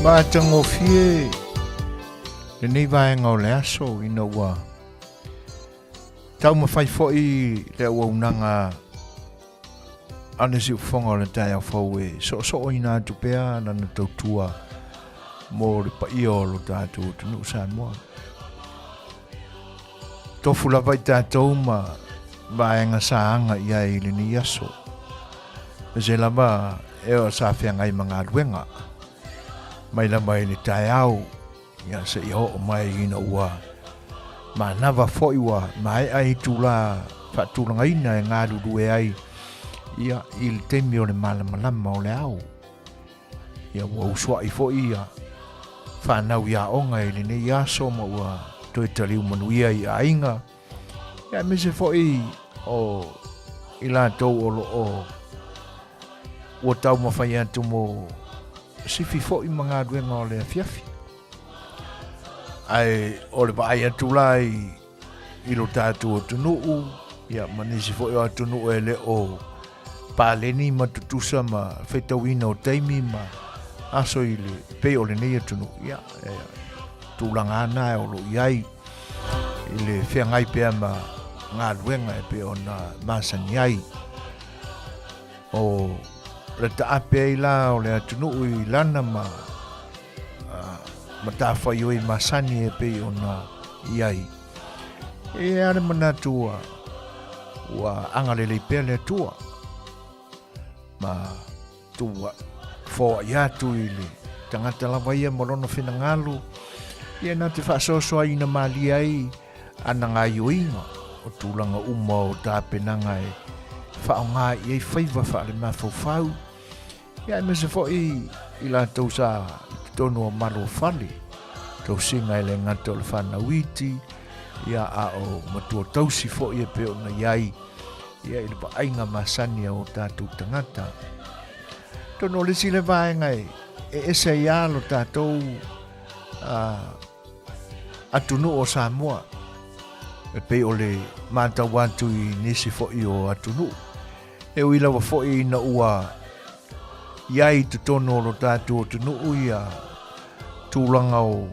Matagofie lenei vaega o le aso ina ua taumafai foi le auaunaga a le siufofoga o le taeao fou e soosooina atu pea lana tautua mo le paia o lo tatou atunuu Samoa. Tofu lava i tatou ma vaega sa aga i ai i lenei aso. Aemaise lava e o sa feagai ma galuega mai lava i le taeao ia seia oo mai ina ua manava foi ua maea itula faatulagaina e galulue ai ia i le taimi o le malamalama o le ao. Ia ua usuai foi ia fanau i aoga i lenei aso ma ua toe taliu manuia i aiga. Ia aemaise foi o i latou o lo o ua taumafai atu mo sifi foi ma galuega o le afiafi. Ae o le vaai atu la i lo tatou atunuu, ia ma nisi foi o atunuu e le o paleni ma tutusa ma faitauina o taimi ma aso i le pei o lenei atunuu, ia e tulaga ana e o lo o i ai i le feagai pea ma galuega e pei ona masani ai. O le taape ai la o le atunuu i lana ma matafaioi masani e pei ona i ai. E i ai le manatu ua agalelei pea le Atua ma tua foai atu i le tagata lava ia ma lona finagalo, ia na te faasoasoaina malie ai ana gaoioiga o tulaga uma o tapenaga e faaaoga i ai faiva faale-mafaufau, ia aemaise foi i latou sa i totonu o Malofale, tausiga e le gata o le fanau iti, ia a o matua tausi foi e pei ona i ai ia i le vaaiga masani a o tatou tagata. Atonu o le isi le vaega e ese ai lava lo tatou atunuu o Samoa, e pei o le matau atu i nisi foi o atunuu. E ui lava foi ina ua i ai i totonu o lo tatou atunuu ia tulaga o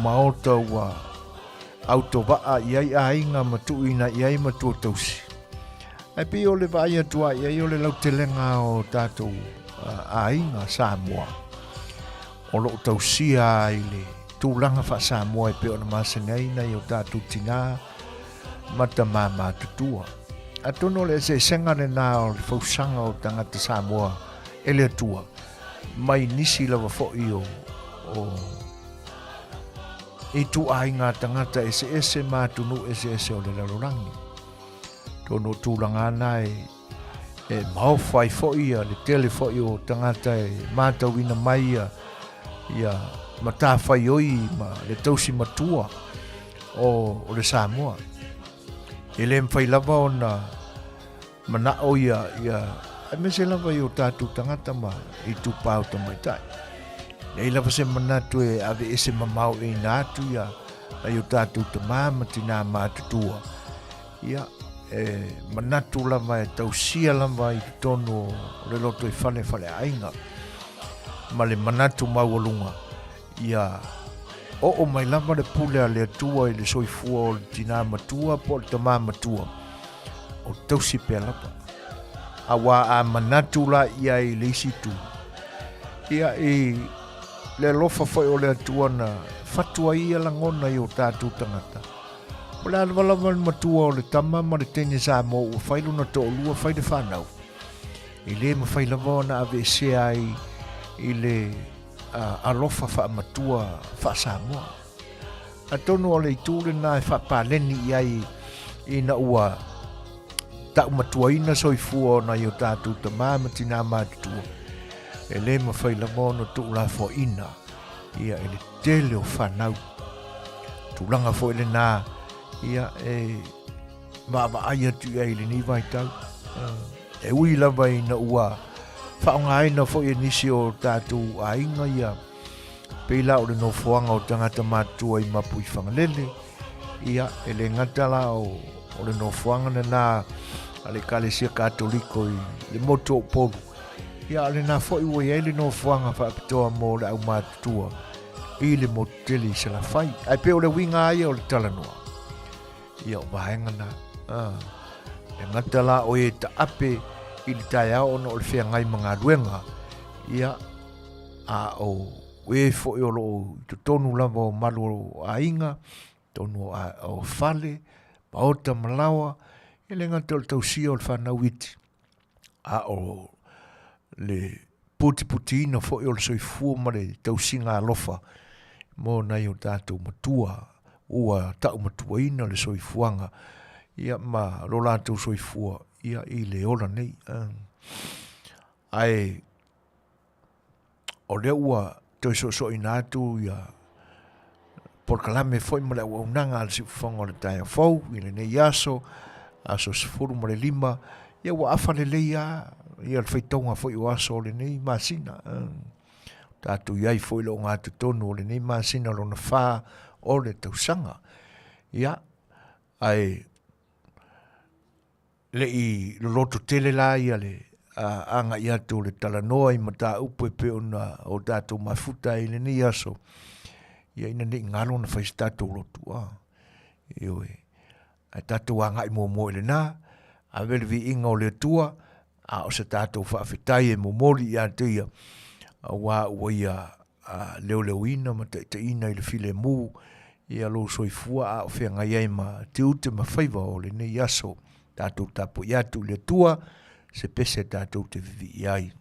maota ua autovaa i ai aiga ma tuuina i ai matua tausi. Ae pei o le vaai atu lava i ai o le lautelega o tatou aiga Samoa o lo o tausia i le tulaga faa-Samoa e pei ona masani ai nai o tatou tinā ma tamā matutua. Atonu o le eseesega lena o le fausaga o tagata Samoa e le Atua mai nisi lava foi o ituaiga tagata eseese ma atunuu eseese o le lalolagi. Atonu o tulaga na e maofa ai foi ia le tele foi o tagata e matauina mai ia matafaioi ma le tausi matua o le Samoa. E le mafai lava ona manao ia, aemaise lava i o tatou tagata ma itupa o tamaitai. Leai lava se manatu e aveese mamao ina atu ia nai o tatou tamā ma tinā matutua. Ia, e manatu lava e tausia lava i totonu o le lotoifale faleaiga ma le manatu maualuga ia oo mai lava le pule a le Atua i le soifua o le tinā matua po o le tamā matua, o tausi pea lava. Auā a manatu la i ai i le isi itu, ia i le alofa foi o le Atua na fatu ai ia lagona i o tatou tagata, o le a lava lava le matua o le tama ma le teine Samoa ua fai lona toalua fai le fanau, e le mafai lava ona aveesea ai i le alofa faamatua faa-Samoa. Atonu o le itu lena e faapaleni i ai ina ua taumatuaina soifua o nai o tatou tamā ma tinā matutua, e le mafai lava ona tuulafoaiina ia i le tele o fanau. Tulaga foi lena ia e vaavaai atu i ai i lenei vaitau. E ui lava ina ua faaaogaina foi e nisi o tatou aiga ia pei la o le nofoaga o tagata matutua i Mapuifagalele, ia e le gata la o le nofoaga lena a le Ekalesia Katoliko i le motu o Upolu. Ia, a o lena foi ua i ai le nofoaga faapitoa mo le aumatutua i le motu tele i Salafai. Ae pei o le uiga lava ia o le talanoa, ia o vaega na. Ah, e gata la o e taape i le taeao ona o le feagai ma galuega, ia, a o e foi o lo o i totonu lava o malu o aiga, totonu o fale, maota ma laoa, e le gata o le tausia o le fanau iti, a o le putiputiina foi o le soifua ma le tausiga alofa mo nai o tatou matua ua taumatuaina le soifuaga ia ma lo latou soifua ia i le ola nei. Ae o lea ua toe soosooina atu ia polokalame foi ma le auaunaga a le Siufofoga o le Taeao Fou i lenei aso, aso 15, ia ua afa lelei lava ia le faitauga foi o aso o lenei masina. Tatou i ai foi i le ogatotonu o lenei masina lona fa o le tausaga. Ia, ae le i loloto tele la ia le agai atu o le talanoa i mataupu e pei ona o tatou mafuta ai i lenei aso, ia ina ne i galo ona fai se tatou lotu, a, ioe. Ae tatou agai muamua i lena, ave le viiga o le Atua, a o se tatou faafetai e momoli ia te ia, aua ua ia leoleoina ma taitaiina i le filemu ia lou soifua a o feagai ai ma tiute ma faiva o lenei aso. Tatou tapuai atu i le Atua se pese tatou te vivii ai.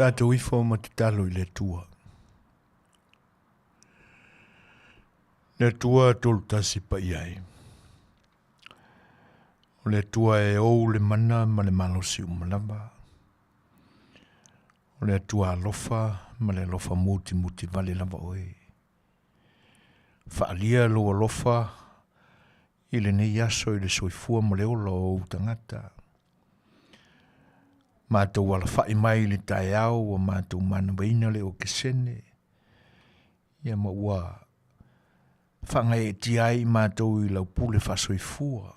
Tatou ifo ma tatalo i le Atua. Le Atua tolutasi paia ai. O le Atua e ou le mana ma le malosi uma lava. O le Atua alofa ma le alofa mutimuti vale lava oe. Faalia lou alofa i lenei aso i le soifua ma le ola o ou tagata. Matou alafai mai i le taeao ua matou manavaina le okesene, ia ma ua faagaeetia ai i matou i lau pule faasoifua.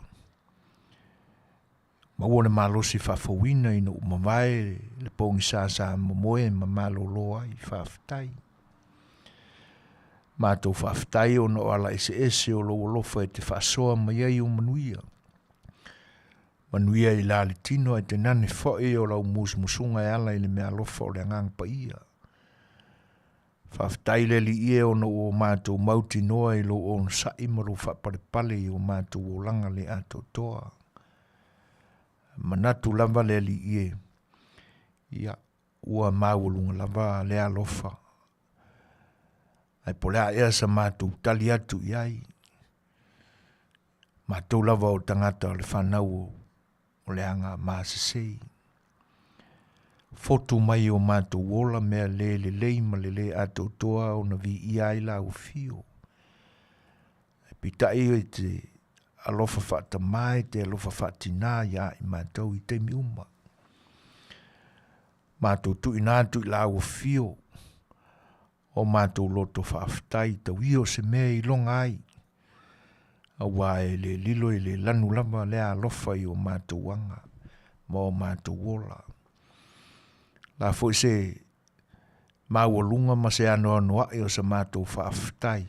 Maua le malosi faafouina ina ua mavae le pogisa sa momoe ma malolo ai. Faafetai. Matou faafetai ona o ala eseese o lou alofa e te faasoa mai ai ou manuia. Manuia i la le tino ae tainane foi o lau musumusuga e ala i le meaalofa o le Agaga Paia. Faafetai le Alii e ona ua matou mautinoa i lou onosai ma lou faapalepale i o matou olaga le atoatoa. Manatu lava le Alii e, ia, ua maualuga lava le alofa, ae po o le a ea sa matou tali atu i ai, matou lava o tagata o le fanau o le agamasese. Fotu mai o matou ola mea le lelei ma le le atoatoa ona viia ai lau afio. Ae peitai e te alofa faatamā e te alofa faatinā ia i matou i taimi uma. Matou tuuina atu i lau afio o matou loto faafetai tau ia o se mea e iloga ai, auā e le lilo e le lanu lava lea alofa i o matou aga ma o matou ola. La foi se maualuga ma se anoanoai o sa matou faafetai,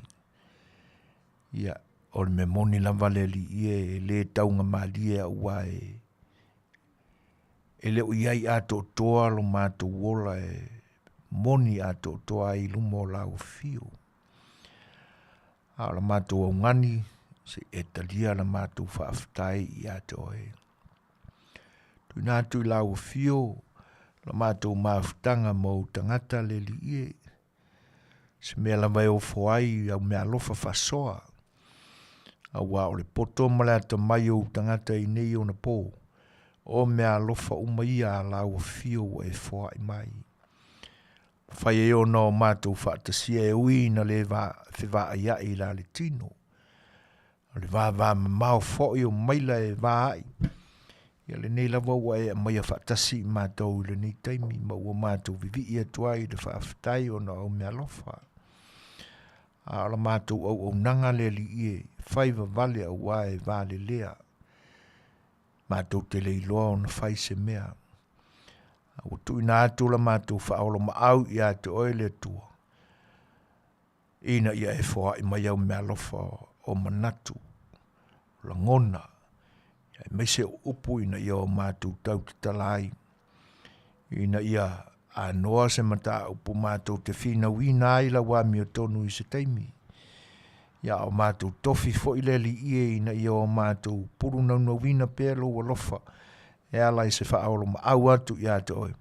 ia o le mea moni lava le Alii e, e le taugamalie auā e e le o i ai atoatoa lo matou ola e moni atoatoa ai i luma o lau afio. A o la matou augani, se i e talia la matou faafetai ia te oe. Tuuina atu i lau afio la matou mafutaga ma ou tagata le Alii e, se mea lava e ofo ai au meaalofa faasoa, auā o le poto ma le atamai o ou tagata i nei ona pō, o meaalofa uma ia a lau afio ua e foai mai. Fai ai ona o matou faatasia e ui ina le fevaaiai i la le tino. O le vavamamao foi o maila e va ai. Ia lenei lava ua e aumaia faatasi i matou i lenei taimi ma ua matou vivii atu ai i le faafetai ona o au meaalofa. A o la matou auaunaga le Alii e fai vavale auā e valelea. Matou te le iloa ona fai se mea. A ua tuuina atu la matou faaolomaau ia te oe le Atua, ina ia e foai mai au meaalofa o manatu, o lagona, aemaise o upu ina ia o matou tautatala ai, ina ia anoa se mataupu matou te finauina ai lau amiotonu i se taimi. Ia o matou tofi foi le Alii e ina ia o matou pulunaunauina pea lou alofa e ala i se faaolomaau atu ia te oe,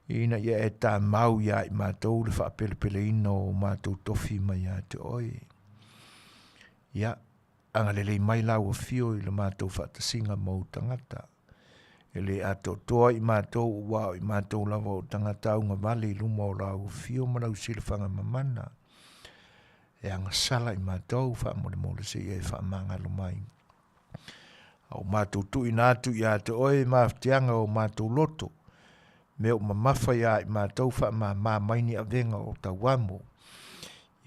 ina ia e tamau ia i matou le faapelepeleina o matou tofi mai ia te oe. Ia, agalelei mai lau afio i le matou faatasiga ma ou tagata. E le atoatoa i matou ua o i matou lava o tagata augavale i luma o lau afio ma lau silafaga mamana. E agasala i matou faamolemole se i e faamagalo mai. A o matou tuuina atu ia te oe i mafatiaga o matou loto, mea o mamafa ia i matou faamama mai ni avega o tauamo,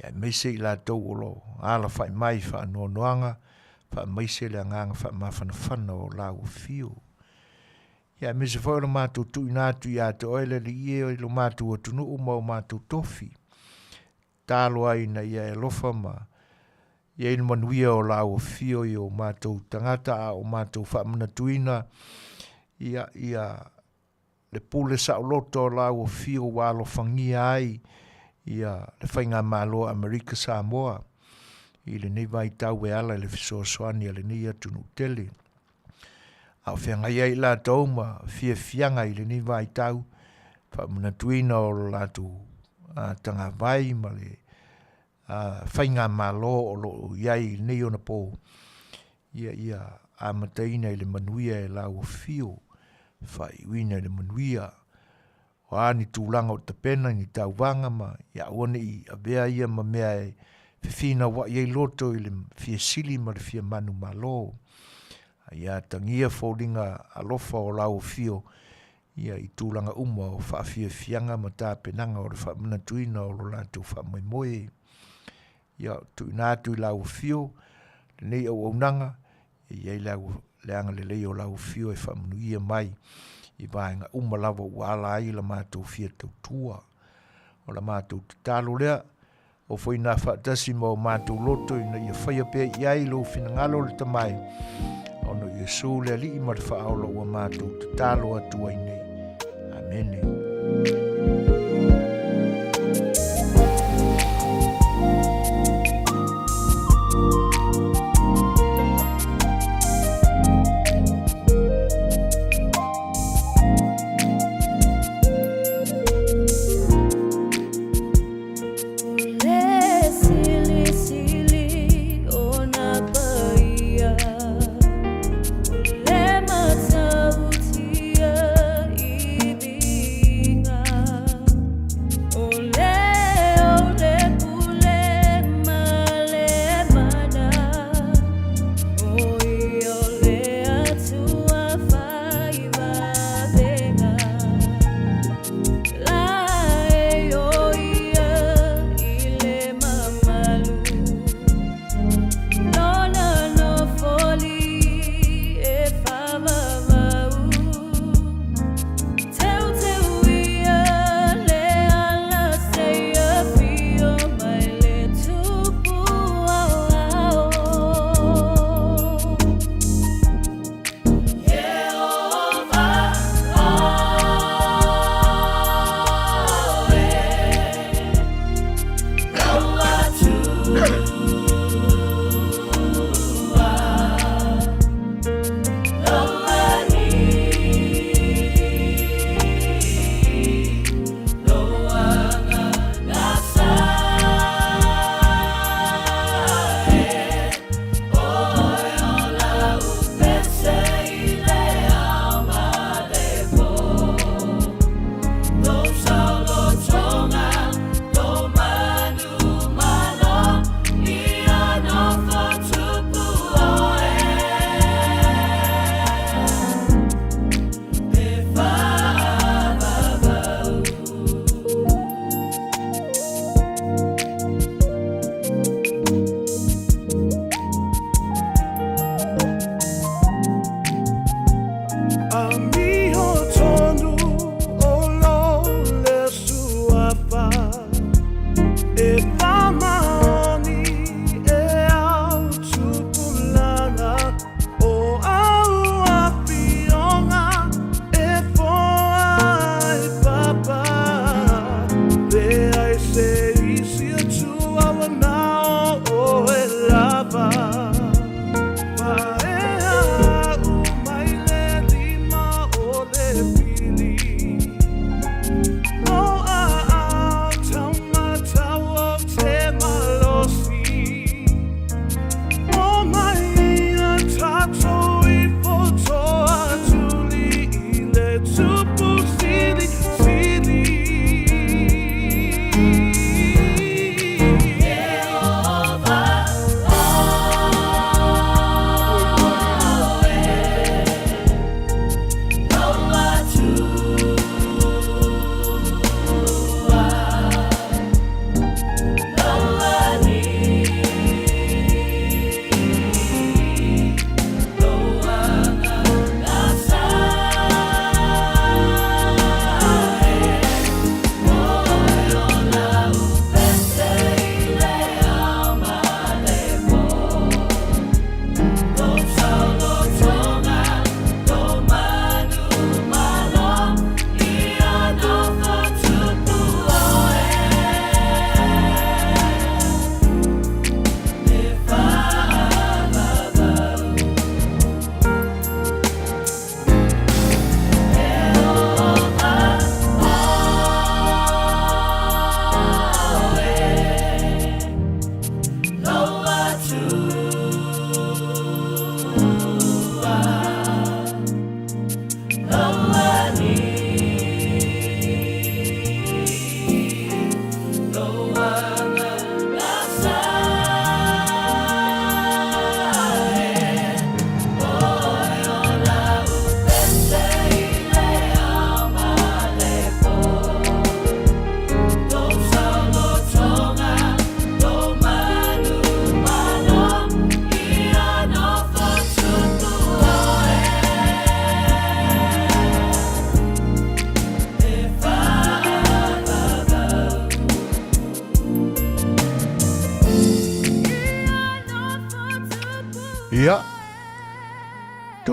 ia aemaise i latou o lo alafai mai i faanoanoaga, faamaise le agaga faamafanafana o lau afio. Ia aemaise foi o le matou tuuina atu ia te oe le Alii e i lo matou atunuu ma o matou tofi, Tatalo ai ina ia e alofa ma i ai le manuia o lau afio i o matou tagata a o matou faamanatuina ia, ia le pule saoloto o lau afio ua alofagia ai ia le Faigamalo a Amerika Samoa i lenei vaitau e ala i le fesoasoani a lenei atunuu tele. A o feagai ai i latou ma fiafiaga i lenei vaitau, faamanatuina o lo latou tagavai ma le faigamalo o lo o i ai i lenei onapo, ia ia amataina i le manuia e lau afio, faaiuina i le manuia. O a ni tulaga o tapena, ni tauvaga ma ia aua ne i avea ia ma mea e fefinauai ai loto i le fia sili ma le fia manumalo. A ia atagia foliga alofa o lau afio ia i tulaga uma o faafiafiaga ma tapenaga o le faamanatuina o lo latou faamoemoe. Ia tuuina atu i lau afio lenei auaunaga, e i ai le agalelei o lau afio e faamanuia mai i vaega uma lava ua ala ai la matou fia tautua. O la matou tatalo lea, o foi nā faatasi ma o matou loto ina ia faia pea i ai lou finagalo le Tama e, ona o Iesu le Alii ma le Faaola ua matou tatalo atu ai nei. Amene.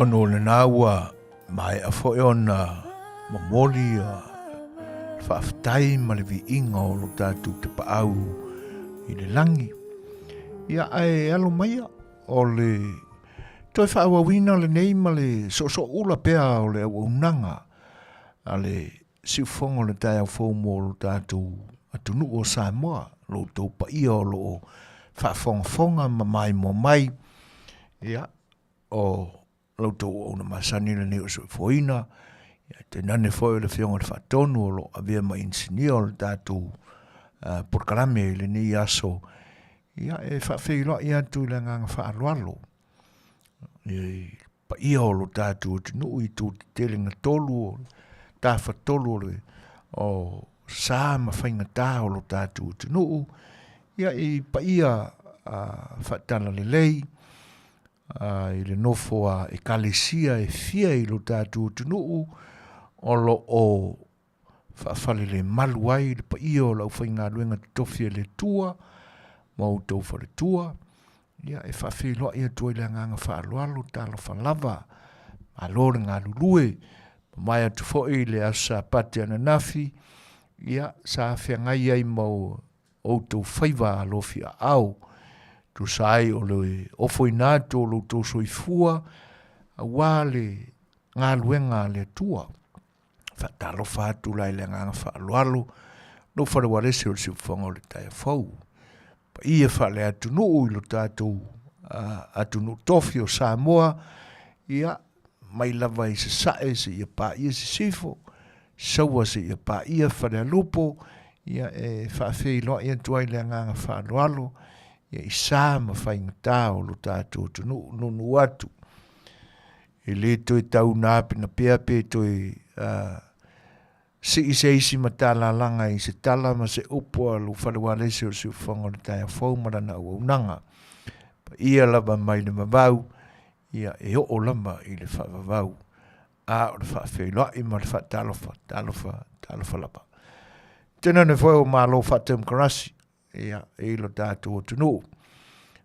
Atonu o lena ua maea foi ona momoli le faafetai ma le viiga o lo tatou tapaau i le lagi. Ia ae alo maia o le toe faaauauina lenei ma le soosooula pea o le auaunaga a le siufofoga o le taeao fou mo lo tatou atunuu o Samoa, lo outou paia o lo o faafogafoga ma maimoa mai, ia, o la outou auauna masani lenei o soifuaina, ia, tainane foi o le Afioga i le Faatonu o lo o avea ma inisinia o le tatou polokalame i lenei aso, ia, e faafeiloai atu i le agaga faaaloalo i paia o lo tatou atunuu i itu tetele gatolu o tafatolu o le o sa ma faigata o lo tatou atunuu, ia i paia faatalalelei i le nofo a ekalesia e fia i lo tatou atunuu o lo o faafalelemalu ai le paia o le aufaigaluega totofi a le Atua ma outou faletua, ia e faafeiloai atu ai le agaga faaaloalo, talofa lava, malo le galulue, mamae atu foi le aso Sapati ananafi, ia sa feagai ai ma outou faiva alofiaao, tusa ai o le ofoina atu o lo outou soifua aua le galuega a le Atua. Faatalofa atu la i le agaga faaaloalo lou faleualese o le siufofoga o le taeao fou. Paia faale-atunuu i lo tatou atunuu tofi o Samoa, ia, mai lava i Sasae seia paia Sisifo, Saua seia paia Falealupo, ia e faafeiloai atu ai le agaga faaaloalo ia i sa ma faigata o lo tatou atunuu nuunuu atu. E le toe tau napenapea pe toe sii se isi matalalaga i se tala ma se upu a lou faleualese o le siufofoga o le taeao fou ma lana auaunaga. Paia lava mai le vavau, ia e oo lava i le faavavau, a o le faafeiloai ma le faatalofa, talofa, talofa lava. Tenane foi o Malo faatemokarasi, ia, i lo tatou atunuu.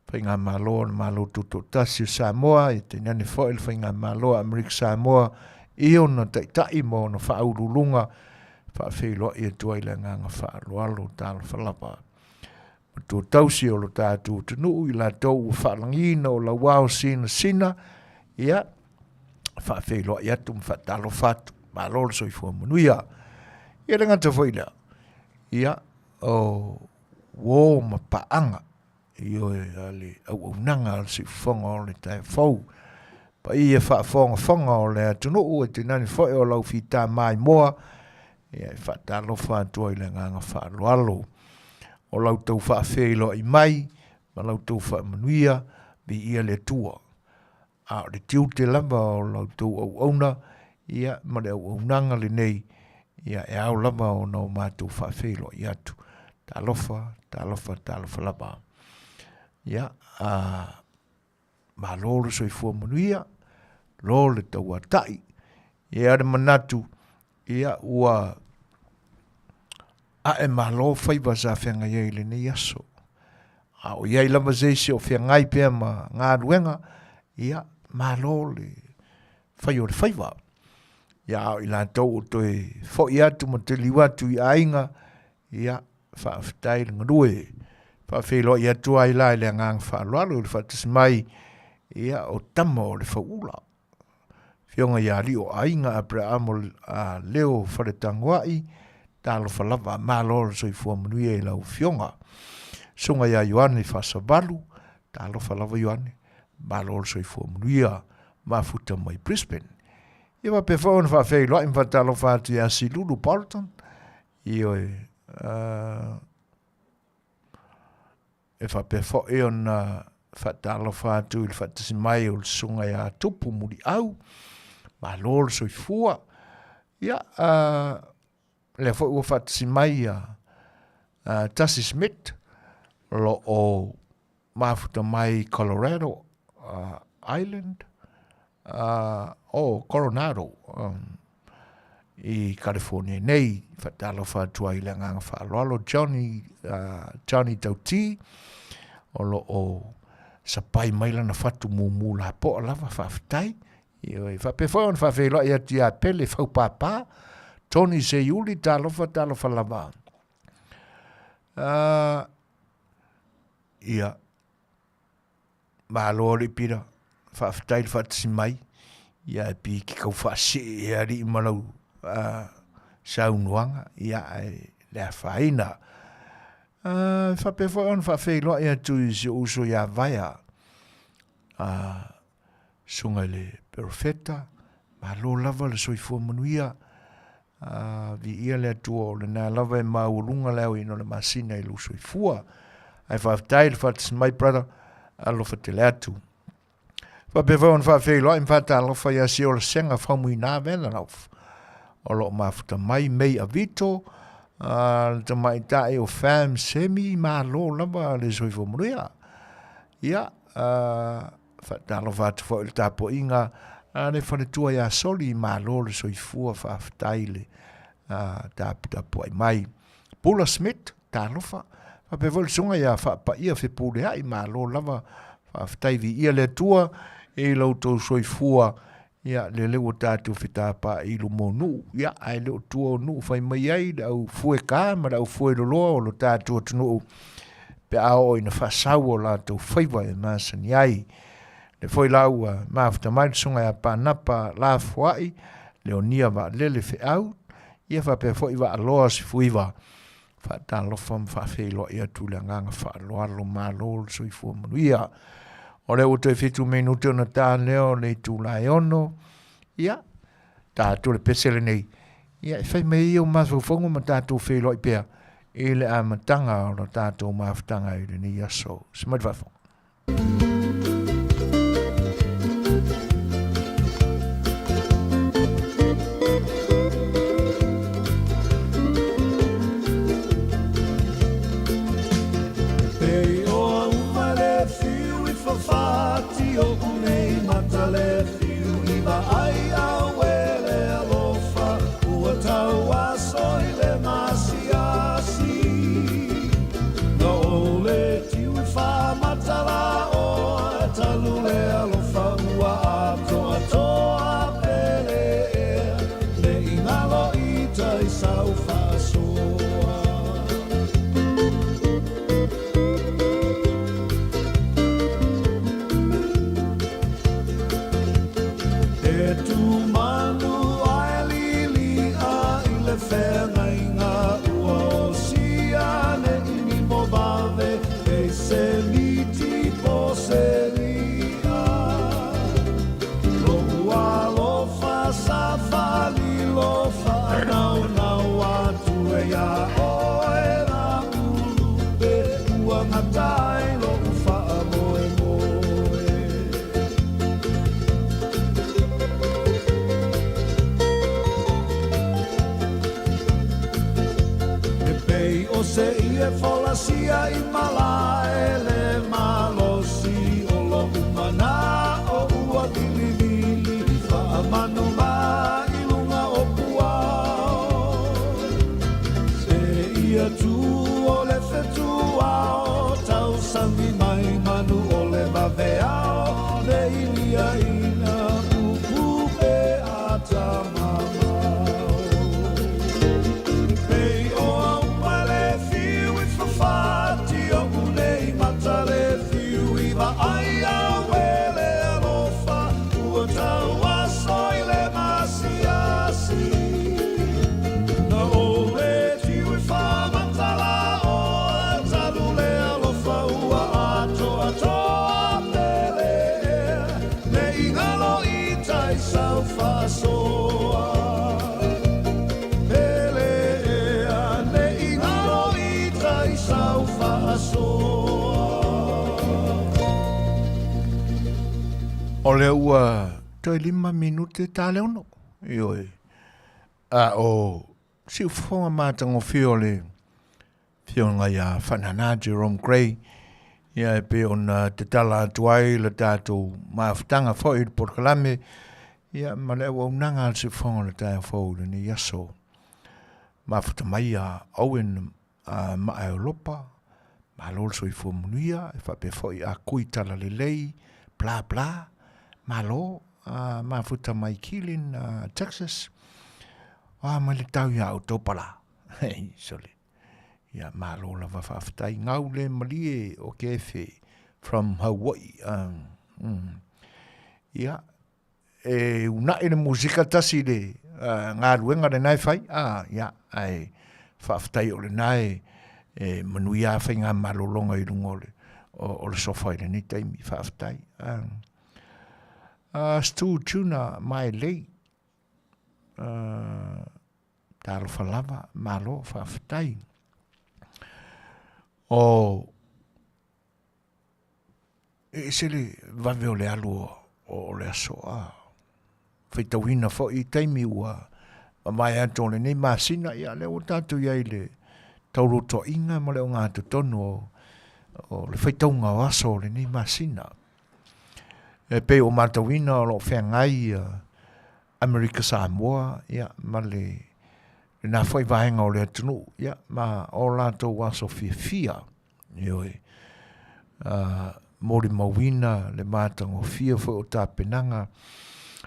Faigamalo o le Malo Tutoatasi o Samoa, ia tainane foi le Faigamalo a Amerika Samoa i ona taitai ma ona faauluuluga, faafeiloai atu ai le agaga faaaloalo, talofa lava. Matua tausi o lo tatou atunuu i latou ua faalagiina o lauao sinasina, ia, faafeiloai atu ma faatalofa atu, malo le soifua manuia. Ia le gata foi lea, ia, o uo ma paaga ioe a le auaunaga a le siufofoga o le taeao fou. Paia faafogafoga o le atunuu e tainane foi o lau fita maimoa, ia e faatalofa atu ai i le agaga faaaloalo. O la outou faafeiloai mai ma la outou faamanuia, viia le Atua. A o le tiute lava o la outou auauna, ia, ma le auaunaga lenei, ia, e ao lava ona o matou faafeiloai atu. Talofa, talofa, talofa lava. Ia, a, malo le soifua manuia, lo le tauatai. Ia le manatu, ia, ua ae malo faiva sa feagai ai i lenei aso. A o i ai lava se isi o feagai pea ma galuega, ia, malo le fai o le faiva. Ia, a o i latou o toe foi atu ma teliu atu i aiga, ia, faafetai le galue. Faafeiloai atu ai la i le agaga faaaloalo i le faatasi mai, ia, o tama o le fauula. Afioga ia Alii o Aiga Aperahamo Leo Faletagoai, talofa lava, malo le soifua manuia i lau afioga. Susuga ia Ioane Faasavalu, talofa lava Ioane, malo le soifua manuia, mafuta mai Brisbane. Ia faapea foi ona faafeiloai ma faatalofa atu ia Silulu Bolton, ioe, E faapea foi ona faatalofa atu i le faatasi mai o le susuga ia Tupu Muliau, malo le soifua. Ia, lea foi ua faatasi mai ia Tasi Smith, o lo o mafuta mai Colorado Island, o Coronado i California nei. Faatalofa atu ai i le agaga faaaloalo Johnny, Johnny Tauti, o lo o sapai mai lana fatu mumu lapoa lava, faafetai. Ioe, faapea foi ona faafeiloai atu ia Pele Faupāpā, Tony Seiuli, talofa, talofa lava. Ia, malo alii Pita, faafetai le faatasi mai, ia e pi ki kau faasee e alii ma lau saunoaga, ia ae le afaina. Faapea foi ona faafeiloai atu i si ou uso ia Vaea, susuga i le Perofeta, malo lava le soifua manuia, viia le Atua o lena lava e maualuga le aoina o le masina i lou soifua. Ae faafetai le faatasi mai brother, alofa tele atu. Faapea foi ona faafeiloai ma faatalofa ia Siola Sega Faumuina Vanderhoff, o lo o mafuta mai May Avito, le tamaitai o Fam Semi, malo lava le soifua manuia. Ia, faatalofa atu foi i le tapuaiga a le faletua ia Soli, malo le soifua, faafetai le taputapuai mai. Pula Smith, talofa, faapea foi le susuga ia Faapaia Fepuleai, malo lava, faafetai, viia le Atua i lo outou soifua. Ia, lele ua tatou fetapaai i luma o nuu, ia, ae le o tua o nuu fai mai ai le au fueka ma le au fueloloa o lo tatou atunuu pe a oo ina faasau o latou faiva e masani ai. Le foi la ua mafuta mai le susuga ia Panapa Lafoai, Leonia Vaalele Feau, ia faapea foi Vaaloa Sefuiva, faatalofa ma faafeiloai atu i le agaga faaaloalo, malo le soifua manuia. O lea ua toe 7 minute ona ta lea o le itula e 6, ia, ta atu le pese lenei, ia e fai mai ai ou mafaufauga ma tatou feiloai pea i le amataga o le tatou mafutaga i lenei aso. Se mai le faafofoga. O lea ua toe 5 minute ta le 6. Ioe. A o siufofoga matagofie o le Afioga ia Faanana Jerome Grey, ia e pei ona tatala atu ai le tatou mafutaga foi i le polokalame, ia ma le auaunaga a le siufofoga o le taeao fou i lenei aso. Mafuta mai ia Owen Maaeolopa, malo le soifua manuia, e faapea foi a Kui Talalelei, bla bla, malo. mafuta mai Kilin, Texas. O a mai le tau ia outou palā. Hei, sole. Ia, malo lava faafetai. Gau le malie o ke efe from Hawaii. Ia, e unaʻi le musika tasi le galuega lena e fai, a, ia, ae faafetai o lena e, e manuia a faiga malologa i luga o le, o, o le sofa i lenei taimi, faafetai. Stu Tuna mai lei, talofa lava, malo, faafetai. O, E ese le vave o le alu o le aso a faitauina foi i taimi ua mavae atu o lenei masina, ia lea ua tatou i ai i le taulotoaiga ma le ogatotonu o le faitauga o aso o lenei masina. E pei ua matauina o lo o feagai ia Amerika Samoa ia, ma le lena foi vaega o le atunuu ia, ma o latou aso fiafia. Ioe. Molimauina le matagofie foi o tapenaga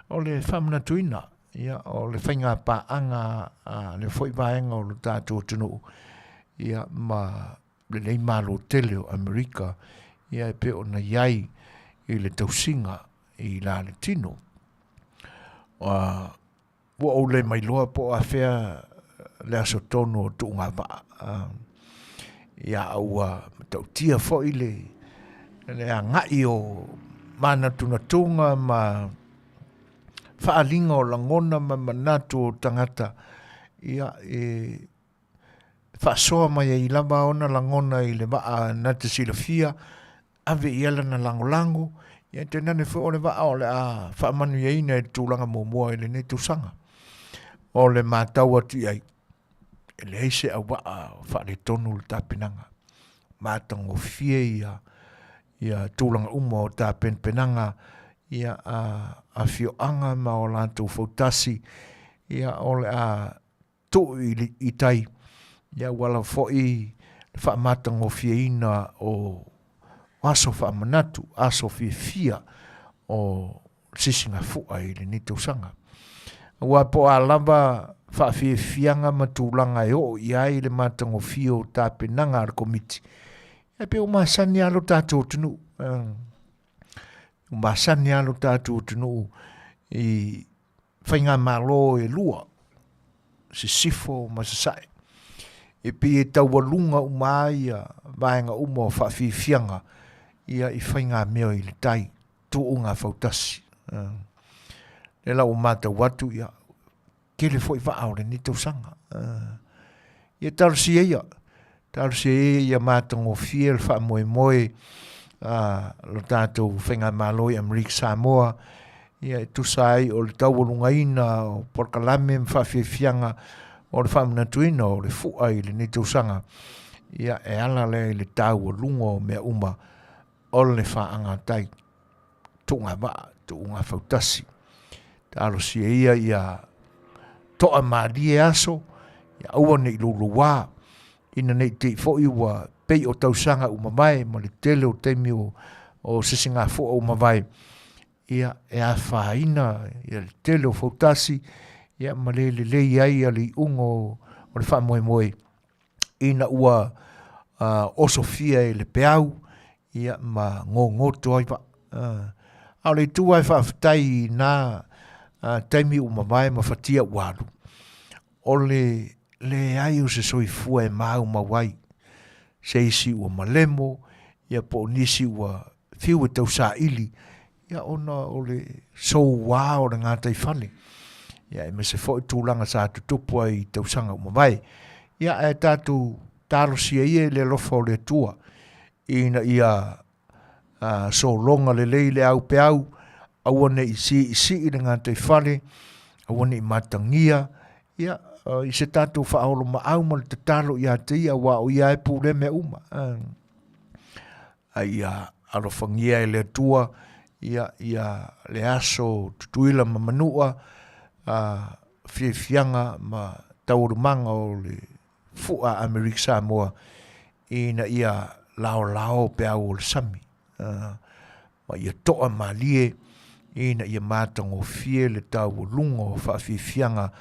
o le faamanatuina ia, o le faiga paaga a le foi vaega o le tatou atunuu ia, ma lenei Malo tele o Amerika ia, e pei ona i ai i le tausiga i la le tino. Ua ou le mailoa po o afea le aso tonu o tuugavaa. Ia, a ua matautia foi le, le agai o manatunatuga ma faaaliga o lagona ma manatu o tagata, ia, e faasoa mai ai lava ona lagona i le vaa na te silafia ave i ai lana lagolago, ia tainane foi o le vaa o le a faamanuiaina i le tulaga muamua i lenei tausaga. O le matau atu i ai, e leai se auvaa faaletonu le tapenaga. Matagofie ia ia tulaga uma o tapenapenaga ia a afioaga ma o latou fautasi ia o le a tuu i tai, ia ua lava foi le faamatagofieina o aso faamanatu, aso fiafia o Sisigafua i lenei tausaga. Aua po o a lava faafiafiaga ma tulaga e oo i ai le matagofie o tapenaga a le Komiti, e pei ua masani lava lo tatou atunuu. Ua masani lava lo tatou atunuu i faigamalo e lua, Sisifo ma Sasae. E pei e taualuga uma ai ia vaega uma o faafiafiaga ia i faigamea i le tai, tuuga fautasi. Lea la ua matau atu ia, tele foi vaa o lenei tausaga. Ia talosia ia, talosia ia ia matagofie le faamoemoe a lo tatou faigamalo i Amerika Samoa, ia e tusa ai o le taualugaina o polokalame ma faafiafiaga o le faamanatuina o le fua i lenei tausaga, ia e ala lea i le taualuga o mea uma o le faaagatai. Tuuga vaa, tuuga fautasi. Talosia ia ia toa malie aso, ia aua ne i louloua, ina ne i te i foi ua pei o tausaga ua mavae ma le tele o taimi o, o sisigafua ua mavae, ia e afaina ia le tele o fautasi, ia ma le lelei ai ia le iuga o, o le faamoemoe, ina ua osofia e le peau ia ma gogoto ai vaa. A o le itu lava e faafetai i na taimi ua mavae ma fatia ua alu, o le leai o se soifua e maumau ai, se isi ua malemo, ia po o nisi ua fiu e tausaili, ia ona o le soua o le gataifale, ia aemaise foi tulaga sa tutupu ai i tausaga ua mavae. Ia ae tatou talosia ia i le alofa o le Atua ina ia sologa lelei le aupeau, aua ne i siisii le gataifale, aua ne i matagia, ia i se tatou faaolomaau ma le tatalo ia te ia, aua o ia e pulea mea uma. A ia alofagia e le Atua ia, ia le aso Tutuila ma Manua, fiafiaga ma taualumaga o le fua Amerika Samoa ina ia laolao peau o le sami, ma ia toa malie. ina ia matagofie le taualuga o faafiafiaga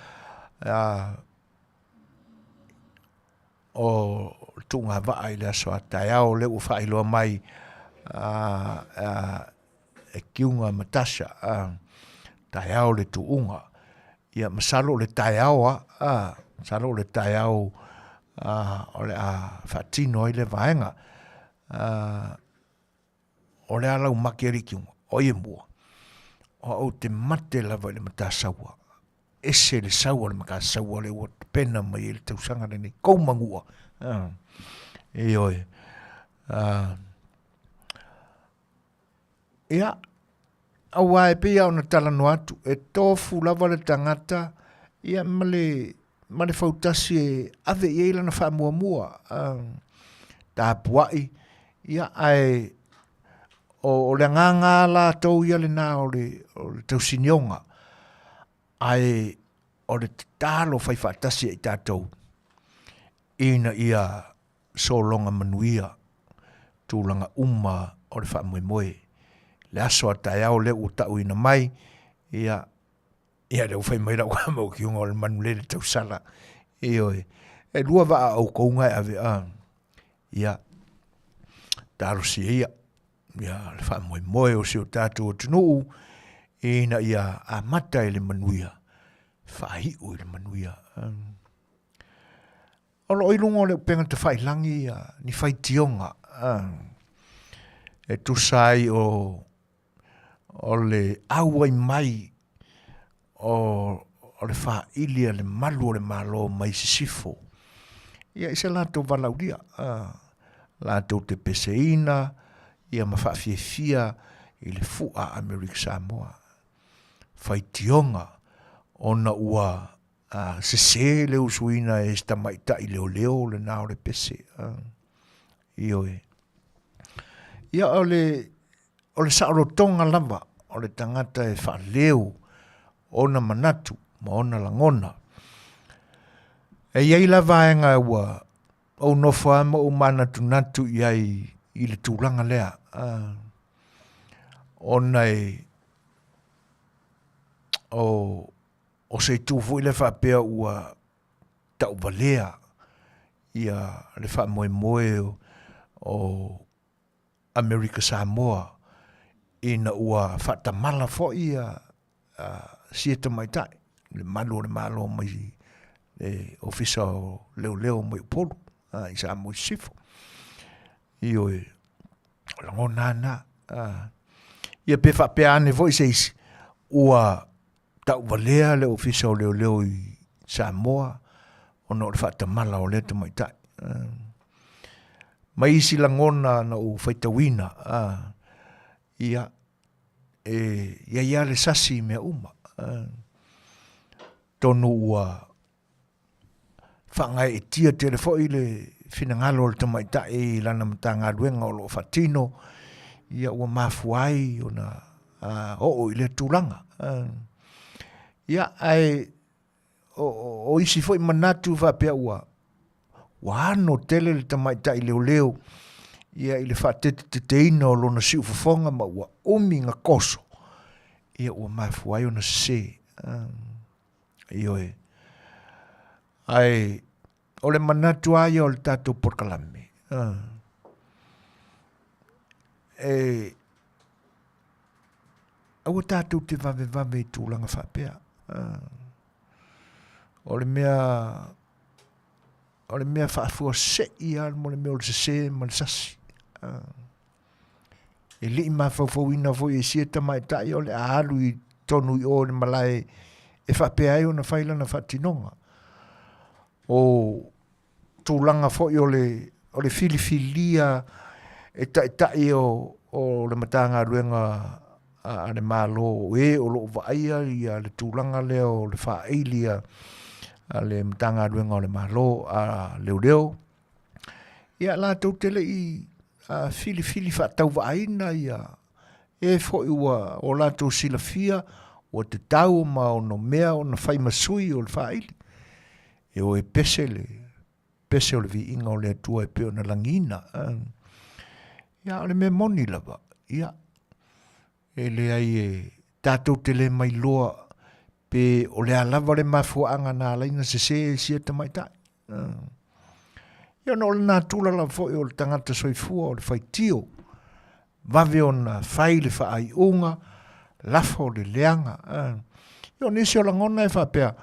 o le tuugavaa i le aso a taeao lea ua faailoa mai e Kiuga ma Tasha, taeao le tuuga. Ia masalo o le taeao a, masalo o le taeao o le a faatino ai lea vaega. O le a lau make alii Kiuga, o ai e mua? O au ou te mate lava i le Matasaua, ese le sau a le Matasaua lea ua tapena mai ai le tausaga lenei, kou manua. Ioe. Ia, aua e pei lava ona talanoa atu, e tofu lava le tagata ia ma le, ma le fautasi e ave i ai lana faamuamua. Tapuai, ia ae o, o le agaga latou ia lena o le, o le tausinioga. Ae o le tatalo fai faatasi e i tatou ina ia sologa manuia tulaga uma o le faamoemoe. Le aso a taeao lea ua tauina mai, ia, ia lea ua fai mai lau mautiuga o le manulele tausala. Ioe, e lua vaa o outou na e ave a, ia, talosia ia, ia le faamoemoe o si o tatou atunuu ina ia amata i le manuia, faaiu i le manuia. O lo o i luga o le upega tafailagi ia ni faitioga e tusa ai o o le auai mai o o le faili a le malu o le Malo mai sisifo ia i se latou valaaulia latou te peseina ia ma faafiafia i le fua a Amerika Samoa. Faitioga ona ua a sese le usuina e se tamaitai leoleo lena o le pese. Ioe. Ia o le, o le saolotoga lava o le tagata e faaleo ona manatu ma ona lagona. E i ai la vaega ua ou nofo lava ma ou manatunatu i ai i le tulaga lea, ona e o o se itu foi lea faapea ua tauvalea ia le faamoemoe o Amerika Samoa ina ua faatamala foi ia sia tamaitai le malu o le Malo mai le Ofisa o Leoleo mai Upolu i Samoa i Sisifo. Ioe, o lagona lava na. Ia pe faapea ane foi se isi, ua tauvalea le Ofisa o Leoleo i Samoa ona o le faatamala o lea tamaitai. Ma isi lagona na ou faitauina, ia, e i ai lava le sasi i mea uma. Atonu ua faagaeetia tele foi le finagalo o le tamaitai i lana Matagaluega o lo o faatino, ia ua mafua ai ona oo i lea tulaga. Ia, ae o isi foi manatu faapea ua ua ano tele le tamaitai leoleo ia i le faateteteteina o lona siufofoga ma ua umi na toso, ia ua mafua ai ona sese. Ioe. Ae o le manatu lava ia o le tatou polokalame, e aua tatou te vavevave i tulaga faapea. O le mea o le mea faafuasei lava mo le mea o le sese ma le sasi. E le i mafaufauina foi e sia tamaitai o le a alu i totonu i o i le malae e faapea ai ona fai lana faatinoga. O tulaga foi o le, o le filifilia e taitai o, o le Matagaluega a le Malo o e o lo o vaaia ia le tulaga lea o le faaili a, a le Matagaluega o le Malo a Leoleo, ia latou te le i filifili faatauvaaina ia e foi ua o latou silafia ua tatau ma onomea ona fai ma sui o le faaili. E o e pese le pese o le viiga o le Atua e pei ona lagiina. Ia, o le mea moni lava, ia, e leai e Tatou te le mailoa pe o le a lava le mafuaaga na ala ai ona sese sia tamaitai. Ia ona o le natura lava foi o le tagata soifua o le faitio, vave ona fai le faaiuga, lafo le leaga. Ia o nisi o lagona e faapea,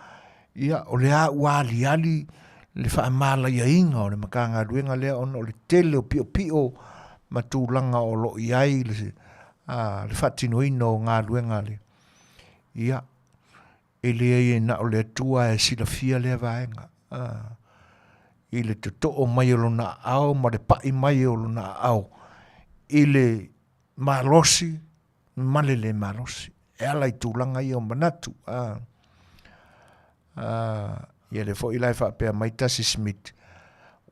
ia o le a ua aliali le faamalaiaina o le Matagaluega lea ona o le tele o piopio ma tulaga o lo o i ai le, a, le faatinoina o galuega a le, ia, e leai e na o le Atua e silafia lea vaega, a, i le totoo mai o lona aao ma le pai mai o lona aao i le malosi ma le le malosi e ala i tulaga ia o manatu. A, a, ia lea foi la e faapea mai Tasi Smith,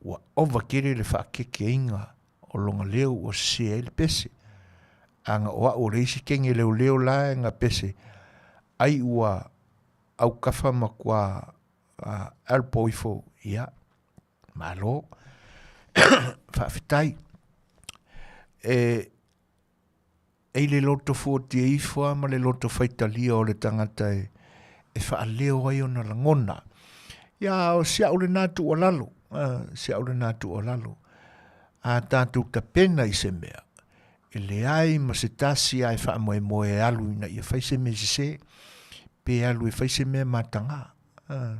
ua ova tele le faakekeina o lona leo ua sese ai le pese. Ana o au o le isi kene leoleo la e na pese, ai ua aukafa ma tua uh, elbow ifo, ia, malo, faafetai. E, e i le loto fuatia ifo lava ma le loto faitalia o le tagata e, e faaleo ai ona lagona. Ia, o si au lena tuualalo, uh, si au lena tuualalo. A tatou tapena i se mea, e leai ma se tasi a e faamoemoe e alu ina ia fai se mea sese, pe alu e fai se mea mataga. Uh.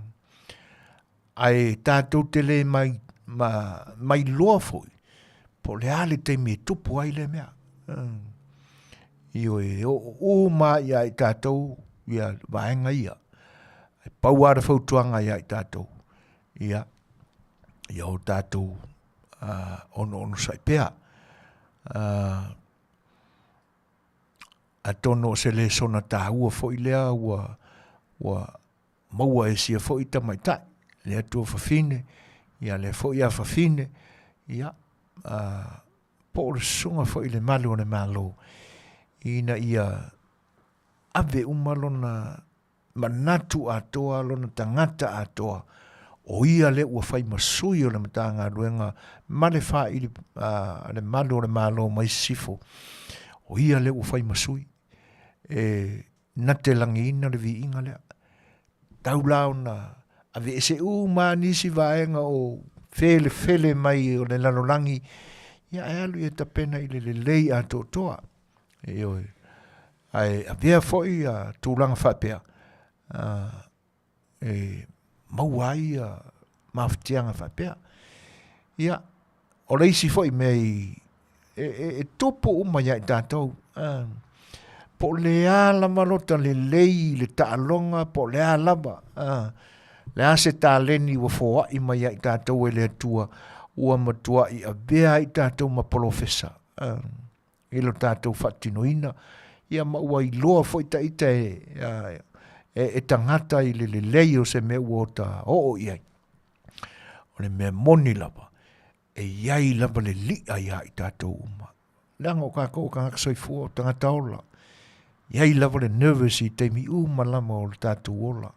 Ae tatou te le mai, ma, mai loa foi, po o le a le taimi e tupu ai lea mea. Uh. Ioe, e oo uma ia i tatou ia vaega ia. E pau lava le fautuaga ia i tatou, ia, ia o tatou uh, onoonosai pea. Uh, atonu o se lesona taua foi lea ua, ua maua e sia foi tamaitai, le atua fafine, ia lea foi a fafine, ia, uh, po o le susuga foi i le malu o le Malo, ina ia ave uma lona manatu atoa, lona tagata atoa, o ia lea ua fai ma sui o le Matagaluega ma le faili a le malu o le Malo mai sisifo, o ia lea ua fai ma sui e na te lagiina le viiga lea. Tau la ona aveese uma lava nisi vaega o felefele mai o le lalolagi, ia ae alu ia tapena i le lelei atoatoa. Ioe. Ae avea foi ia tulaga faapea, e maua ai ia mafatiaga faapea. Ia, o le isi foi mea i, e, e, e tupu uma ia i tatou, uh, po o le a lava lota lelei i le taaloga, po o le a lava, uh, le a se taleni ua foai mai ia i tatou e le Atua, ua matuai avea ai tatou ma polofesa. Uh, i lo tatou faatinoina, ia ma ua iloa foi taita e, e, e tagata i le lelei o se mea ua ota oo i ai. O le mea moni lava, e i ai lava le li'a iā i tatou uma. Leaga o kākou o kānaka soifua, o tagata ola. I ai lava le nervous i taimi uma lava o le tatou ola.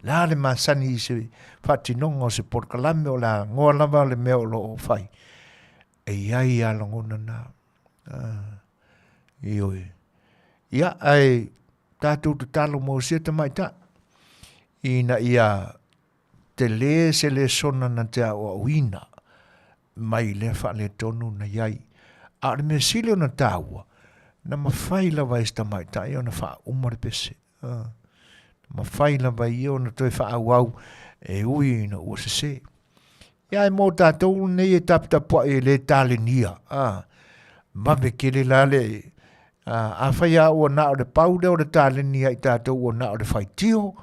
Le a le masani i se faatinoga o se polokalame o le a ngoa lava le mea o lo o fai. E i ai a lagona na. Ah, ioe. Ia, ae tatou tatalo mo sia tamaitai ina ia tele se lesona na te aoaoina mai lea faaletonu na i ai. A o le mea sili ona taua, na mafai lava e se tamaitai ona faauma le pese. Ah, na mafai lava e ia ona toe faaauau e ui ina ua sese. Ia ae mo tatou nei e taputapuai e le talenia, a, vave tele la le, a, afai lava ua na o le pau lea o le taleni ia i tatou ua na o le faitio,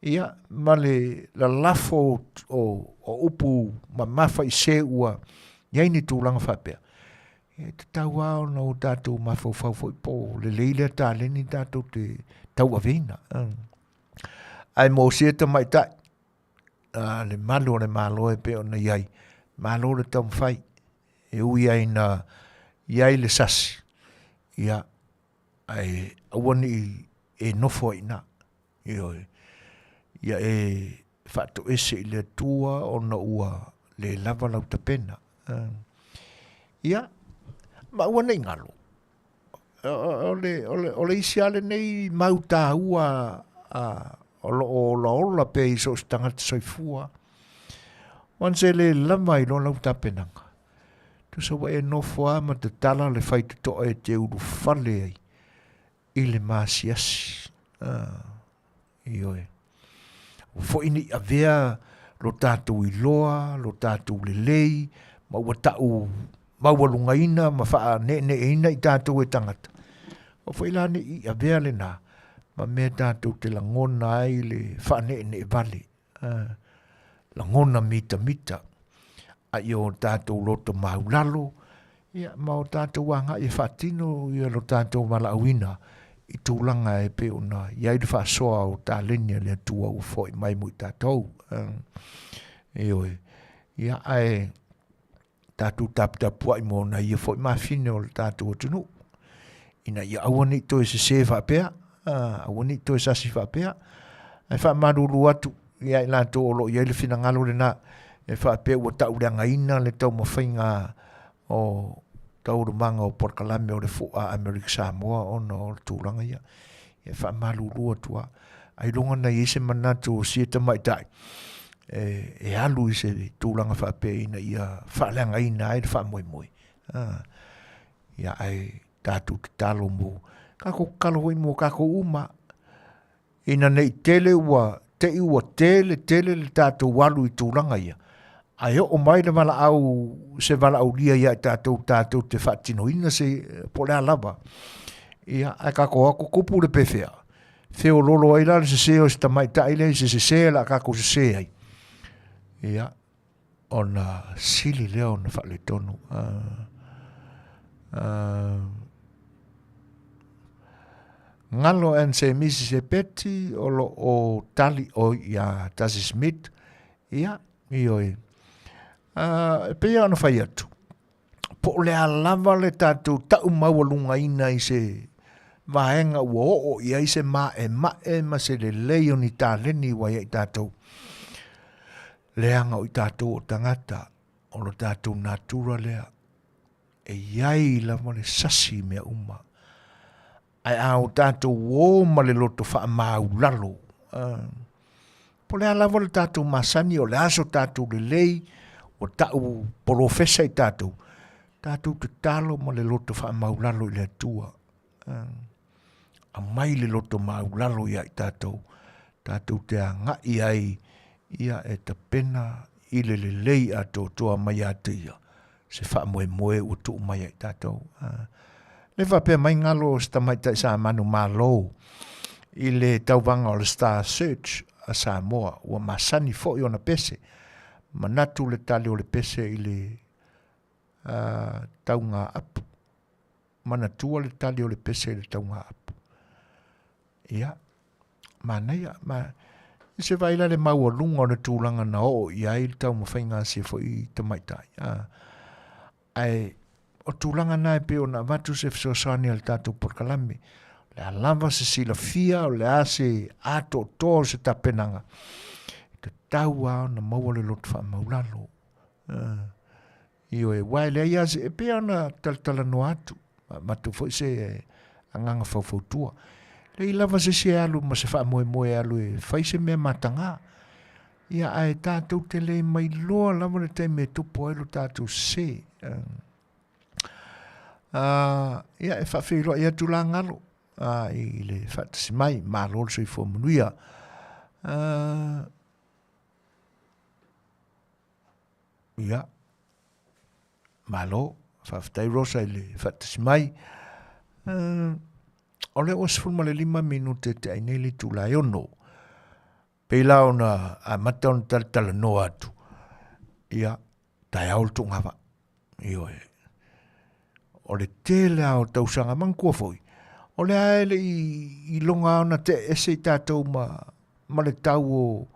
ia, ma le lalafo o, o upu mamafa i se ua i ai ni tulaga faapea, e tatau lava ona o tatou mafaufau foi po o lelei lea taleni tatou te tauaveina. Ae mo sia tamaitai, a le malu o le Malo e pei ona i ai, malo le taumafai, e ui ai ina i ai le sasi, ia, ae aua ne i e nofo ai i ina, ioe, ia e faatoese i le Atua ona ua le lava lau tapena. Ia, ma aua ne i galo. o le isi lava lenei mau taua o lo o olaola pea i so o se tagata soifua. Once e le lava ai loa lau tapenaga, tusa ua e nofo lava ma tatala le faitotoa e te ulufale ai i le maasiasi. Ioe. Ua foi nei avea lo tatou iloa, lo tatou lelei, ma ua tau maualugaina ma faaneeneeina i tatou e tagata. Ua foi la nei avea lena ma mea tatou te lagona ai le faaneenee vale, lagona mitamita, a ia o tatou loto maulalo, ia, ma o tatou agai e faatino ia lo tatou valaauina i tulaga e pei ona i ai le faasoa o taleni a le Atua ua foi mai mo i tatou. Ioe. Ia, ae tatou taputapuai mo nai ia foi mafine o le tatou atunuu, ina ia aua ne i toe sese faapea, aua ne i toe sasi faapea, ae faamalulu atu ia i latou o lo o i ai le finagalo lena e faapea ua tauleagaina le taumafaiga o taualumaga o polokalame o le Fua Amerika Samoa ona o le tulaga ia. E faamalulu atu lava. Ailoga na i ai se manatu o sia tamaitai e alu i se tulaga faapea ina ia faaleagaina ai le faamoemoe. Ia ae tatou tatalo mo, tatou tatalo foi mo tatou uma, ina ne i tele ua te i ua tele tele le tatou alu i tulaga ia, ae oo mai le valaau, se valaaulia ia i tatou, tatou te faatinoina se, po o le a lava, ia, ae tatou o atu tupu le pefea, feololo ai la le sese o si tamaitai lea i se sese o le a tatou sese ai, ia, ona sili lea ona faaletonu. Galo and se Mrs. Epeti o lo o tali o ia Tasi Smith, ia, ioe. E pei ona fai atu, po o le a lava le tatou tau maualugaina i se vaega ua oo i ai se maemae ma se lelei o ni taleni ua ia i tatou, leaga o i tatou o tagata, o lo tatou natura lea, e i ai lava le sasi i mea uma. Ae a o tatou o ma le loto faamaulalo, po o le a lava le tatou masani, o le a so tatou lelei, ua tau polofesa i tatou, tatou tatalo ma le loto faamaulalo i le Atua. Aumai le loto maulalo ia i tatou, tatou te agai ai ia e tapena i le lelei atoatoa mai ia te ia se faamoemoe ua tuu mai ia i tatou. Le faapea mai galo o se tamaitai sa manumalo i le tauvaga o le Star Search a Samoa, ua masani foi ona pese, manatu le tali o le pese i le tauga apu. Manatua le tali o le pese i le tauga apu. Ia, manaia, ma, i se vaai la le maualuga o le tulaga na oo i ai le taumafaiga a sia foi tamaitai. Ae o tulaga na e pei ona avatu se fesoasoani a le tatou polokalame, o le a lava se silafia, o le a se atoatoa o se tapenaga, e tatau lava ona maua le loto faamaulalo. Ioe, aua e leai lava se, e pei lava ona talatalanoa atu, avatu foi se agaga faufautua. Leai lava se isi e alu ma se faamoemoe e alu e fai se mea mataga. Ia, ae tatou te le mailoa lava le taimi e tupu ai lo tatou sese. Ia, e faafeiloai atu la galo i le faatasi mai, malo le soifua manuia. Ia, malo, faafetai Rosa i le faatasi mai. O lea ua 15 minute te ai nei le itula e 6. Pei la ona amata ona talatalanoa atu, ia, taeao le tuugava. Ioe. O le tele lava o tausaga, manatua foi, o lea e le i iloga ona tee ese i tatou ma, ma le tau o,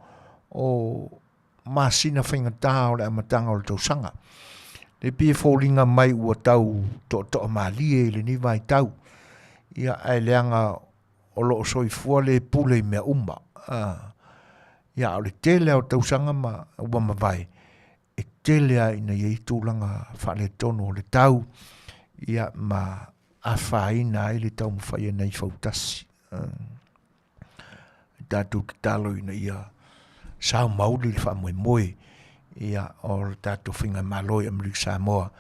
o masina faigata o le amataga o le tausaga. E pei e foliga mai ua tau toatoa malie i lenei vaitau, ia ae leaga o lo o soifua le pule i mea uma. Ia a o le tele lava o tausaga ma ua mavae, e tele lava ina i ai tulaga faaletonu o le tau, ia ma afaina ai le taumafai a nai fautasi. E tatou tatalo ina ia sao mauli le faamoemoe ia o le tatou faigamalo i Amerika Samoa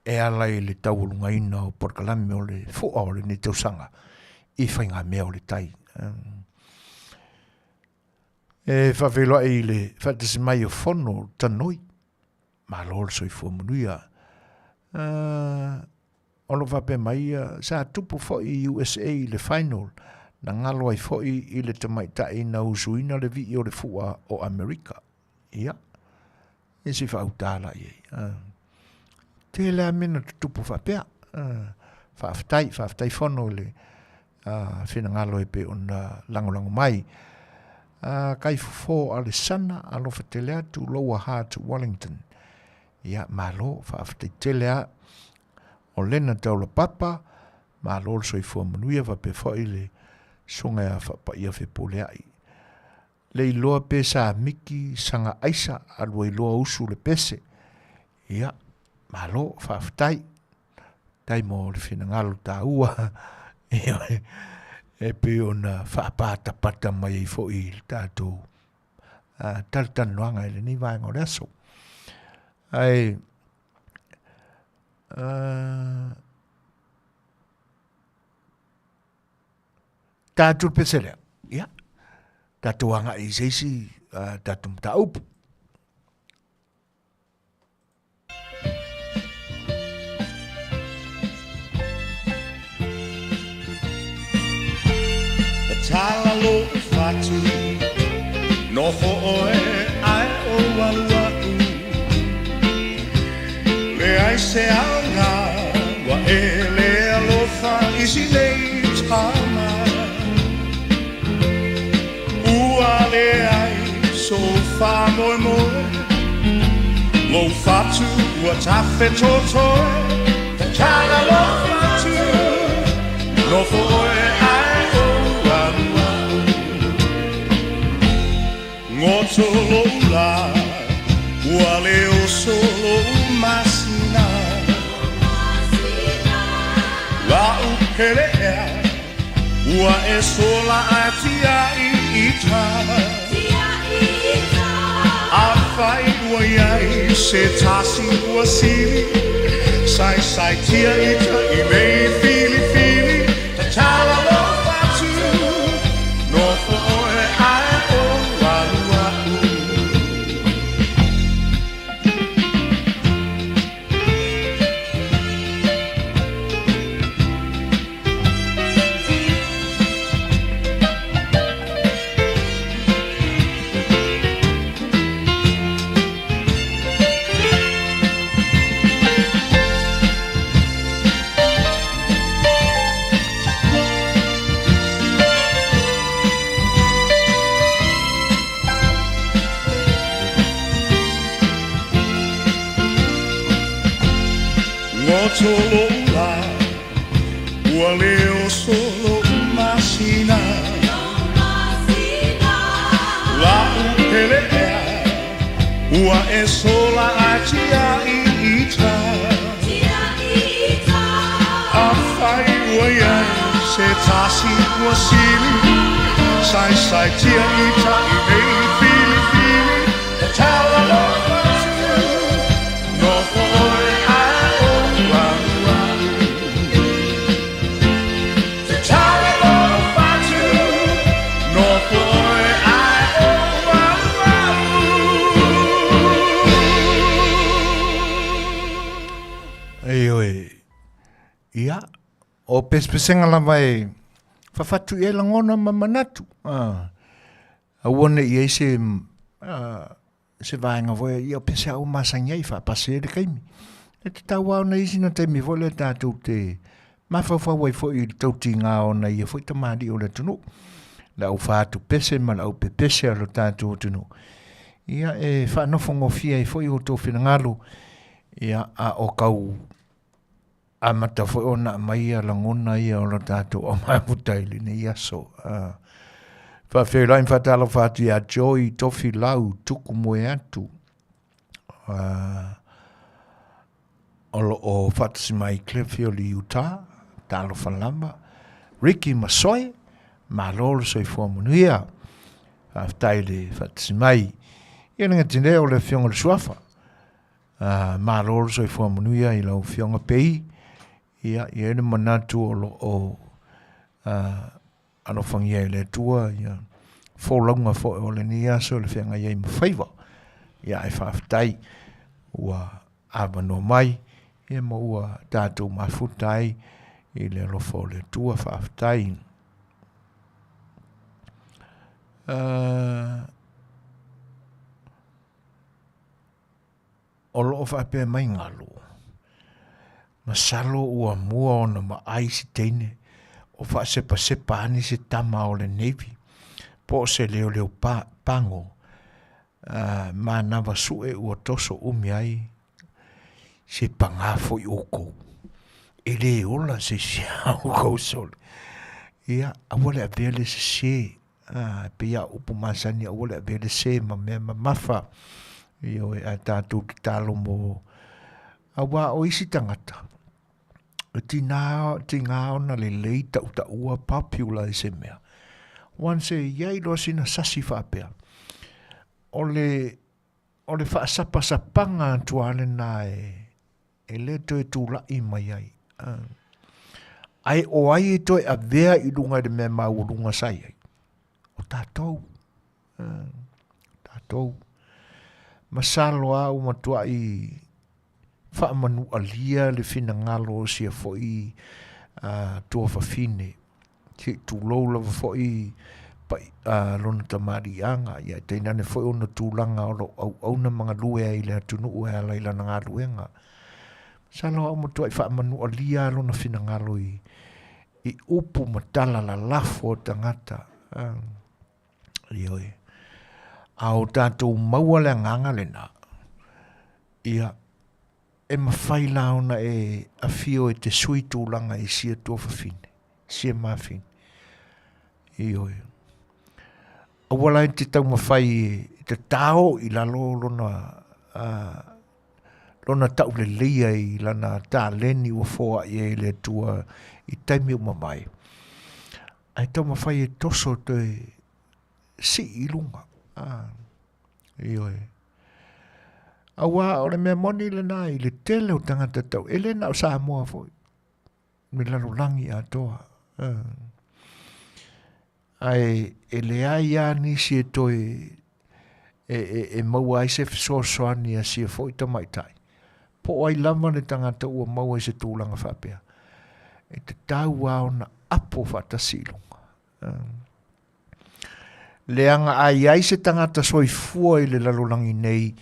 e ala i le taualugaina o polokalame o le fua o lenei tausaga i faigamea o le tai. E faafeiloai i le faatasi mai o Fono Tanoi. Malo le soifua manuia. O lo o faapea mai ia, sa tupu foi i USA i le final, na galo ai foi i le tamaitai na usuina le vii o le fua o Amerika. Ia, e se faauta la i ai. Tele lava mea na tutupu faapea. Faafetai, faafetai Fono i le finagalo e pei ona lagolago mai. Kaifofo Alesana, alofa tele atu, Lower Hutt, Wellington. Ia, malo, faafetai tele lava. O Lena Taulapapa, malo le soifua manuia faapea foi le susuga ia Faapaia Fepuleai. Le iloa pe sa miki saga aisa alu ai loa usu le pese. Ia, malo, faafetai. Tai mo le finagalo taua e pei ona faapatapata mai ai foi i le tatou talatalanoaga i lenei vaega o le aso. Ae tatou pese lea, ia, tatou agai i se isi tatou mataupu. Tatala lou fatu, nofo oe ae ou alu aku. Leai se aoga ua e le alofa i si nei tama. Ua leai sou faamoemoe, lou fatu ua tafetotoe. Tatala lou fatu, nofo oe ae ou alu aku. Goto lou lā, ua le oso lou masina. La'u pele ea, ua e sola ae tia'i ita. Afai ua iai se tasi ua sili, saisaitia ita i nei filifili, tatala lou fatu, nofo oe ae ou alu aku. Goto lou lā, ua le oso lou masina. La'u pele ea, ua e sola ae tia'i ita. Afai ua iai se tasi ua sili, saisaitia ita i nei filifili, tatala lou fatu, nofo oe ae ou alu aku. Tatala lou fatu, nofo oe ae ou alu aku. Ioe, ia, o pesepesega lava e fafatu i ai lagona ma manatu. Aua ne i ai se, se vaega foi ia pese au masani ai faapasi ai le taimi. E tatau lava ona i ai sina taimi foi lea tatou te mafaufau ai foi i le tautiga o nai ia foi tamalii o le atunuu, le au fatupese ma le au pepese a lo tatou atunuu. Ia e faanofogofie ai foi outou finagalo, ia a o tau amata foi ona aumai ia lagona ia o lo tatou aumafuta i lenei aso. Faafeiloai ma faatalofa atu ia Joy Tofilau Tuku Moeatu o lo o faatasi mai i Clearfield i Utah. Talofa lava. Ricky Masoe, malo le soifua manuia. Faafetai le faatasi mai. Ia le gata i lea o le Afioga i le Suafa. Malo le soifua manuia i lau Afioga Pei. Ia, e i ai le manatu o lo o alofagia e le Atua ia folauga foi o lenei aso i le feagai ai ma faiva. Ia ae faafetai ua avanoa mai ia ma ua tatou mafuta ai i le alofa o le Atua. Faafetai. O lo o faapea mai galu, masalo ua mua ona vaai se teine o faasepasepa ane se tama o le Navy po o se leoleo pa, pago manava sue ua toso umi ai se pagā foi oukou. E le ola se isi a oukou sole. Ia, aua le avea le sese A, e pei lava o upu masani, aua le avea le se ma mea mamafa. Ioe, ae tatou tatalo mo... Aua o isi tagata, e tiga, tiga ona lelei tautaua popular i se mea. Once e i ai loa sina sasi faapea, o le, o le faasapasapaga atu lava lena e, e le toe tulai mai ai. Ae o ai e toe avea i luga i le mea maualuga sa i ai? O tatou. Tatou. Masalo lava ua matuai faamanualia le finagalo o sia foi tuafafine Se i tulou lava foi lona tamaliiaga, ia tainane foi ona tulaga o lo o auauna ma galue ai i le atunuu e ala i lana galuega. Masalo lava ua matuai faamanualia lona finagalo i, i upu ma tala lalafo a tagata. Ioe. A o tatou maua le agaga lena, ia, E mafai la ona e afio e te sui tulaga i sia tuafafine, sia mafine. Ioe. Aua la e te taumafai e te tao i lalo lona, lona tauleleia i lana taleni ua foai ai e le Atua i taimi ua mavae. Ae taumafai e toso toe sii i luga. Ioe. Aua o le mea moni lena i le tele o tagata tau, e le na o Samoa foi, me lalolagi atoa. Ae e leai lava nisi e toe e, e, e maua ai se fesoasoani a sia foi tamaitai. Po o ai lava le tagata ua maua i se tulaga faapea, e tatau lava ona apo faatasi i luga. Leaga a i ai se tagata soifua i le lalolagi nei,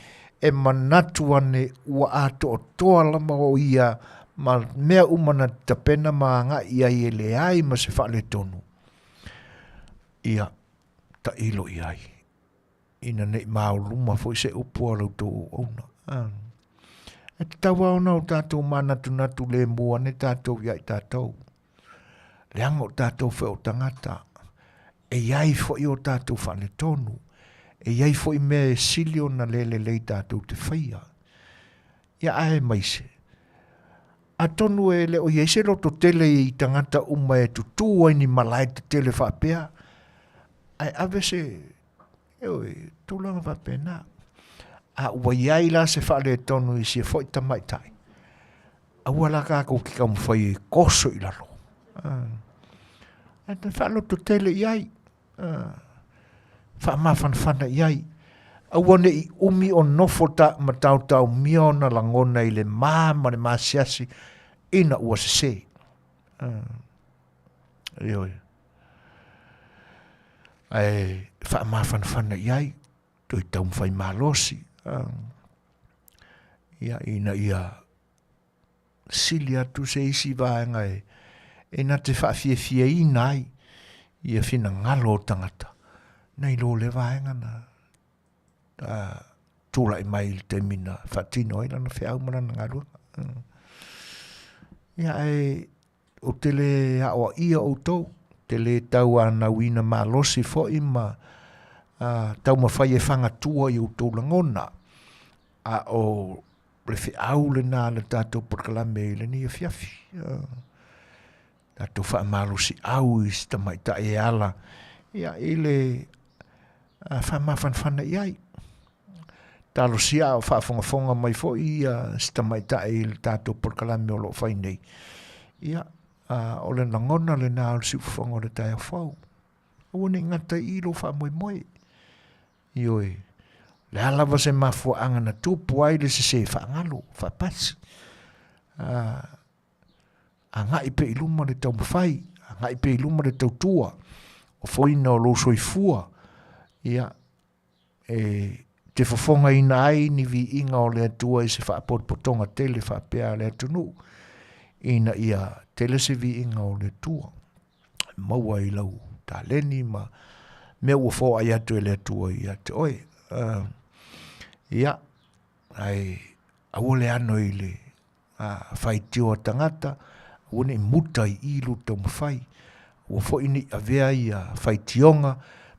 e manatu ane ua atoatoa lava o ia ma mea uma na tapena ma agai i ai e leai ma se faaletonu, ia, tailo i ai, ina ne i maoluma foi se upu a la outou auauna. E tatau lava ona o tatou manatunatu lemu ane tatou ia i tatou. Leaga o tatou foi o tagata, e i ai foi o tatou faaletonu, e i ai foi mea e sili ona le lelei tatou te faia. Ia aemaise, atonu e le o i ai se loto tele i tagata uma e tutū ai ni malae tetele faapea, ae ave se, ioe, tulaga faapena. A ua i ai la se faaletonu i sia foi tamaitai, aua la tatou te taumafai e toso i lalo. Ae toe faalototele i ai, faamafanafana i ai. Aua ne i umi o nofo ta ma taotaomia ona lagona i le ma ma le masiasi ina ua sese. Ioe. Ae faamafanafana i ai, toe taumafai malosi. Ia, ina ia sili atu se isi vaega e, e na te faafiafiaina ai ia finagalo o tagata, nai lo le vaega na tulai mai i le taimi na faatino ai lana feau ma lana galuega. Ia, ae ou te le aoaia outou, te le tauanauina malosi foi ma taumafai e fagatua i outou lagona, a o le feau lena a le tatou polokalame i lenei afiafi. Tatou faamalosiau i si tamaitai e ala ia, i le faamafanafana i ai. Talosia a o faafogafoga mai foi ia si tamaitai i le tatou polokalame o lo o fai nei. Ia, o le lagona lena o le siufofoga o le taeao fou. Aua ne i gata i i lou faamoemoe. Ioe, o le a lava se mafuaaga na tupu ai le sese faagalo, faapasi. Agai pea i luma le taumafai, agai pea i luma le tautua, ofoina o lou soifua, ia, e te fofogaina ai ni viiga o le Atua i se faapotopotoga tele faapea a le atunuu, ina ia tele se viiga o le Atua e maua i lau taleni ma mea ua foai atu e le Atua ia te oe. Ia, ae aua le ano i le faitio a tagata, aua ne i muta i i lou taumafai, aua foi ne i avea ia faitioga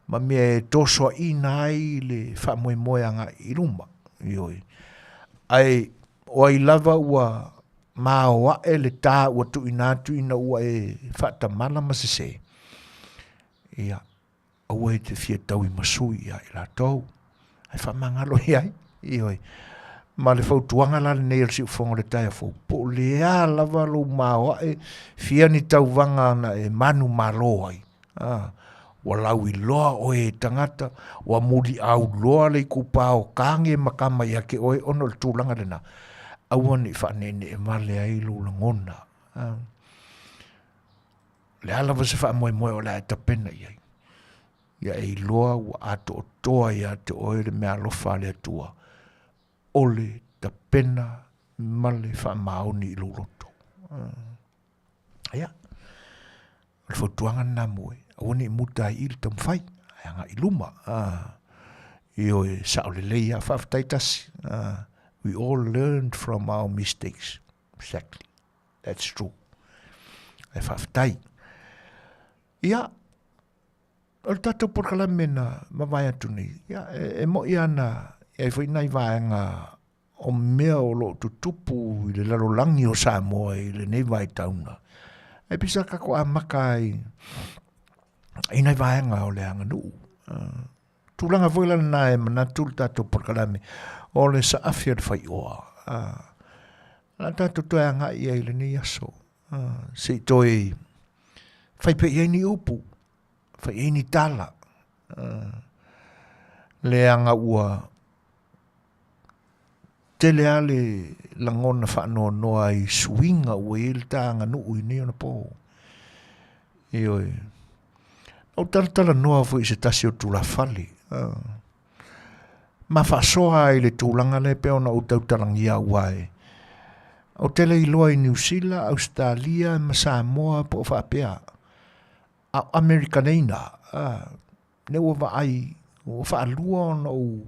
ma mea e tosoaina ai le faamoemoe agai i luma. Ioe. Ae o ai lava ua maoae le tā ua tuuina atu ina ua e faatamala ma sese, ia, aua e te fia tauimasui ia i latou, ae faamagalo i ai, ioe. Ma le fautuaga la lenei o le siufofoga o le taeao fou, po o le a lava lou maoae, fia ni tauvaga na e manumalo ai, a, ua lauiloa oe e tagata, ua muliauloa le itupa o kage ma kama ia te oe ona o le tulaga lena, aua ne i faaneenee vale ai lou lagona. A. Le a lava se faamoemoe o le a e tapena i ai, ia e iloa ua atoatoa ia te oe le meaalofa a le Atua, o le tapena ma le faamaoni i lou loto. Ia, o le fautuaga lena mo oe, aua ne i muta ai i le taumafai, ae agai i luma. Ioe, sao lelei lava, faafetai tasi. We all learn from our mistakes. Exactly. That's true. E faafetai. Ia, o le tatou polokalame na mavae atu nei, ia, e, e moi ana, e ai foi nai vaega o mea o lo o tutupu i le lalolagi o Samoa i lenei vaitauna. E pisa tatou amata ai i nai vaega o le aganuu. Uh, tulaga foi la lena e manatu le tatou polokalame o le saafi o le faioa. Uh, la tatou toe agai i ai i lenei aso. Uh, se i toe fai pea i ai ni upu, fai i ai ni tala. Uh, leaga ua tele lava le lagona faanoanoa i suiga ua i ai le ta aganuu i nei ona po. Ioe. Na ou talatalanoa foi i se tasi o tulafale. Uh, ma faasoa ai i le tulaga lea pei ona ou tautalagia aua e ou te le iloa i Niu Sila, Ausetalia ma Samoa po o faapea. A o Amerika nei na, uh, lea ua vaai, ua faalua ona ou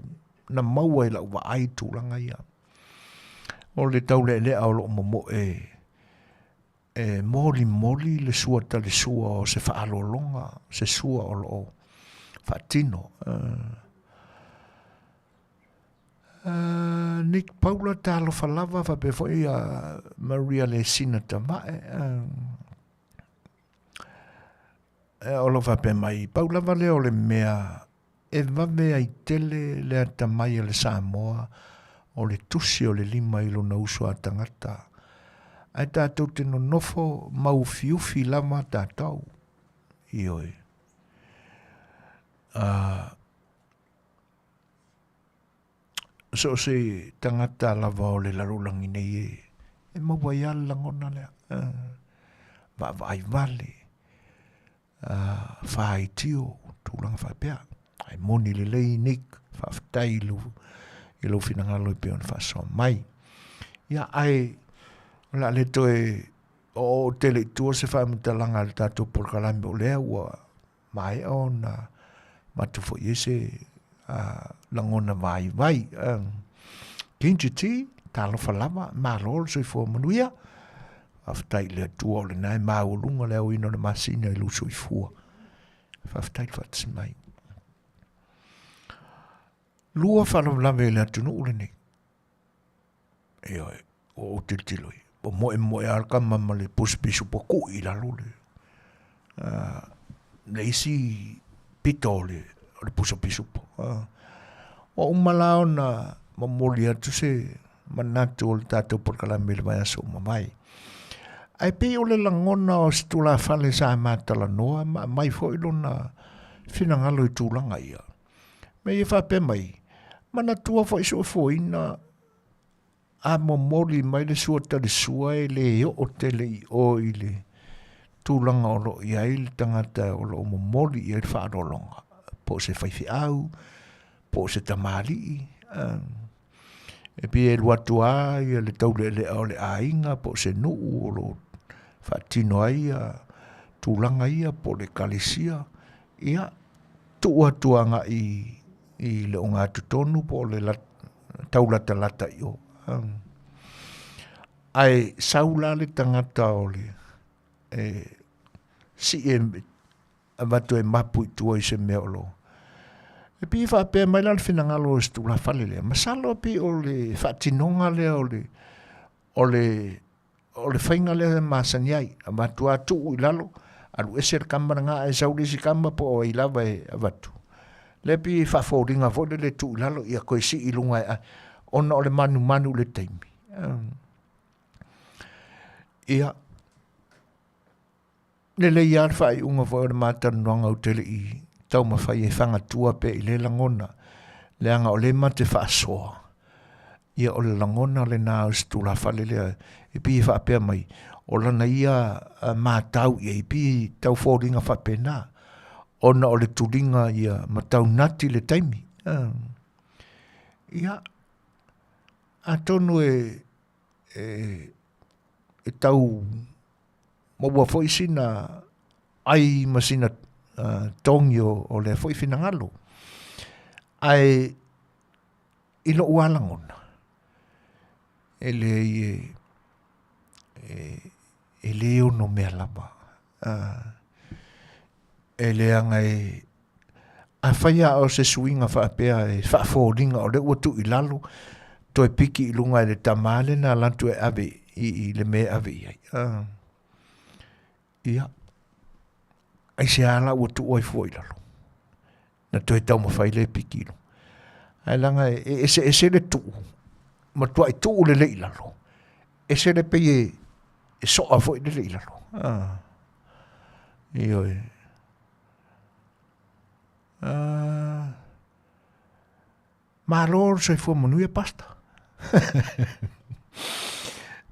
na maua i lau vaai tulaga ia. O le taulealea o loo momoe e molimoli le sua talisua o se faaaloaloga, se sua o loo faatino. Uh, Nick Paula talofa lava faapea foi ia Maria Lesina Tamae. Uh, o lo faapea mai, pau lava lea o le mea e vave ai tele le atamai a le Samoa o le tusi o le lima i lona uso a tagata, ae tatou te nonofo maufiufi lava tatou. Ioe. Uh, so o se tagata lava o le lalolagi nei e, e maua ai lava le lagona lea. Uh, vaavaai vale, uh, faitio, tulaga faapea. Ae moni lelei Nick, faafetai i lou, i lou finagalo e pei ona faasoa mai. Ia, ae o le a le toe oo tele i tua se faamatalaga a le tatou polokalame o lea ua maea ona avatu foi i ai se uh, lagona vaivai. Um, Ginger T, talofa lava, malo le soifua manuia. Faafetai i le Atua o lena e maualuga le aoina o le masina i lou soifua. Faafetai le faatasi mai. Lua faalavelave i le atunuu lenei. Ioe, ua ou tilotilo i. moemoe lava le tama ma le pusa pisupo kui i lalo le le isi pito o le o le pusa pisupo. Ua uma la ona momoli atu se manatu o le tatou polokalame i le vaiaso ua mavae. Ae pei o le lagona o se tulafale sa ma talanoa ma aumai foi lona finagalo i tulaga ia, ma ia faapea mai, manatua foi soifuaina a momoli mai le sua talisua e le oo tele i o i le tulaga o lo o i ai le tagata o lo o momoli i ai le faaaloaloga, po o se faifeau, po o se tamalii, e pei e alu atu lava le taulealea o le aiga po o se nuu o lo o faatino ai tulaga ia po o le ekalesia, ia tuu atu agai i le ogatotonu po o le taulatalata i o. Ae sau la le tagata o le e sii e avatu e mapu i tua i se mea o lo o E pei e faapea mai la le finagalo o si tulafale lea, masalo pei o le faatinoga lea o le o le o le faiga lea e masani ai, avatu lava tuu i lalo, alu ese le tama lena ae sau le isi tama po o ai lava e avatu. Lea pei e faafoliga foi lele e tuu i lalo ia toe sii i luga e ave ona o le manumanu i le taimi. Ia, lelei lava le faaiuga foi o le ma talanoaga ou te le i taumafai e fagatua pea i lea lagona, leaga o lea ma te faasoa, ia o le lagona lena o si tulafale lea e pei e faapea mai, o lana ia matau i ai, e pei e tau foliga faapena, ona o le tuliga ia ma taunati le taimi. Ia, atonu e e tau maua foi sina ai ma sina togi o lea foi finagalo. Ae i lou lava lagona, e leai e le ono mea lava. E leaga e afai lava o se suiga faapea e faafoliga o lea ua tuu i lalo toe piki i luga e le tama lea na alu atu e ave i le mea e ave i ai. Ia, aisea la ua tuu ai fua i lalo? Na toe taumafai lea e piki i luga. Ae leaga e eseese le tuu, matuai tuu lelei i lalo, ese le pei e soa foi lele i lalo. Ioe. Malo le soifua manuia Pastor.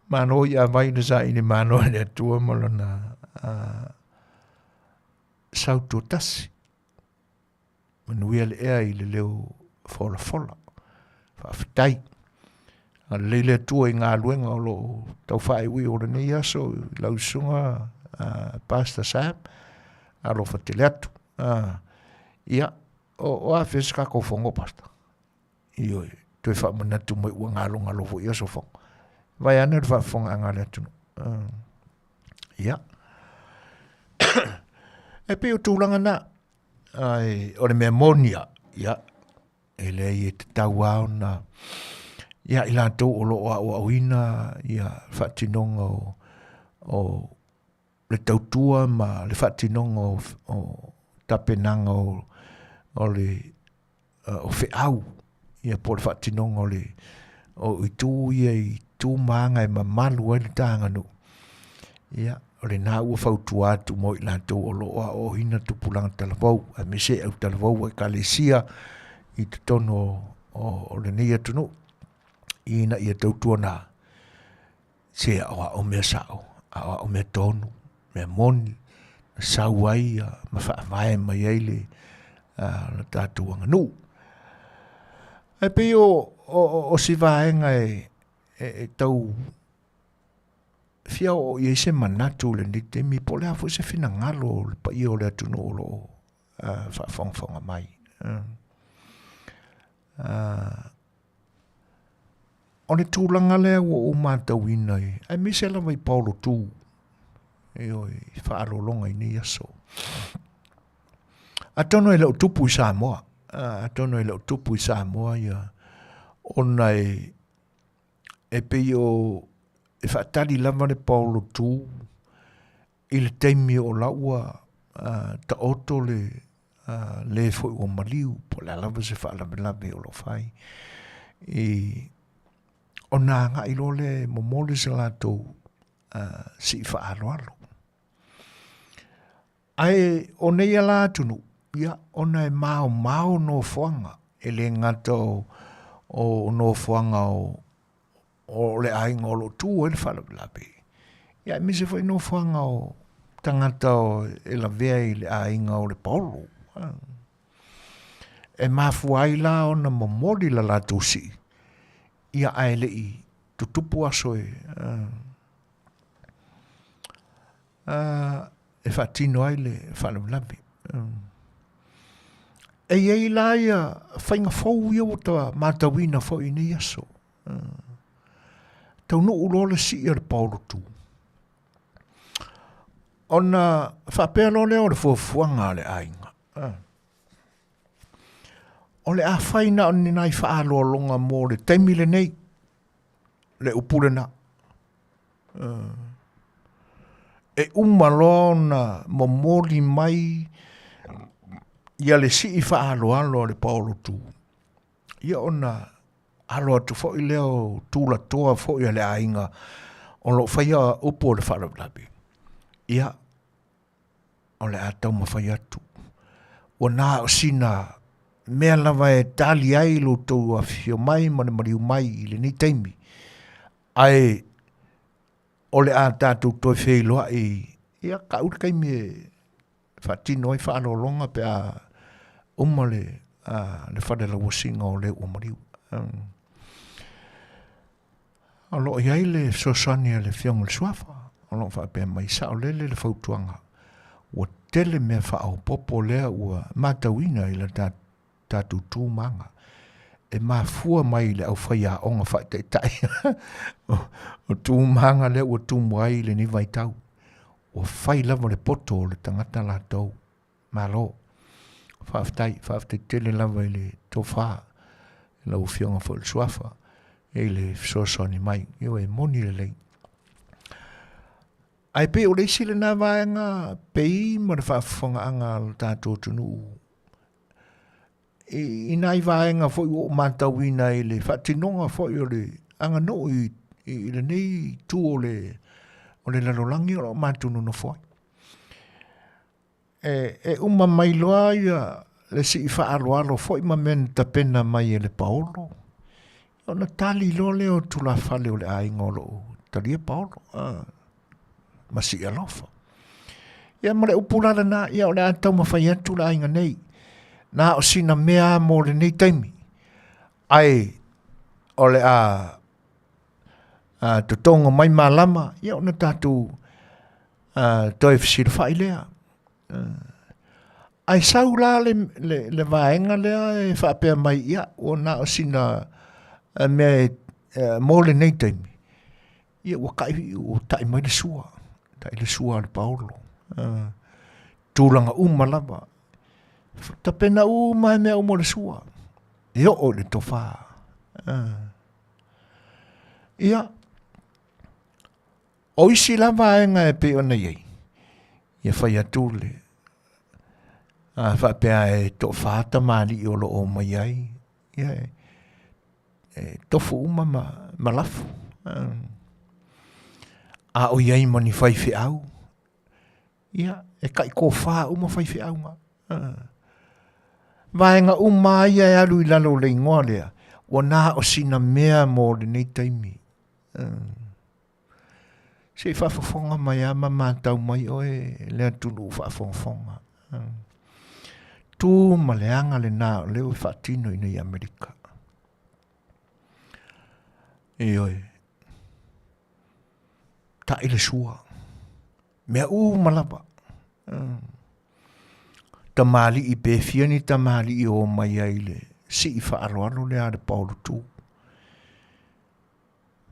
Malo i avai le saili malo e le Atua ma lona sautuatasi. Manuia le ea i le leo folafola. Faafetai. Agalelei le Atua i galuega o lo o tau faaiuiu o lenei aso i lau susuga Pastor Sam. Alofa tele atu. Ia, o afea se tatou fono, Pastor? Ioe, toe faamanatu mai ua galogalo foi aso fono. Vae ane le faafofogaaga a le atunuu. Ia. E pei o tulaga na. Ai, o le mea moni lava, ia, e leai e tatau lava ona ia i latou o lo o aoaoina ia faatinoga o, o le tautua ma le faatinoga o, o tapenaga o, o le o feau ia po o le faatinoga o le o itu ia i tu ma aga e mamalu ai le ta aganuu. Ia, o lena ua fautua atu mo i latou o lo o aoaoina tupulaga talavou, aemaise au talavou o ekalesia i totonu o, o, o lenei atunuu, ina ia tautuana se aoao mea sao, aoao mea tonu, mea moni, na sau ai ma faavae mai ai le, le tatou aganuu. Ae pei o, o, o si vaega e, e, e tau fia oo i ai se manatu i lenei taimi, po o le a foi se finagalo o le paia o le atunuu o lo o faafogafoga mai. O le tulaga lea ua ou matauina i, aemaise lava i paolo tu, ioe, i faaaloaloga i nei aso. Atonu e le o tupu i Samoa, atonu e le o tupu i Samoa ia, ona e, e pei o, e faatali lava le paolo tu i le taimi o la ua taoto le le foi ua maliu po o le a lava se faalavelave o lo o fai i ona agai loa lea e momoli se latou sii faaaloalo. Ae o nei ala atunuu, ia, ona e maomao nofoaga, e le gata o, o nofoaga o, o le aiga o lo o tu ai le faalavelave, ia aemaise foi nofoaga o tagata o, e lavea i le aiga o le paolo. E mafua ai la ona momoli la latou sii, ia ae le i tutupu aso e, e faatino ai le faalavelave. E i ai la ia faiga fou ia ua ta matauina foi i nei aso. Taunuu loa le sii o le paolotu, ona faapea loa lea o le fuafuaga a le aiga, o le a fai na o ni nai faaaloaloga mo le taimi lenei, le upu lena. E uma loa ona momoli mai ia le sii faaaloalo a le paolotu, ia ona alo atu foi lea o tulatoa foi a le aiga o lo o faia upu o le faalavelave, ia, o le a taumafai atu. Ua na o sina mea lava e tali ai lo outou afifio mai ma le maliu mai i lenei taimi, ae o le a tatou toe feiloai, ia, kau le taimi e faatino ai faaaloaloga pe a uma le, a, le fale lauasiga o le ua maliu. O lo o i ai le fesoasoani a le Afioga i le Suafa, o lo o faapea mai, saolele le fautuaga, ua tele mea faaopoopo lea ua matauina i le tatou tu ma aga, e mafua mai i le aufaiaoga faataitai o tu ma aga lea ua tumu ai i lenei vaitau. Ua fai lava le poto o le tagata latou. Malo. Faafetai, faafetai tele lava i le tofa i lau Afioga foi i le Suafa i le fesoasoani mai. Ioe, e moni lelei. Ae pei o le isi lena vaega pei ma le faafofogaaga a lo tatou atunuu i, i nai vaega foi ua ou matauina i le faatinoga foi o le aganuu i, i lenei itu o le, o le lalolagi o lo o matou nonofo ai. E, e uma mai loa ia le sii faaaloalo foi ma mea na tapena mai e le paolo, ona tali loa lea o tulafale o le aiga o lo o talia paolo. Ah. Ma sii alofa. Ia ma le upu la lena, ia o le a taumafai atu le aiga nei. Na o sina mea mo lenei taimi. Ae o le a, a totogo mai malama, ia ona tatou a, toe fesilafai lea. Ae sau la le, le, le vaega lea e faapea mai, ia, ua na o sina mea e, mo lenei taimi. Ia ua ta'i, ua ta'i mai le sua, ta'i le sua a le paolo. Uh, tulaga uma lava. Tapena uma e mea uma o le sua. E oo i le tofā. Uh. Ia, o isi la vaega e pei ona i ai, ia fai atu le, a faapea e toafa tamalii o lo o omai ai, ia e, e tofu uma ma, ma lafo. A o i ai ma ni faifeau, ia, e kai kōwhā uma faifeau ngā. Vaega uma ia e alu i lalo o le ingoa lea, ua nā o sina mea mō lenei taimi. Se i faafofoga mai a ma matau mai oe le atunuu faafogafoga. Tu ma le aga lena o lea ua faatino i nei Amerika. Ioe. Ta'i le sua. Mea uma lava. Tamalii pe fia ni tamalii o mai ai le sii faaaloalo lea a le paolotu.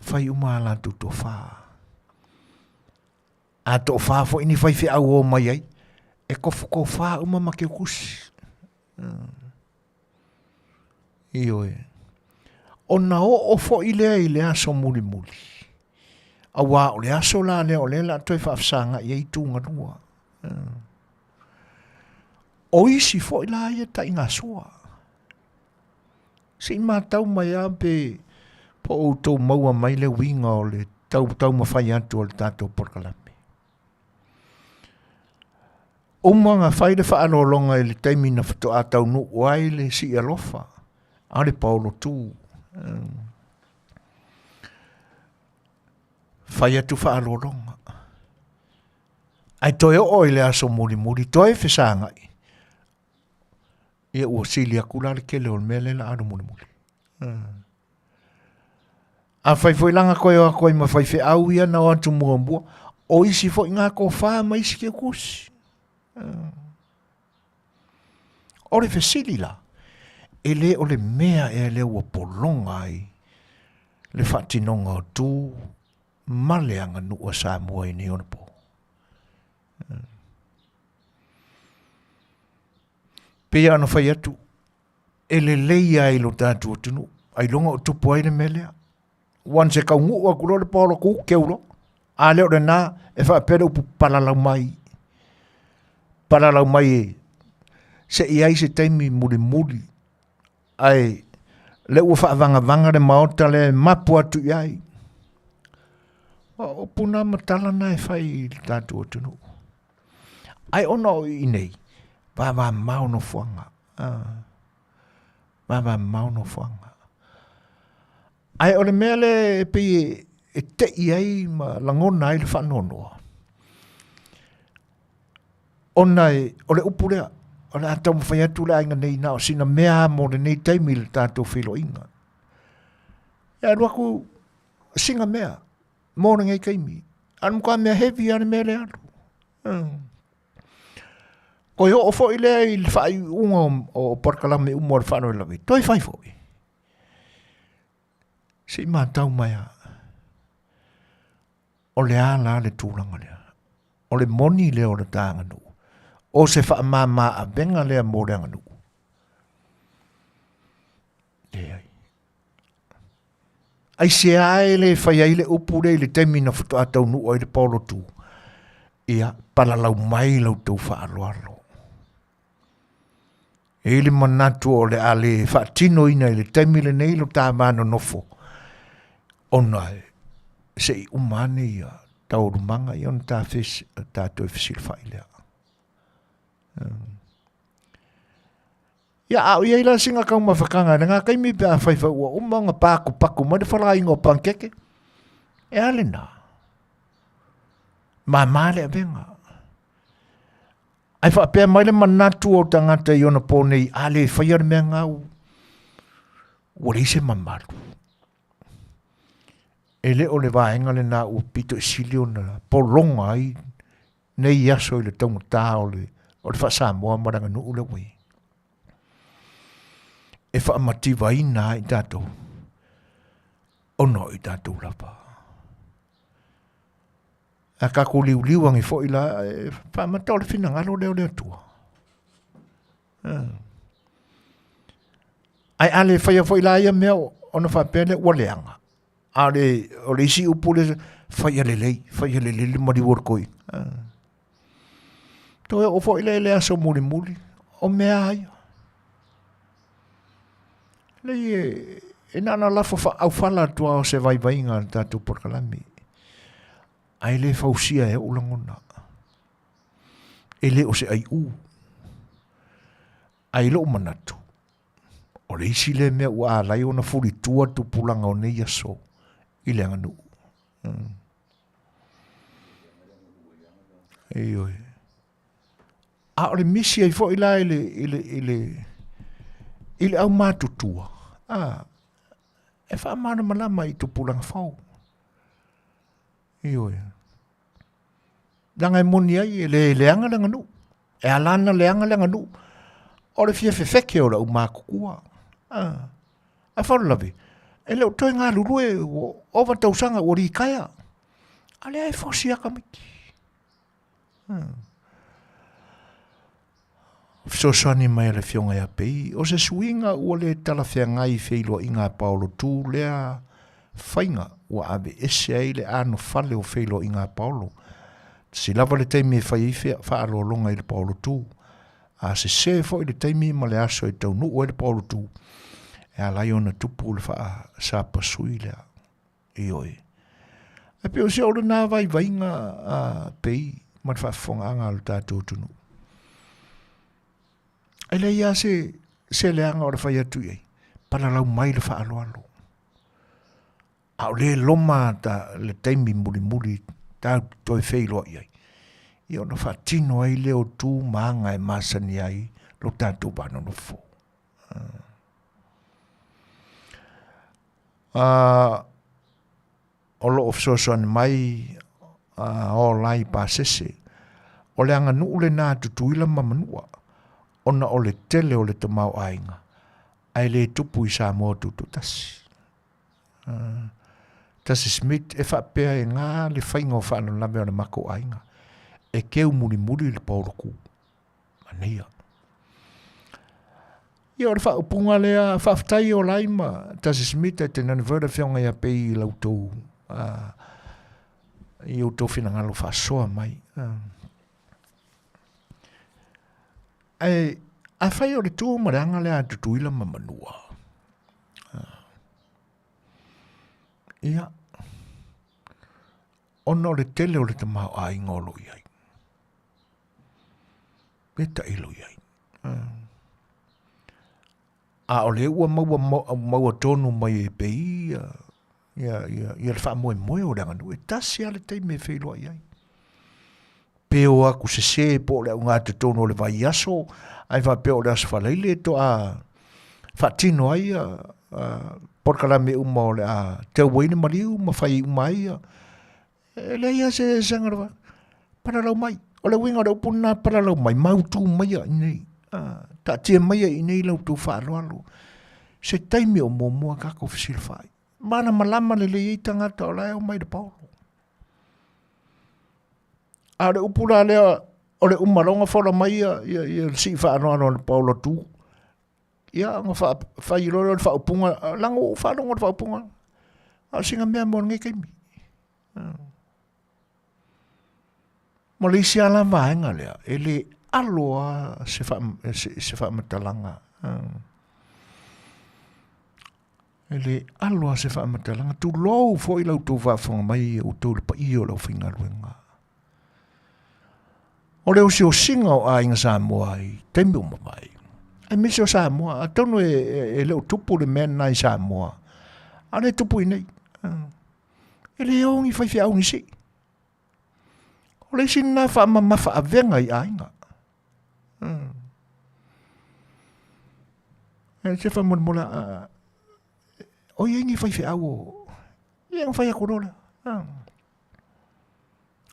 Fai uma a latou tofa. A tofa foi ni faifeau o mai ai, e kofu tofa uma ma keukusi. Ioe. Ona oo foi lea i le aso mulimuli. Auā o le aso la lea o lea o le a toe faafesagai ai itu galua. O isi foi la ia taigasua. Se i matau mai lava pe po o outou maua mai le uiga o le tau taumafai atu o le tatou polokalame. Uma ona fai le faaaloaloga i le taimi na faatoa taunuu ai le sii alofa a le paolo tu. Fai atu faaaloaloga. Ae toe oo i le aso mulimuli, toe fesagai. Ia ua sili atu la le tele o le mea lea la alu mulimuli. Afai foi la na toe o atu ai ma faifeau ia na o atu muamua, o isi foi na tofa ma isi tiutusi. O le fesili la, e le o le mea ea lea ua pologa ai le faatinoga o tu ma le aganuu a Samoa i nei ona po. Pei lava ona fai atu, e lelei lava i lo tatou atunuu, ailoga o tupu ai le mea lea. Once e taunuu atu loa le paolo tu, keu loa. A le o lena, e faapea le upu palalau mai. Palalau mai e se i ai se taimi mulimuli. Ae lea ua faavagavaga le maota lea e mapu atu i ai. O upu na ma tala na e fai i le tatou atunuu. Ae ona o i nei, vavamao nofoaga. Vavamao nofoaga. Ae o le mea lea e pei e tei ai ma lagona ai le faanoanoa, ona e, o le upu lea, o le a taumafai atu le aiga nei na o sina mea mo lenei taimi i le tatou feiloaiga. E alu atu sina mea mo lenei taimi. A o le matua mea heavy lava le mea lea alu. Toe oo foi lea i le faaiuiuga o polokalame uma o le faalavelave, toe fai foi. Se i matau mai lava, o le a la le tulaga lea? O le moni lea o le ta aganuu, o se faamama avega lea mo le aganuu? Leai. Aisea e le fai ai le upu lea i le taimi na faatoa taunuu ai le paolo tu? Ia, palalau mai la outou faaaloalo. E i ai le manatu o le a le faatinoina i le taimi lenei lo ta va nonofo, ona se i uma ane ia taualumaga ia ona ta, ta toe fesilafai lea. Ia, a o i ai la sina taumafataga i lena taimi pe afai foi ua uma ona patupatu mai le falaina o panikeke, e a lena? Mama le avega. Ae faapea mai le manatu o tagata i ona po nei, a le faia le mea lena, ua leai se mamalu. E le o le vaega lena ua pito i sili ona pologa ai nei aso i le taugata o le, o le faa-Samoa ma le aganuu lea ua i ai. E faamativaina ai tatou ona o i tatou lava. A tatou liuliu ane foi la, e faamata o le finagalo lea o le Atua. Ae a le faia foi la ia mea ona faapea lea ua leaga. A o le, o le isi upu lea, faia lelei, faia lelei le maliu o le toeaina. Toe oo foi lea i le aso mulimuli, o mea a ia. Leai e, e na ona lafo faaaufala atu lava o se vaivaiga a le tatou polokalame. Ae le fausia e ou lagona. E le o se aiu. Ae i lou manatu, o le isi lea mea ua alai ona fulitua tupulaga o nei aso i le aganuu. Mm. Ioe. A o le misi ai foi la i le, i le, i le, i le aumatutua, a, e faamalamalama i tupulaga fou. Ioe. Leaga e moni ai, e le leaga le aganuu. E ala ona leaga le aganuu, o le fia fefeke o le aumatutua. A, ae faalavelave, e le o toe galulue, ua ova tausaga ua litaea. A lea e fosi lava tamaiti. Fesoasoani mai a le Afioga ia Pei, o se suiga ua le talafeagai i feiloaiga a Paolo Tu lea. faiga ua aveese ai le anofale o feiloaiga a Paolo. Tasi lava le taimi e fai ai faaaloaloga i le Paolo tu. A sesē foi le taimi ma le aso e taunuu ai le Paolo tu, e ala ai ona tupu le faasapasui lea. Ioe. Ae pei o se o lena vaivaiga a pei ma le faafofogaaga a lo tatou atunuu. E leai lava se, se leaga o le fai atu i ai, palalau mai le faaaloalo. A o le loma ta, le taimi mulimuli tatou te toe feiloai ai, ia ona faatino ai lea o tu ma aga e masani ai lo tatou va nonofo. O lo o fesoasoani mai a ola ai pasese. O le aganuu lena a Tutuila ma Manua, ona o le tele o le tamaoaiga, ae le tupu i Samoa Tutoatasi. Tasi Smith e faapea e gā le faiga o faalavelave o le makou aiga, e keu mulimuli le paoloku. Manaia. Ia o le faaupuga lea, faafetai e ola ai ma Tasi Smith ae tainane foi le afioga ia Pei i la outou i outou finagalo faasoa mai. Ae afai o le tu ma le aga lea a Tutuila ma Manua, ia, ona o le tele o le tamaoaiga o lo o i ai, Pe tailo i ai. A o lea ua maua, maua tonu mai e pei ia, ia, ia, ia le faamoemoe o le aganuu, e tasi lava le taimi e feiloai ai. Pe o atu sese po o le augatotonu o le vaiaso, ae faapea o le Aso Faraile toa faatino ai ia, polokalame uma o le a teu ai le maliu ma fai uma ai ia, E leai lava se eseesega o le va. Palalau mai. O le uiga o le upu lena palalau mai, mautu maia i inei. Taatia maia i inei la outou faaaloalo. Se taimi o muamua tatou fesilafai. Malamalama lelei ai tagata o la e omai i le paolo. A o le upu la lea o le uma loa ona fola mai ia, ia, ia le sii faaaloalo a le paolo tu. Ia ona fai loa lea o le faaupuga, leaga ua ou faalogo i le faaupuga, a o sina mea mo lenei taimi. Ma le isi lava la vaega lea, e le alo lava se faamatalaga. E le alo lava se faamatalaga, tulou foi la outou faafofoga mai outou le paia o le aufaigaluega. O le osiosiga o aiga Samoa i taimi ua mavae, aemaise o Samoa, atonu e le o tupu le mea lena i Samoa, a o lea e tupu i inei. E le o ni faifeau ni sii. O le isi lena faamamafa avega i aiga. E se faamolemole, o i ai ni faifeau o, ia ona fai atu loa lea.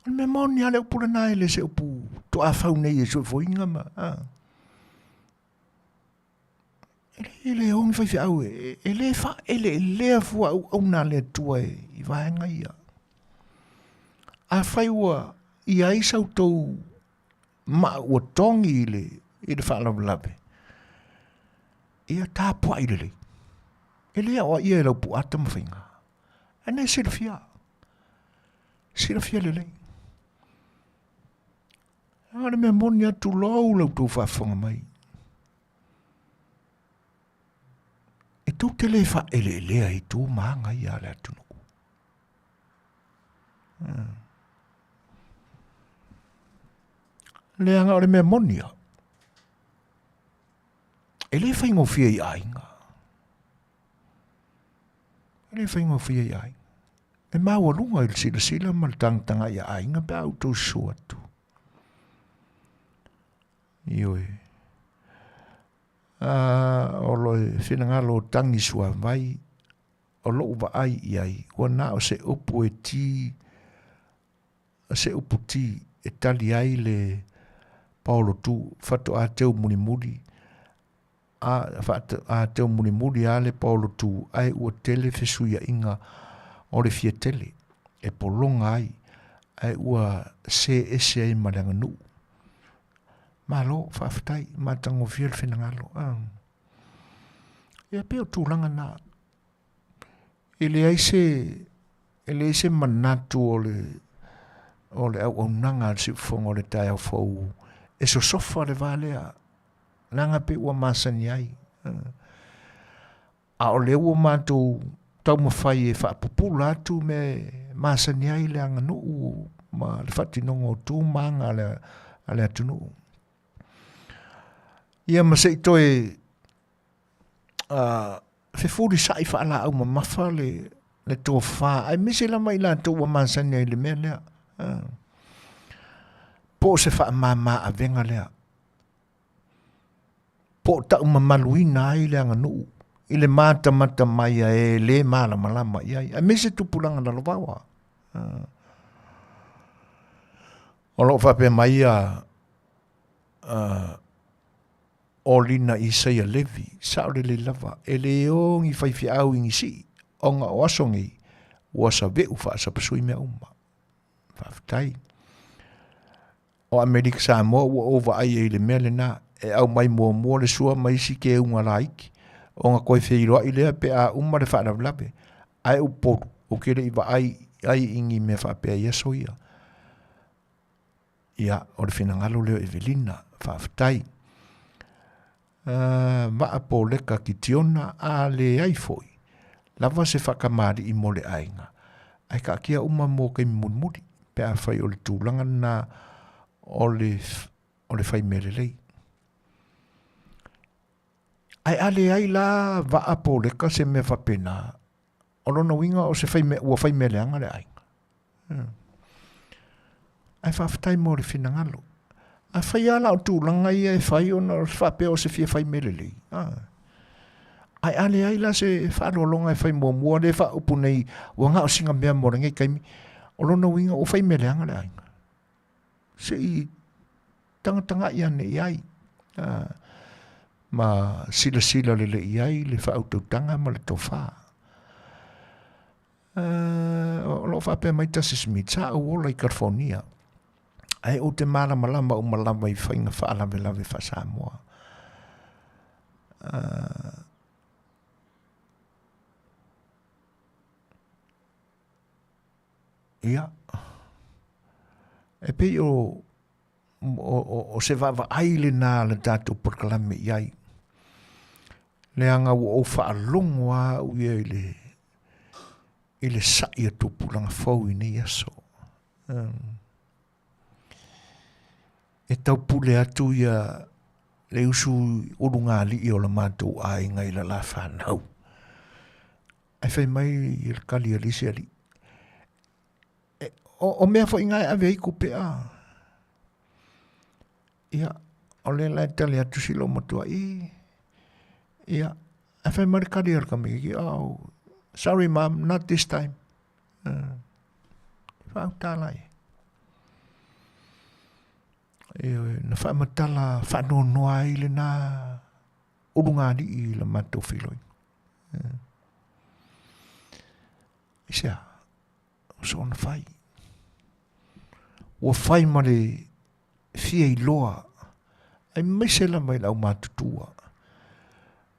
O le mea moni lava le upu lena e le se upu toafau nei e soifuaina ma a. E le o ni faifeau e, e le faaeleelea fua auauna a le Atua i vaega ia. Afai ua i ai sa outou maa ua togi i le, i le faalavelave, ia tapuai lelei. E le aoaia e lau puata ma faiga. Ae na e silafia. Silafia lelei. A o le mea moni lava, tulou la outou faafofoga mai. E tou te le faaeleelea i tu ma aga ia a le atunuu. Leaga o le mea moni lava, e le faigofie i aiga. E le faigofie i aiga. E maualuga i le silasila ma le tagatagai a aiga pe a outou susu atu. Ioe. O le finagalo o Tangi Suavai, o lou vaai i ai, ua na o se upu e ti, se upu ti e tali ai le paolo tu, faatoa teu mulimuli, a faatoa teu mulimuli lava le paolo tu, ae ua tele fesuiaiga o le fia tele e pologa ai, ae ua see ese ai ma le aganuu. Malo, faafetai, matagofie le finagalo. Ia pei o tulaga na. E leai se, e leai se manatu o le, o le auaunaga a le siufofoga o le taeao fou e sosofa le va lea, leaga pei ua masani ai. A o lea ua matou taumafai e faapupula atu mea e masani ai le aganuu ma le faatinoga o tu ma aga a le atunuu. Ia ma se i toe fefulisai faalaau mamafa le tofa, aemaise lava i latou ua masani ai i le mea lea. Po o se faamama avega lea, po o taumamaluina ai le aganuu i le matamata mai a e le malamalama i ai, aemaise tupulaga lalovaoa. O lo o faapea mai a Olina Isaia Levi, sao lelei lava, e le o ni faifeau i ni sii, ona o aso nei, ua save'u faasapasui mea uma. Faafetai. O Amerika Samoa ua ou vaai ai i le mea lena, e aumai muamua le sua ma isi keuga laiti, ona toe feiloai lea pe a uma le faalavelave. Ae Upolu, ou te le i vaai ai i ni mea faapea i aso ia. Ia, o le finagalo lea o Evelina. Faafetai. Uh, Vaa Poleka Kitiona, a leai foi, lava se faakamali'i mo le aiga, ae taatia uma mo taimi mulimuli, pe afai o le tulaga lena o le, o le fai mea lelei. Ae a leai la Vaa Poleka se mea faapena, o lona uiga o se fai mea, ua fai mea leaga le aiga. Ae faafetai mo le finagalo. Afai lava la o tulaga ia e fai ona o se faapea o se fia fai mea lelei, ae a leai la se faaaloaloga e fai muamua lea e faaupu nei ua na o sina mea mo lenei taimi, o lona uiga ua fai mea leaga le aiga. Se i tagatagai ane i ai ma silasila lelei i ai le faautautaga ma le tofa. O lo o faapea mai Tasi Smith, sa ou ola i California, ae ou te malamalama uma lava i faiga faalavelave faa-Samoa. Ia, e pei o, o, o se vaavaai lena a le tatou polokalame i ai. Leaga ua ou faalogo lava au ia i le, i le sa'i a tupulaga fou i nei aso. E taupule atu ia le usu ulugalii o le matou aiga i la la fanau. Ae fai mai le kali a le isi alii, e, o, o mea foi na e ave ai tupe a. Ia, o lea la e tali atu si loomatua, i, ia, ae fai mai le kali a le tamaititi, oh, sorry mom, not this time. Faautala ai. Ioe, na faamatala faanoanoa ai lena ulugalii i la matou feiloaiga. Aisea? O soona fai. Ua fai ma le fia iloa, aemaise lava i le aumatutua.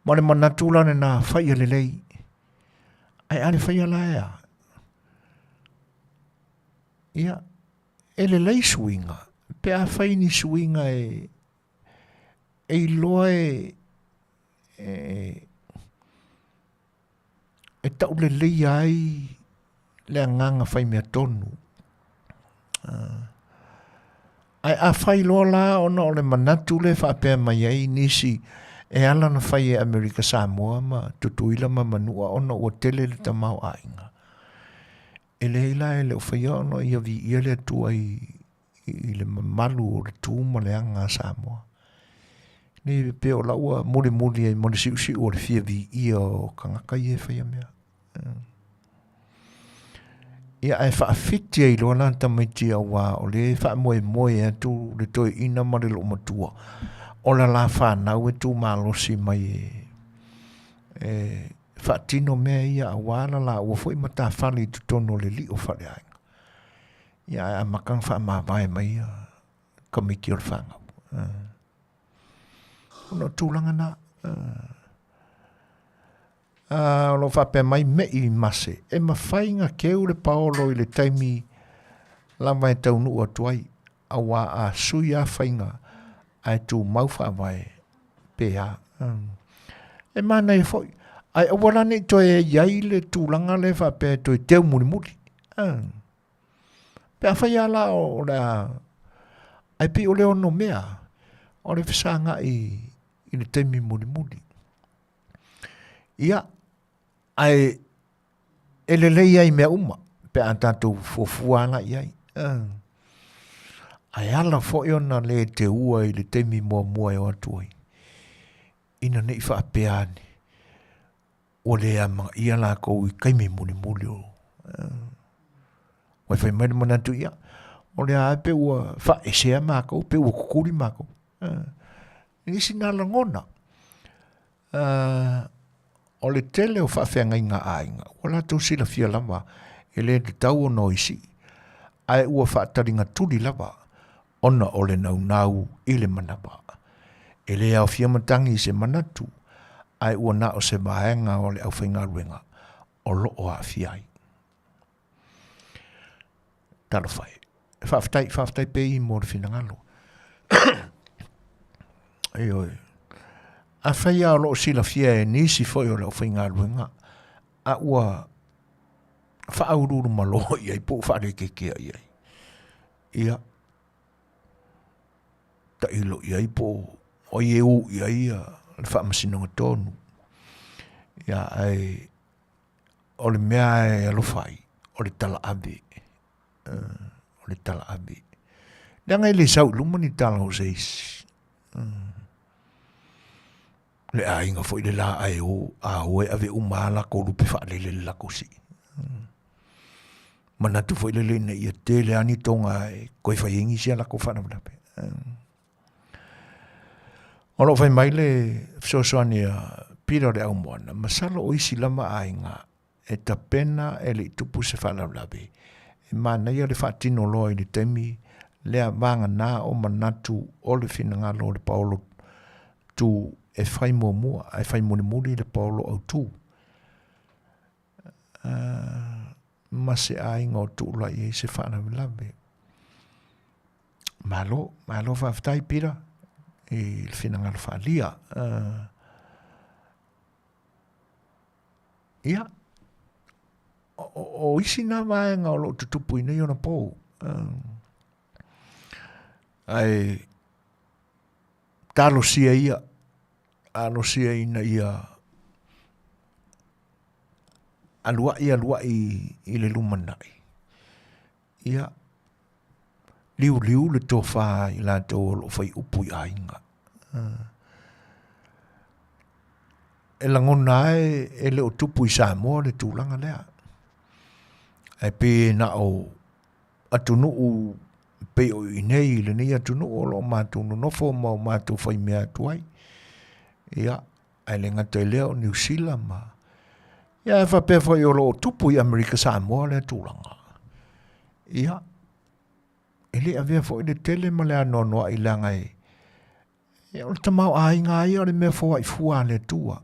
Ma le manatu la lena, fai ia lelei. Ae a le faia la e a? Ia, e lelei suiga, pe a fai ni suiga e, e iloa e, e, e tauleleia ai le agaga fai mea tonu. Ae a fai loa la ona o le manatu lea e faapea mai ai nisi e ala ona fai e Amerika Samoa ma Tutuila ma Manua ona ua tele le tamaoaiga. E leai la e le o faia ona ia viia le Atua i, i le mamalu o le tu ma le aga a Samoa. Nei pei o lau ua mulimuli ai ma le siusiu o le fia viia o tagata ia e faia mea. Ia ae faafiti ai loa la tamaiti auā o lea e faamoemoe atu le toeaina ma le loomatua o la la fanau e tumalosi mai e, e faatino mea ia auā la laua foi matafale i totonu o le lio faleaiga. Ia ae amata ona faamavae mai ia tamaiti o le fanau. Ona o tulaga na. O lo o faapea mai me'i mase, e mafai na keu le paolo i le taimi lava e taunuu atu ai, auā a sui a faiga ae tumau faavae pe a. E manaia foi, ae aua la ne i toe i ai le tulaga lea faapea e toe teu mulimuli. Pe afai lava la o le a, ae pei o le onomea, o le fesagai i le taimi mulimuli. Ia, ae e lelei ai mea uma pe a tatou fuafua la i ai. Ae ala foi ona le teua i le taimi muamua e o atu ai, ina ne i faapea ane, ua le amanaia lakou i taimi mulimuli o Ua fai mai le manatu, ia, o le a pe ua faaesea makou, pe ua kukuli makou. Nisi na lagona, o le tele o faafeagaiga a aiga, ua latou silafia lava e le tatau ona o i sii, ae ua faataligatuli lava ona o le naunau i le manawa. E le aofia matagi i se manatu, ae ua na o se vaega o le aufaigaluega o lo o aafia ai. Talofa e. Faafetai, faafetai pei mo le finagalo. Ioe. Afai lava o lo o silafia e nisi foi o le aufaigaluega, a ua faauluulu malo i ai po o faalekeikea i ai, ia, tailo i ai po o ai e u i ai le faamasinoga tonu. Ia, ae o le mea e alofa ai, o le talaave. O le talaave. Leaga e le sau i luma ni tala o se isi. Le aiga foi le la ae o, a o e ave uma lava lakou lupe faalele i le lakou sii. Manatu foi lele ina ia tele lava ni toga e toe fai ai nisi a lakou faalavelave. O lo o fai mai le fesoasoani a Peter o le Aumoana, masalo o isi lava aiga e tapena e le i tupu se faalavelave, e manaia le faatino loa i le taimi lea vagana o manatu o le finagalo o le paolo tu e fai muamua ae fai mulimuli le paolo autu. Ma se aiga o tuulai ai se faalavelave. Malo, malo faafetai Peter i le finagalo faaalia. Ia, o isi na vaega o lo o tutupu i nei ona pou. Ae talosia ia, talosia ina ia aluai aluai i le lumanai. Ia, liuliu le tofa i latou o lo o fai upu i aiga. E lagona ai e le o tupu i Samoa le tulaga lea. Ae pei e na o atunuu pei o i nei i lenei atunuu o lo o matou nonofo ma o matou faimea atu ai. Ia, ae le gata i lea o Niu Sila ma... Ia, e faapea foi o lo o tupu i Amerika Samoa lea tulaga. Ia, e le avea foi le tele ma le anoanoai leaga e, ia, o le tamaoaiga lava ia o le mea foai fua a le Atua.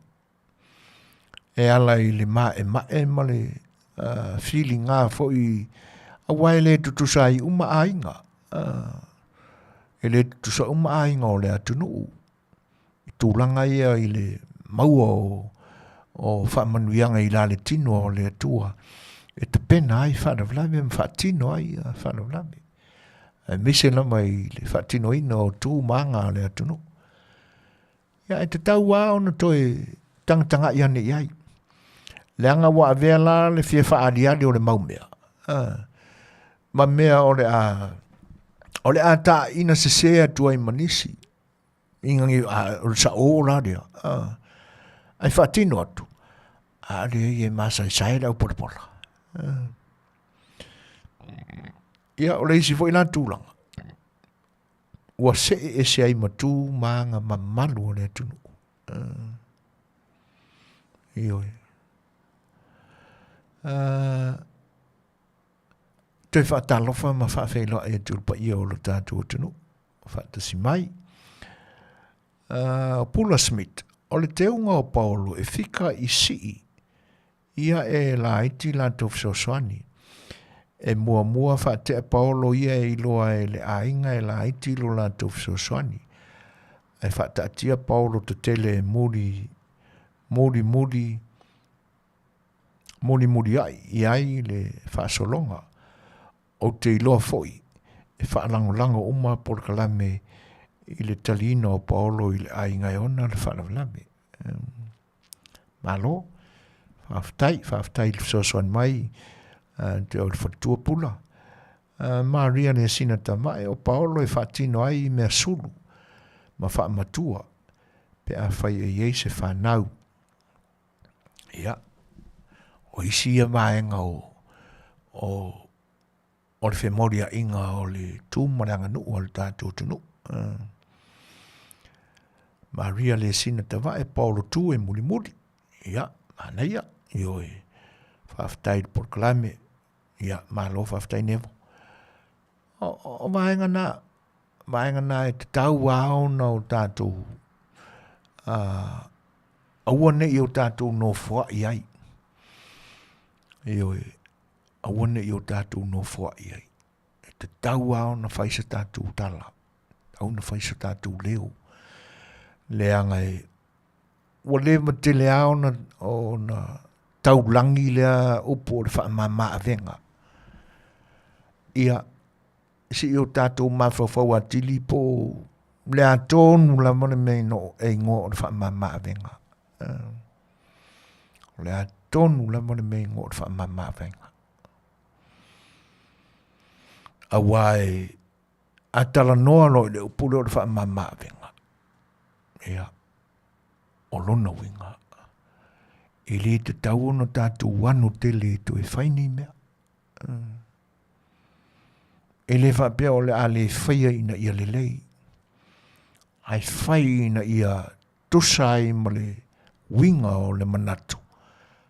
E ala i le maemae ma le uh, filiga foi aua e le tutusa ai uma aiga. Uh, e le tutusa uma aiga o le atunuu. I tulaga ia i le maua o, o faamanuiaga i la le tino o le Atua e tapena ai faalavelave ma faatino ai faalavelave. Aemaise lava i le faatinoina o tu ma aga a le atunuu. Ia, e tatau lava ona toe tagatagai ane i ai. Leaga ua avea la le fia faaaliali o le mau mea. Ma mea o le a, o le a taina sese atu ai ma nisi. Ina ni, a, o le sa'o la lea. Ae faatino atu, a leai e masaesae le aupolapola. Ia, o le isi foi la tulaga, ua see ese ai ma tu ma aga mamalu o le atunuu. Ioe. Toe faatalofa ma faafeiloai atu i le paia o lo tatou atunuu faatasi mai. Pula Smith, o le teuga o Paolo e fika i sii. Ia e laiti latou fesoasoani. E muamua faatea paolo ia e iloa e le aiga e laiti lo latou fesoasoani. Ae faataatia paolo tetele e muli muli muli mulimuliai i ai le faasologa. Ou te iloa foi e faalagolago uma polokalame i le taliina o paolo i le aiga e ona le faalavelave. Malo, faafetai, faafetai i le fesoasoani mai te o le faletua Pula. Maria le sina tamae o Paolo e faatino ai mea sulu ma faamatua pe afai e i ai se fanau. Ia, o isi ia vaega o, o, o le femoliaiga o le tu ma le aganuu a le tatou atunuu. Maria le sina tavae, Paolo tu e mulimuli. Ia, manaia, ioe. Faafetai i le polokalame. Ia, malo faafetai Nevo. O, o, o vaega na, vaega na e tatau lava ona o tatou aua ne i o tatou nofoai ai. Ioe, aua ne i o tatou nofoai ai. E tatau lava ona fai se tatou tala, tatau ona fai se tatou leo. Leaga e, ua leva tele lava ona, ona taulagi lea upu o le faamama avega. Ia, se i o tatou mafaufau atili po o le a tonu lava le mea e igoa o le faamama avega. O le a tonu lava le mea e igoa o le faamama avega. Aua e a talanoa loa i le upu lea o le faamama avega, ia, o lona uiga, e le tatau ona tatou ano tele e toe fai nei mea. E le faapea o le a le faia ina ia lelei, ae fai ina ia tusa ai ma le uiga o le manatu,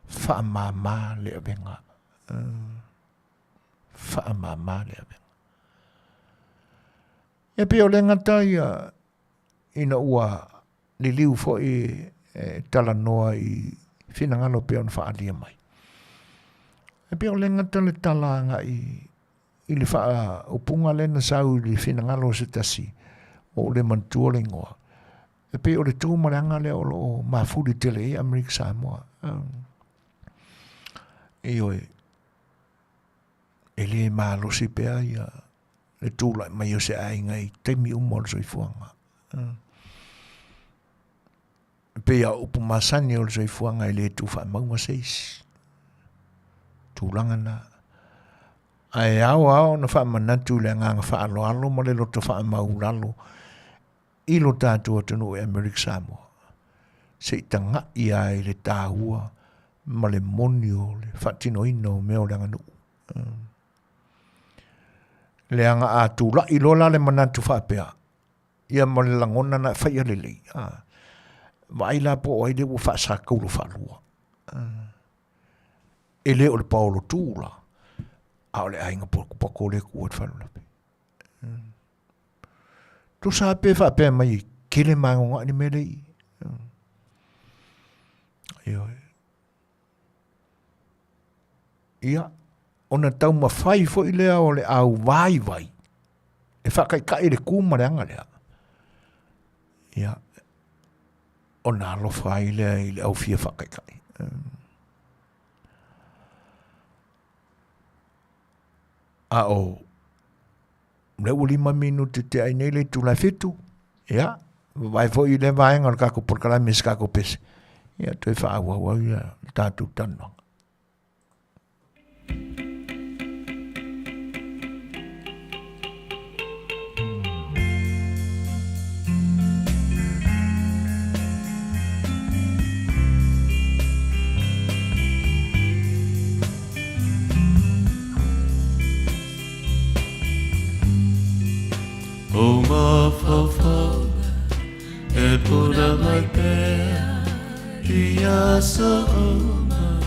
faamama le avega. Faamama le avega. E pei o le gata ia ina ua liliu foi e talanoa i finagalo pei ona faaalia mai. E pei o le gata le tala agai i le faaupuga lea na sau i le finagalo o se tasi, ua ou le manatua le igoa. E pei o le tu ma le aga lea o lo o mafuli tele i ai Amerika Samoa. Ioe, e le malosi pea ia le tulai mai o se aiga i taimi uma o le soifuaga. E pei a upu masani o le soifuaga e le tuufaamauga se isi. Tulaga na. Ae ao lava ona faamanatu i le agaga faaaloalo ma le loto faamaulalo i lo tatou atunuu i Amerika Samoa, se i taga'i lava i le taua ma le moni o le faatinoina o mea o le aganuu. Leaga a tulai loa la le manatu faapea, ia ma le lagona na e faia lelei, a, vaai la po o ai lea ua faasakaulo faalua. E le o le paolo tu la, a o le aiga pako lea e tuua i le faalavelave. Tusa lava pe faapea mai e tele magoga le mea lea i i. Ioe. Ia, ona taumafai foi lea o le auvaivai e faataitai i le tu ma le aga lea, ia, ona alofa ai lea i le au fia faataitai. A o lea ua 5 minute te ai nei le itula e 7, ia, vavae foi i lea vaega o le tatou polokalame i se tatou pese, ia toe faaauau ai le tatou talanoaga. O mafaufauga e puna mai pea i aso uma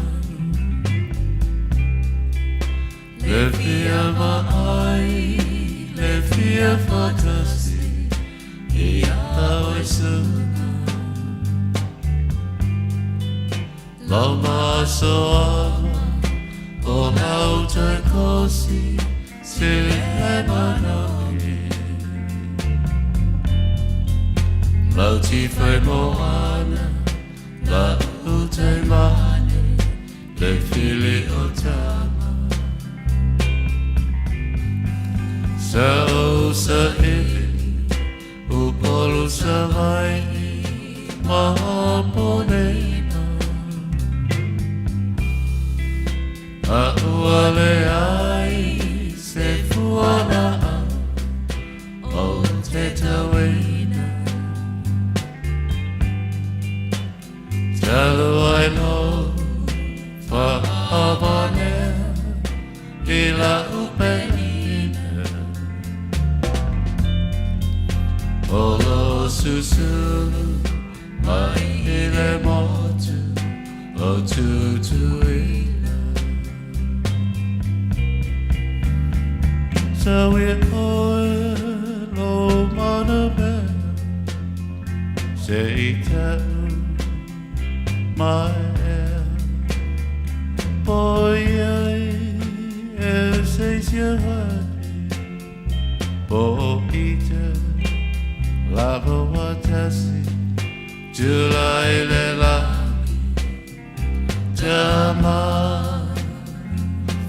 Le fia vaai, le fia faatasi ia oe suka. Lo masoama o lau toe kosi se le manaoi. Lau ti whai moana, la ute mane, le fili o tama. Sa o sa ili, Upolu sa vai ma ponena. A ua le ai se fuala o te tauina. Talu ai lo whaabanea i la upeina. O lo susulu mai i le motu o Tutuila. Sa i oe lo mana mea se i tau mai ea. Po iai e se sia vai po i te lava watasi tulai le lagi tama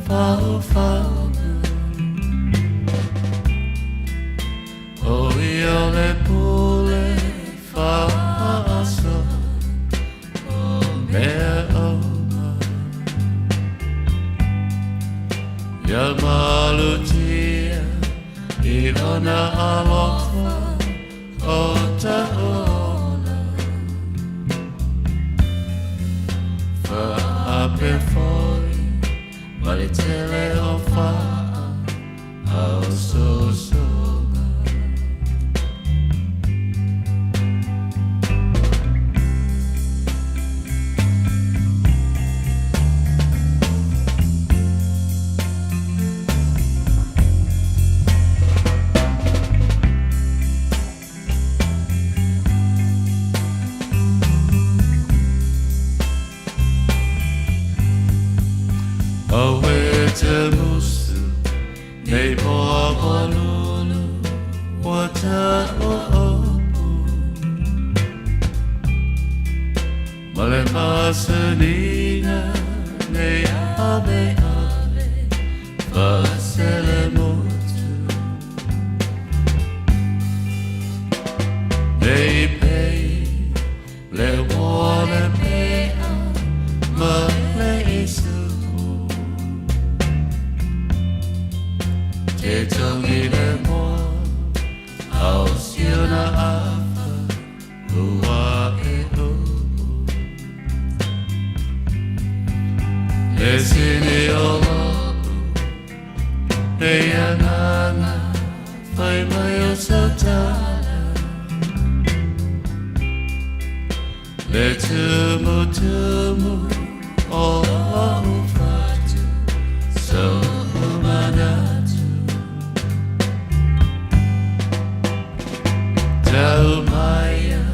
fau fau. O ia le pule whaaso o mea oma. Ia malutia i lona alofa o taola. Whaape foi ma le tele o whaa au sosoga. Awe te musu nei moa malulu wa ta o opu. Ma le masanina nei ave ave fasele motu. Nei pei le wale pea ma le isuku. Te tongi le moa au siona afa ua e upu. Le sini o lo'u nei anana fai mai o sautala. Le tumu tumu o lo'u fatu so manatu. Tau maia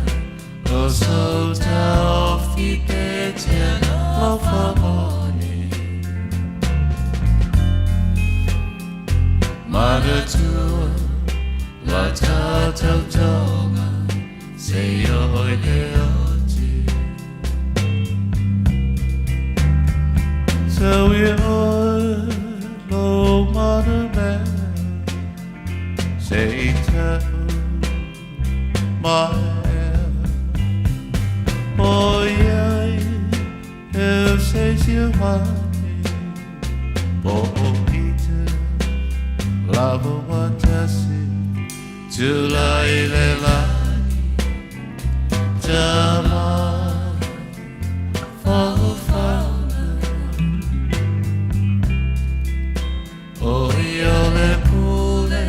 o so tau fi te te alofa one. Manatua la tātou tonga se oi le oti. So i oe lo mana mea se i tau mai ea. O iai e se sia mate po i te lava watasi tulai le lagi tama fau fauna. O ia le pule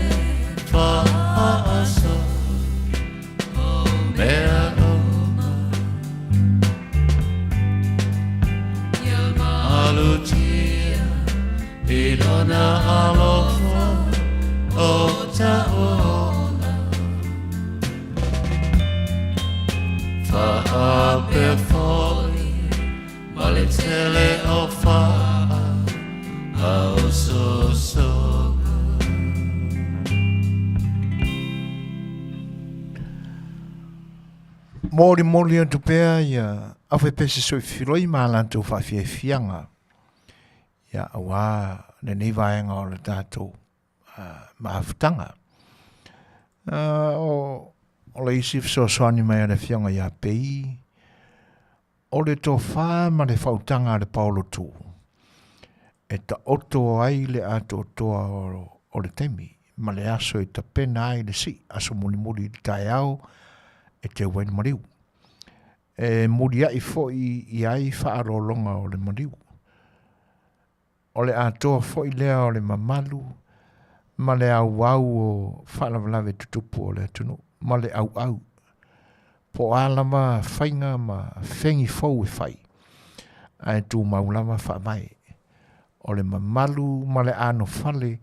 whaaso o mea oma. Ia malutia i lona alofa o taola. Whaape foi ma Molimoli atu pea ia aufaipisinisi soifiloi ma a latou faafiafiaga ia auā lenei vaega o le tatou mafutaga. O le isi fesoasoani mai a le Afioga ia Pei, o le tofa ma le faautaga a le paolo tu e taoto ai le atoatoa o le taimi ma le aso e tapena ai le sii aso mulimuli i le taeao e teu ai le maliu. E muliai foi i ai faaaloaloga o le maliu. O le atoa foi lea o le mamalu ma le auau o faalavelave tutupu o le atunuu ma le auau, po o a lava faiga ma fegi fou e fai, ae tumau lava faavae. O le mamalu ma le anofale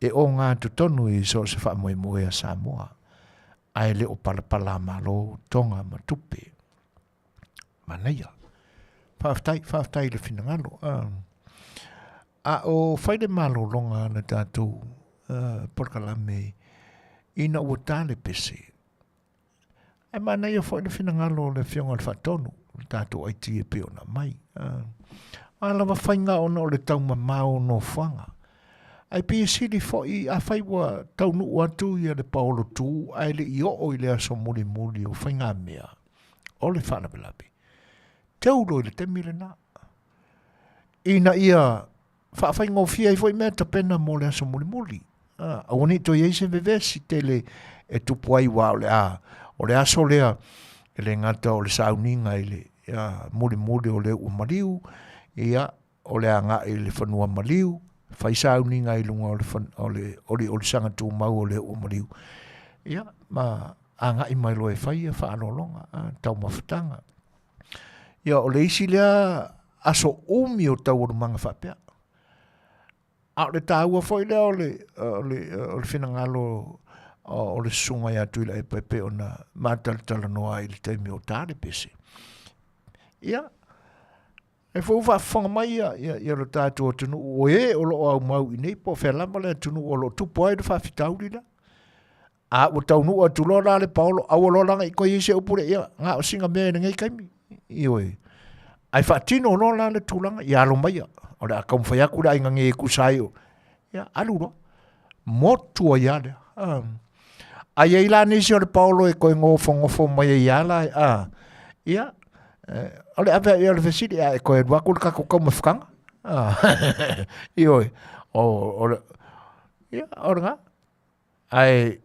e ogatotonu i so o se faamoemoe a Samoa, ae le o palapalamalo toga ma tupe. Manaia. Faafetai, faafetai i le finagalo. A o fai le malologa a le tatou polokalame ina ua ta le pese, ae manaia foi le finagalo o le Afioga i le Faatonu, le tatou IT e pei ona aumai. A lava faiga ona o le taumamao o nofoaga. Ae pei e sili foi afai ua taunuu atu ia le paolo tu ae le i oo i le aso mulimuli o faigamea o le faalavelave, teu loa i le taimi lena ina ia faafaigofie ai foi mea tapena mo le aso mulimuli. Aua ne i toe i ai se vevesi tele e tupu ai aua o le a o le aso lea e le gata o le sauniga i le mulimuli o le ua maliu, ia o le agai i le fanua maliu, fai sauniga i luga o le, o le oliolisaga tumau o le ua maliu, ia ma agai mai loa e fai ia faaaloaloga, taumafataga. Ia o le isi lea aso umi o taualumaga faapea. A o le taua foi lea o le, o le, o le finagalo o le susuga ia Tuilaepa e pei ona matalatalanoa ai i le taimi o ta le pese. Ia, e foi ua faafofoga mai ia, ia, ia lo tatou atunuu o e o lo o aumau i nei po o fea lava le atunuu o lo o tupu ai le faafitauli lea. A ua taunuu atu loa la le paolo, aua loa la ne i toe i ai se upu lea, ia, na o sina mea i lenei taimi. Ioe. Ae faatino loa la le tulaga, ia alo maia, o le a taumafai atu le aiga nei e tusa ai o, ia, alu loa. Motu ai lava lea. A i ai la nisi o le paolo e toe nofonofo mai ai lava la, a, ia, o le ave ai o le fesili, a e toe alu atu le tatou taumafataga. Ioe, o le, ia, o lena. Ae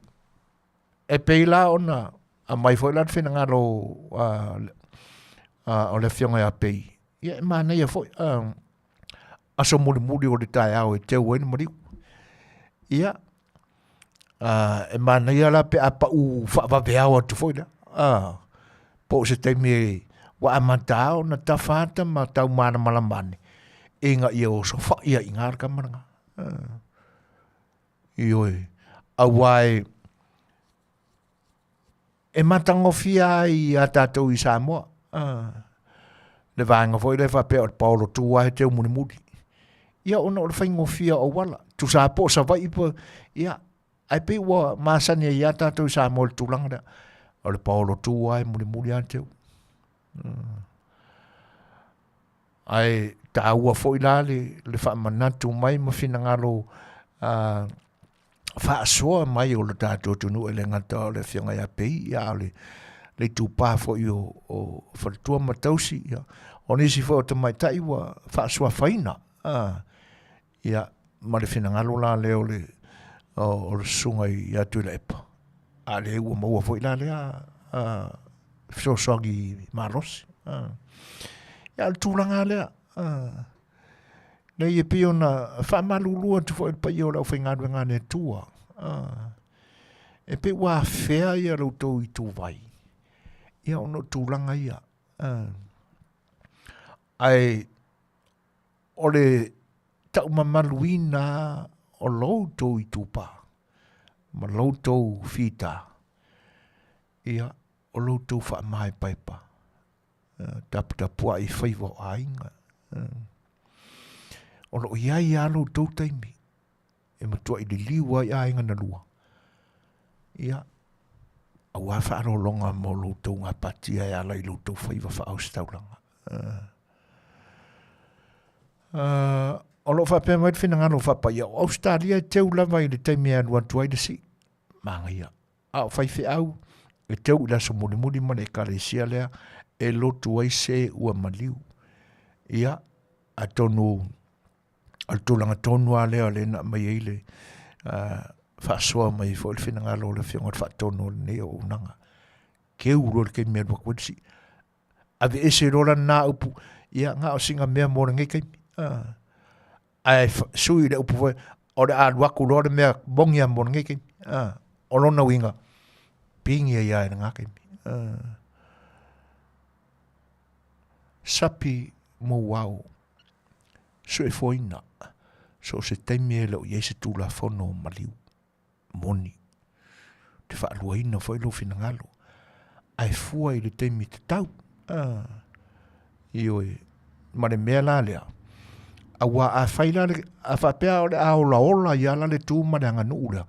e pei la ona aumai foi la le finagalo o le Afioga ia Pei, ia e manaia foi aso mulimuli o le taeao e teu ai le maliu. Ia, e manaia la pe a pau faavaveao atu foi lea, po o se taimi ua amata lava ona tafa ata ma tau malamalama ane, ina ia osofai ai i ina le tama lena. Ioe, aua e, e matagofie ai ia tatou i Samoa. Le vaega foi lea faapea o le paolo tu lava e teu mulimuli. Ia ona o le faigofie o auala, tusa lava po o Savaii po, ia, ae pei ua masani ai lava tatou i Samoa i le tulaga lea. O le paolo tu lava e mulimuli lava teu. Ae taua foi la le, le faamanatu mai ma finagalo faasoa mai o le tatou atunuu e le gata o le afioga ia Pei, ia a o le, le itupa foi o, o faletua ma tausi, ia, o nisi foi o tamaitai ua faasuafaina, ia, ma le finagalo la lea o le, o, o le susuga ia Tuilaepa, a lea ua maua foi la lea fesoasoani malosi. Ia, o le tulaga lea, leai e pei ona faamalulu atu foi i le paia o le aufaigaluega a le Atua, e pei ua afea ia lo outou ituvai, ia ona o tulaga ia. Ae o le taumamaluina o lo outou itupa ma lo outou fita, ia, o lo outou faamaepaepa, taputapuai i faiva o aiga. O lo o i ai lava lo outou taimi e matuai liliu ai aiga na lua. Ia, Aua faaaloaloga mo lo outou gapatia e ala i lo outou faiva faaositaulaga. O lo o faapea mai le finagalo o faapaia, o Ausetalia e teu lava i le taimi e alu atu ai le sii. Manaia. A o faifeau, e teu i le aso mulimuli ma le ekalesia lea e lotu ai se ua maliu. Ia, atonu o le tulaga tonu lava lea o lea na aumai ai le faasoa mai ai foi le finagalo o le Afioga i le Faatonu o lenei auaunaga. Teu loa le taimi e alu atu ai le sii. Aveese loa la lena upu, ia na o sina mea mo lenei taimi. Ae sui le upu foi, o le a alu atu loa le mea moni lava mo lenei taimi. O lona uiga, pigi ai lava i lena taimi. Sapi mouao, suefoina, so o se taimi e le o i ai se Tulafono o maliu. Moni. Ou te faaluaina foi lou finagalo, ae fua i le taimi tatau. Ah, ioe. Ma le mea la lea, aua a fai la le, a faapea o le a olaola ai lava la le tu ma le aganuu lea,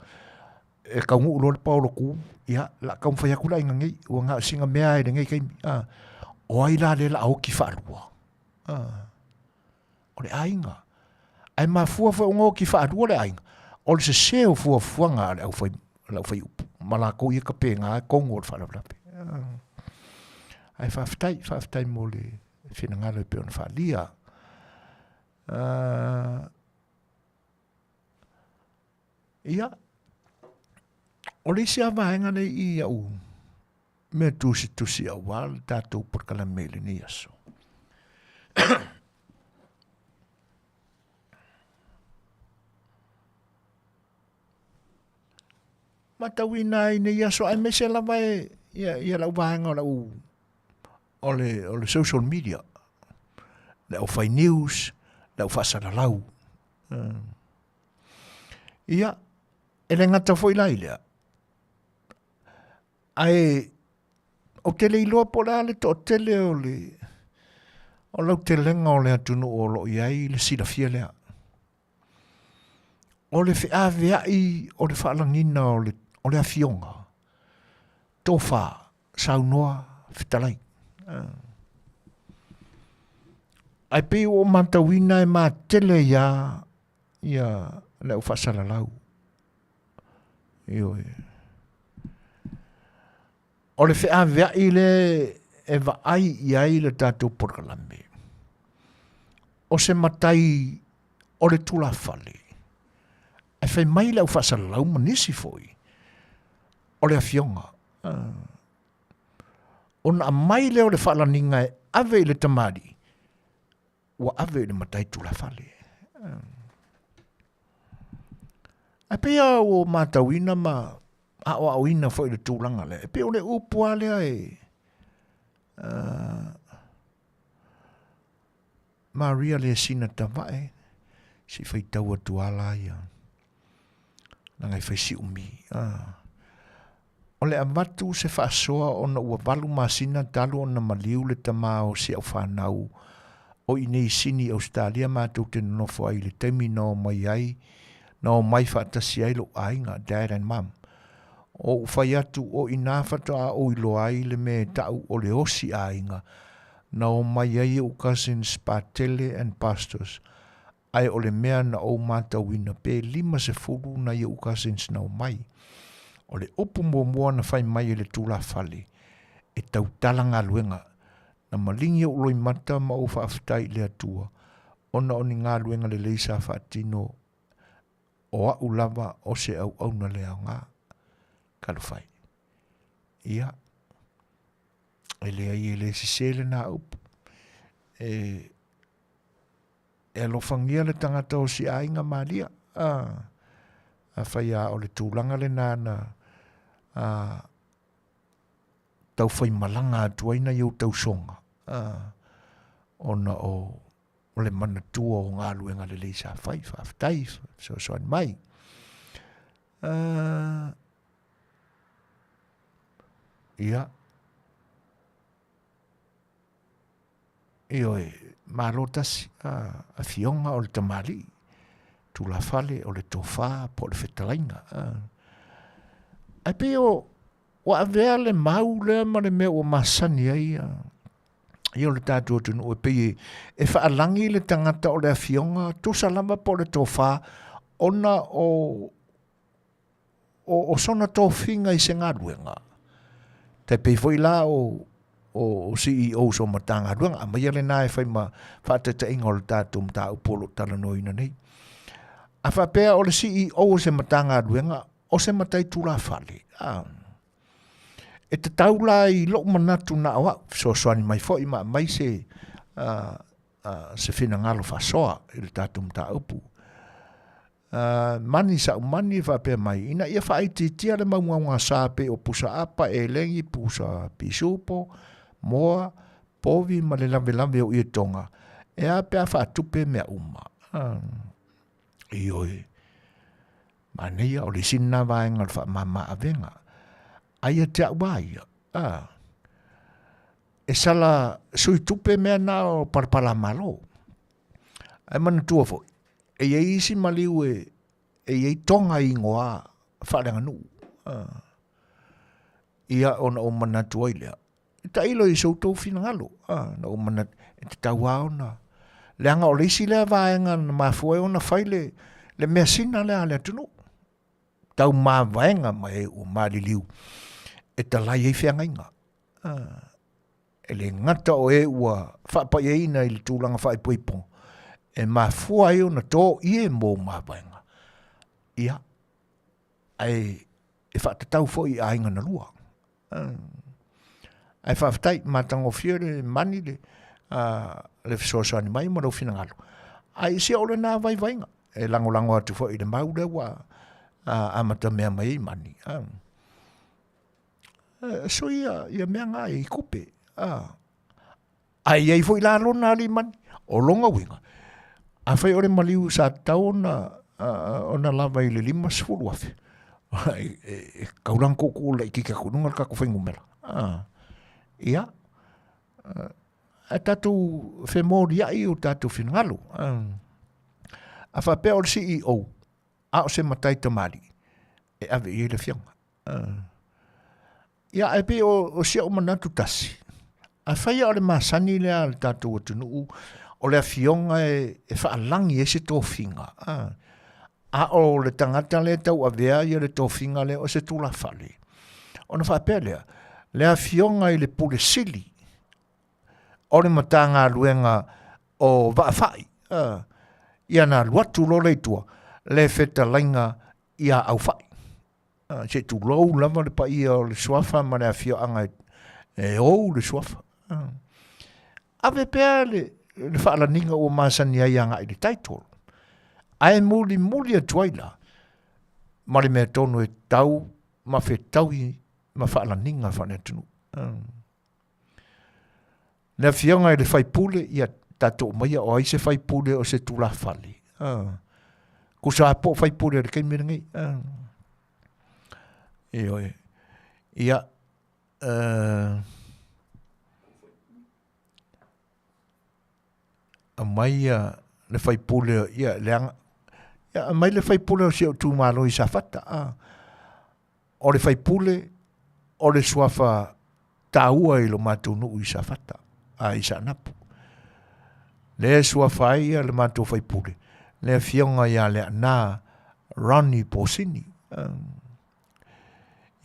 e taunuu loa le paolo tu, ia, o le a taumafai atu le aiga nei, ua na o sina mea lava i lenei taimi. A, o ai la lea o le a oti faalua? A, o le aiga. Ae mafua foi ona oti faalua le aiga, o le sese o fuafuaga a le aufai, le aufaiupu ma latou ia tapena tonu o le faalavelave. Ae faafetai, faafetai mo le finagalo e pei ona faaalia. Ia, o le isi lava vaega lea i au mea tusitusi aua le tatou polokalame i lenei aso. Matauina ai nei aso aemaise lava e ia, ia lau vaega o lau o le, o le social media, le aufai news, le au faasalalau. Ia, e le gata foi la i lea, ae ou te le iloa po o le a le toatele o le o lautelega o le atunuu o lo o i ai le silafia lea. O le feaveai o le faalagiga o le, o le afioga, tofa, saunoa, fetalai. Ae pei ua ou matauina e matele ai lava ia le au faasalalau. Ioe. O le feaveai lea e vaai i ai le tatou polokalame, o se matai o le tulafale, ae fai mai le au faasalalau ma nisi foi, o le afioga. Ona aumai lea o le faalaniga e ave i le tamalii, ua ave i le matai tulafale. Ae pei lava ua matauina ma aoaoina foi i le tulaga lea, e pei o le upu lava lea e Maria Lesina Tavae, se i faitau atu lava la ia, leaga e fai si umi. O le avatu se faasoa ona ua 8 masina talu ona maliu le tama o si au fanau o i nei Sini Ausetalia matou te nonofo ai i le taimi na omai ai na omai faatasi ai lou aiga, dad and mum. O ou fai atu o inā faatoa ou iloa ai le mea e ta'u o le osi aiga na omai ai ou cousins Patele and Pastors ae o le mea na ou matauina pe 50 nai ou cousins na omai. O le upu muamua na fai mai e le tulafale e tautala galuega na maligi ou loimata ma ou faafetai i le Atua ona o ni galuega lelei sa faatino o a'u lava o se auauna le aoga. Talofa e. Ia, e leai e le sese lena upu. E, e alofagia le tagata o si aiga malia. A, afai a o le tulaga lena na a, taufaimalaga atu ai nai ou tausoga, a, ona o o le manatua o galuega lelei sa fai. Faafetai fesoasoani mai. Ia, ioe, malo tasi, afioga o le tamalii, tulafale o le tofa po o le fetalaiga. Ae pei o, Ua avea le mau lea ma le mea ua masani ai ia ia o le tatou atunuu e pei e faalagi le tagata o le afioga tusa lava po o le tofa ona o o, o sona tofiga i se galuega. Tai pei foi la o o CEO o Matagaluega, aumaia lena e fai ma faataitaiga o le tatou mataupu o lo o talanoaina nei. A faapea o le CEO o se Matagaluega, o se matai tulafale, a, e tatau la i lou manatu na o au, fesoasoani mai foi ma aumai se, se finagalo faasoa i le tatou mataupu. Mani sa'u mani e faapea mai, ina ia faaitiitia le mau gaugasa pei o pusa apa, elegi, pusa pisupo, moa, povi ma le lavelave o ietoga, e a pe a faatupe mea uma. Ioe, manaia o le isi lena vaega o le faamama avega. Ae ia te au lava ia, e sala sui tupe mea na o palapalamalo. Ae manatua foi, e i ai isi maliu e, e i ai toga igoa faaleaganuu. Ia ona ou manatu ai lea, tailo i so outou finagalo, na ou manatu, e tatau lava ona, leaga o le isi lea vaega na mafua ai ona fai le, le measina lea a le atunuu, tau mavaega ma e ua maliliu e talai ai feagaiga. E le gata o e ua faapaiaina i le tulaga faaipoipo, e mafua ai ona to ie mo mavaega, ia, ae e faatatau foi i aiga na lua. Ae faafetai, matagofie le mani le, le fesoasoani mai ma lou finagalo. Ae i si ou lena vaivaiga, e lagolago atu foi i le mau lea ua amatamea mai ai mani. Sui ia, ia mea nga i kupe. Ae i ai foi la lona alii mani. O lona uiga, afai o le maliu sa tatau ona, ona lava i le 50,000, e tatau la ona tuutuu laitiiti atu i luga le tatou fuainumera. Ia, ae tatou femoliai o tatou finagalo. A faapea o le CEO, a o se matai tamalii, e ave i ai le afioga. Ia, ae pei o si ou manatu tasi, afai o le masani lea a le tatou atunuu, o le afioga e faalagi ai se tofiga, a o le tagata lea e tauavea ia le tofiga lea o se tulafale, ona faapea lea, le afioga i le Pule Sili o le Matagaluega o Vaafai, ia na alu atu loa lea i tua, le fetalaiga ia Aufai. Se i tulou lava le paia o le suafa ma le afioaga e ou le suafa. Ave pea le, le faalaniga ua masani ai agai i le title. Ae mulimuli atu ai la, ma le mea tonu e tau ma fetaui ma faalaniga faale-atunuu. Le afioga i le faipule, ia tatou aumaia o ai se faipule o se tulafale. Tusa lava po o faipule i le taimi lenei. Ioe. Ia, aumai ia le faipule, ia leaga, ia aumai le faipule o si ou itumalo i Safata. O le faipule o le suafa taua i lo matou nuu i Safata, a i Saanapu. Lea e suafa ai ia le matou faipule, le afioga ia Leaana Ronnie Posini.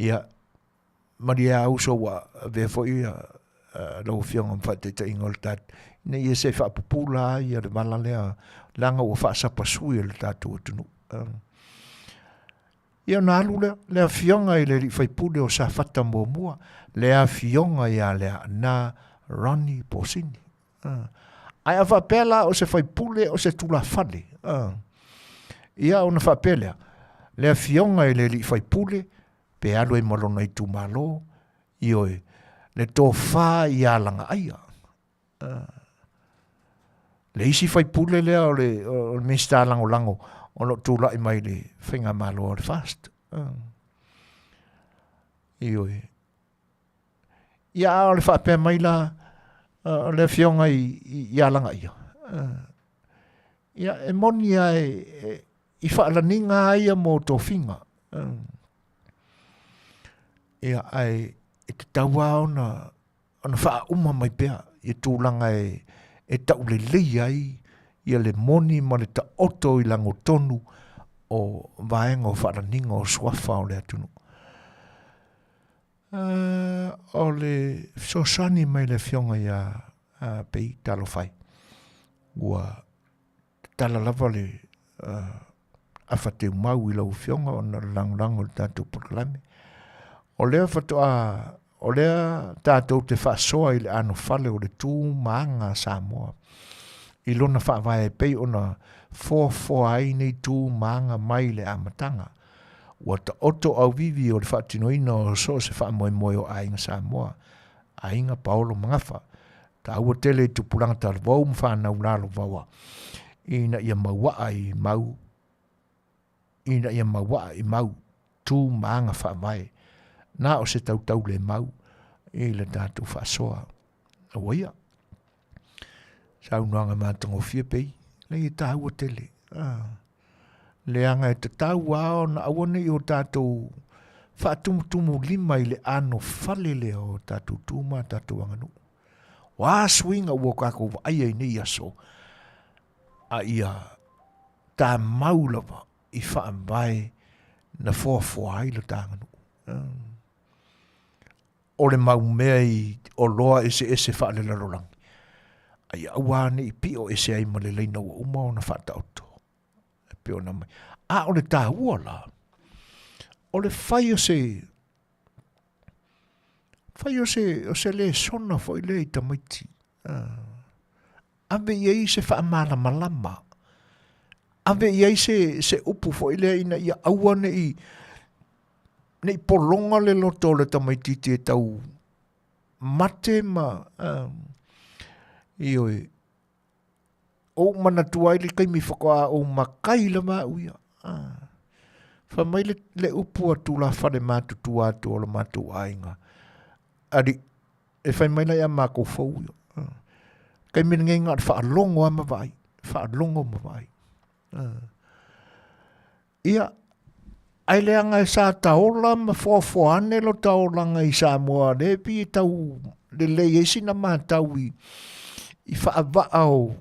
Ia, malie a uso ua avea foi ia lau afioga ma faataitaiga o le tatou, ina ia se i faapupula ai le vala lea, leaga ua faasapasui e le tatou atunuu. Ia ona alu lea, le afioga i le alii faipule o Safata muamua, le afioga ia Leaana Ronnie Posini. Ae a faapea la o se faipule o se tulafale, ia ona faapea lea, le afioga i le alii faipule, pe alu ai ma lona itumalo, ioe, le tofa ia Lagaaia. Le isi faipule lea o le, o le Minisita Lagolago o lo o tulai mai i le Faigamalo a le FAST. Ioe. Ia, a o le faapea mai la o le afioga i, i Alagaia. Ia, e moni lava e, e, i faalaniga lava ia mo tofiga. Ia, ae e tatau lava ona, ona faauma mai pea ia tulaga e, e taulelei ai ia le moni ma le taoto i lagotonu o vaega o faalaniga o suafa o le atunuu. Uh, o le fesoasoani mai le afioga ia uh, Pei Talofa e. Ua tatala lava le uh, afa teumau i lau afioga ona o le lagolago i le tatou polokalame. O lea faatoa o lea tatou te faasoa i le anofale o le tu ma aga a Samoa i lona faavae e pei ona foafoa ai nei tu ma aga mai le amataga. Ua taoto auvivi o le faatinoina o so o se faamoemoe o aiga Samoa, aiga paolo ma gafa, taua tele i tupulaga talavou ma fanau lalovaoa ina ia mauaa i mau ina ia mauaa i mau tu ma aga faavae na o se tautau le mau i le tatou faasoa. Aua ia, saunoaga matagofie pei, leai e taua tele. Ah. Leaga e tatau lava ona aua ne i o tatou faatumutumulima i le anofale lea o tatou tu ma tatou aganuu. O a suiga ua tatou vaaia i nei aso, a ia tamau lava i faavae na foafoa ai lo ta aganuu. O le mau mea i oloa eseese faalelalolagi, a ia aua ne i pio ese ai ma le laina ua uma ona faataoto. E pei ona mai. A o le taua la, o le fai o se fai o se o se lesona foi lea i tamaiti. Ave i ai se faamalamalama. Ave i ai se se upu foi lea ina ia aua ne i ne i pologa le loto o le tamaitiiti e tau mate ma ioe Ou manatua ai le taimi faatoa ou makai lava au ia. Ah. Fai mai le, le upu a tulafale matutua atu o le matou aiga. Ali, e fai mai la ia makou fou ia. Ah. Taimi lenei na o le faalogo lava ma vaai. Faalogo ma vaai. Ah. Ia, ae leaga e sa taola ma foafoa ane lo taolaga i Samoa lea e pei e tau lelei ai sina matau i, i faavaa o,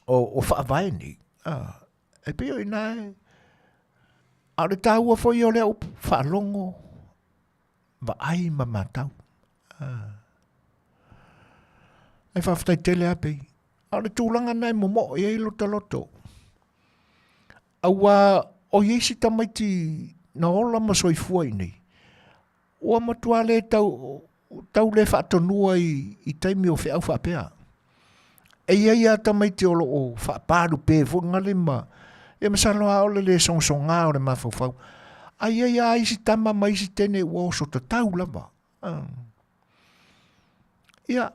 o, o faavae nei. Ah, e pei o ina e, a o le taua foi o lea upu, faalogo, vaai ma matau. Ah. Ae faafetai tele lava pei. A o le tulaga lena e momoo i ai lota loto. Aua o i ai si tamaiti na ola ma soifua i nei, ua matua le tau, tau le faatonua i, i taimi o feau faapea. E i ai a tamaiti o loo faapalupe foi gale ma, ia masalo lava o le le sogasogā o le mafaufau. Ae i ai lava isi tama ma isi teine ua oso tatau lava. Ia,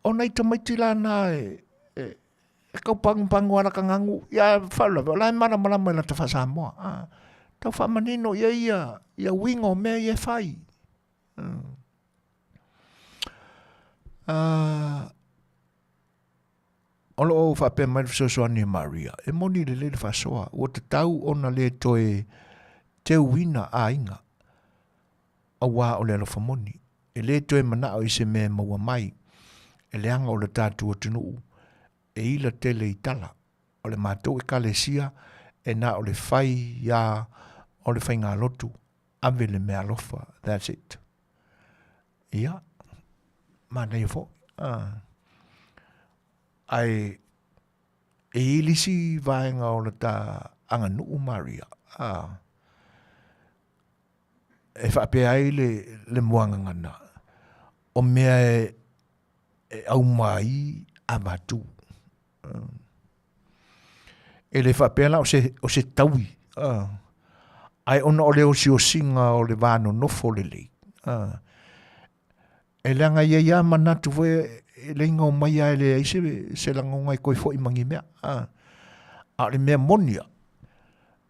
o nai tamaiti la na e, e, e tau pagupagu ala kagagu, ia faalavelave, o la e malamalama i lata faa-Samoa. A, tau faamanino i ai ia, ia uiga o mea ia e fai. Uh, o loo faapea mai le fesoasoani a Maria, e moni lelei le faasoa, ua tatau ona le toe teuina aiga, auā o le alofa moni. E le toe manao i se mea e maua mai, e leaga o le tatou atunuu e ila tele i tala. O le matou Ekalesia e na o le fai ia o le faigalotu, ave le meaalofa, that's it. Ia, manaia foi. Ah. Ae e i le isi vaega o le ta aganuu Maria. Ah. E faapea ai le, le muagagana, o mea e, e auma ai avatu. E le faapea la o se, o se taui, uh, ae ona o le osiosiga o le va nonofo lelei. Uh, e leaga i ai lava manatu foi e leiga o mai lava e leai se, se lagona e toe foi ma ni mea. Uh, a o le mea moni a,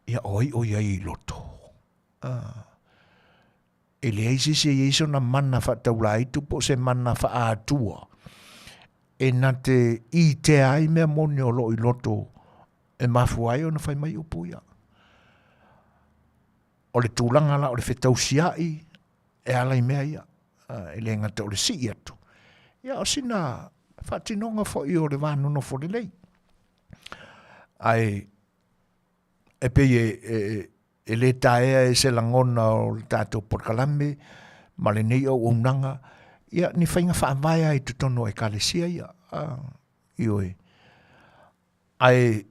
ia o ai o i ai i loto. Uh, e leai se isi e i ai sona mana faataulaitu po o se mana faatua e na te itea ai mea moni o loo i loto e mafua ai ona fai mai upu ia. O le tulaga la o le fetausiai, e ala i mea ia, e le gata o le sii atu, ia o sina faatinoga foi o le va nonofo lelei. Ae e pei e, e, e le taea e se lagona o le tatou polokalame ma lenei auaunaga, ia ni faiga faavae lava i totonu o ekalesia ia. Ioe. Ae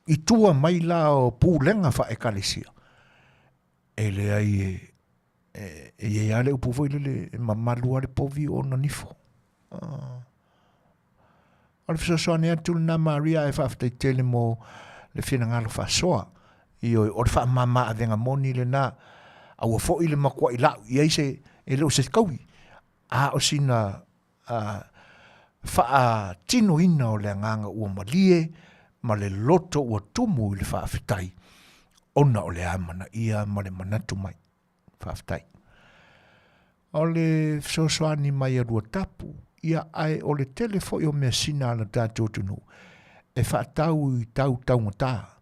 i tua mai la o pulega faekalesia, e leai e, e, e i ai lava le upu foi lele e mamalu lava le povi o ona nifo. O le fesoasoani atu lena Maria ae faafetai tele mo le finagalo faasoa. Ioe, o le faamama avega moni lena. Aua foi le matuai lau i ai se, e le o se taui, a o sina faatinoina o le agaga ua malie ma le loto ua tumu i le faafetai ona o le amanaia ma le manatu mai. Faafetai. O le fesoasoani mai a Luatapu, ia ae o le tele foi o measina a le tatou atunuu e faatau i tau taugata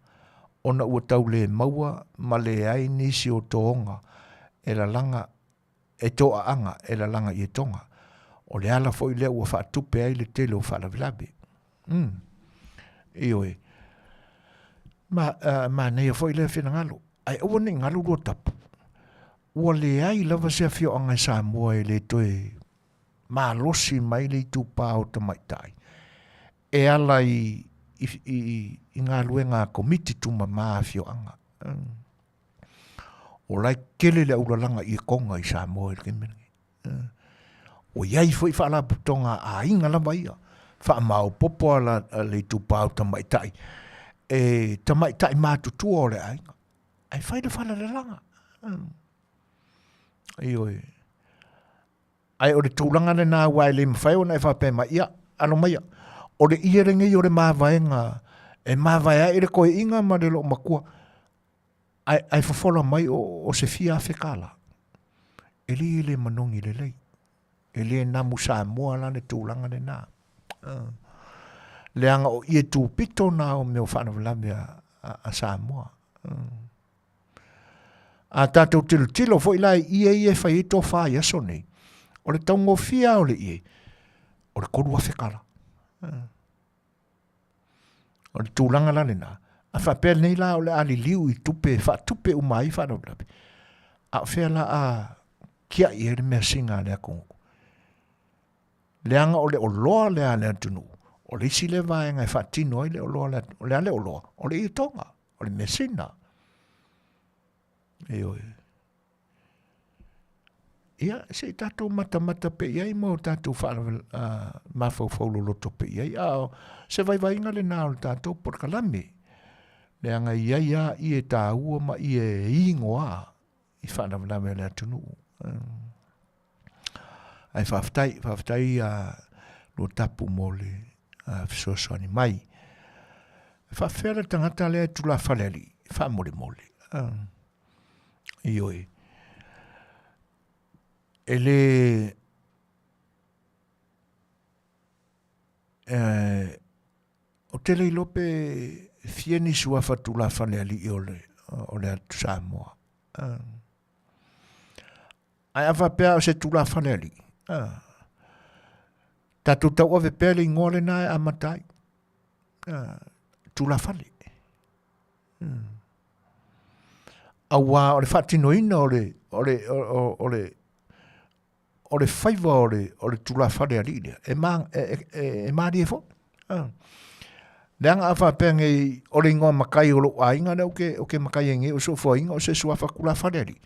ona ua tau le maua ma leai nisi o toga e lalaga e toaaga e lalaga i etoga. O le ala foi lea ua faatupe ai le tele o faalavelave. Mm. Ioe. Ma, uh, manaia foi lea finagalo. Ae aua ne i galo Luatapu. Ua leai lava se afioaga i Samoa e le toe malosi mai le itupa o tamaitai e ala i, i, i, i galuega a komiti tumama afioaga. Mm. O la e tele le aulalaga i Etoga i Samoa i le taimi lenei. Ua i ai foi faalapotopotoga a aiga lava ia, faamaopoopo a le itupa o tamaitai, e tamaitai matutua o le aiga, ae fai le falalelaga. Ioe. Ae o le tulaga lena aua e le mafai ona e faapea mai, ia, alo maia, o le ie lenei o le mavaega e mavae ai le toeaina ma le loomatua, ae, ae fofola mai o, o se fia afe kālā. E le le manogi lelei. E le namu Samoa la le tulaga lena. Uh. Leaga o ie tupito na o mea o faalavelave a, a, a Samoa. Uh. A tātou tilotilo foi la i ie ia e fai ai tofa i aso nei, o le taugofie o le ie, o le 3,000 kala. Uh. O le tulaga la lena, a faapea nei la o le a liliu i tupe e faatupe uma ai faalavelave, a o fea la a kiaʻi ai le measina a le atunuu? Leaga o le oloa lea a le atunuu, o le isi lea vaega e faatino ai le oloa a le atunuu. O le a le oloa? O le ietoga, o le measina. Ioe. Ia, se i tatou matamata pea i ai ma o tatou mafaufau loloto pea i ai, a o se vaivaiga lena o le tatou polokalame. Leaga e i ai lava ie taua ma ie e igoa i faalavelave a le atunuu. Ae faafetai, faafetai ia Luatapu mo le fesoasoani mai. E faafefea le tagata lea e tulafale alii, faamolemole. Ioe. E le... Eh, ou te le iloa pe fia ni suafa tulafale alii o le, o le atu Samoa. Uh. Ae a faapea o se tulafale alii, uh, tatou tauave pea le igoa lena e amata ai. Uh, tulafale. Auā o le faatinoina o le, o le, o, o le, o le faiva o le, o le tulafale alii lea, e, ma, e, e, e malie foi. Ah. Leaga a faapea nei, o le ingoa matai o lou aiga lea ou ke, ou ke matai ai nei o soifuaina o se suafa tulafale alii.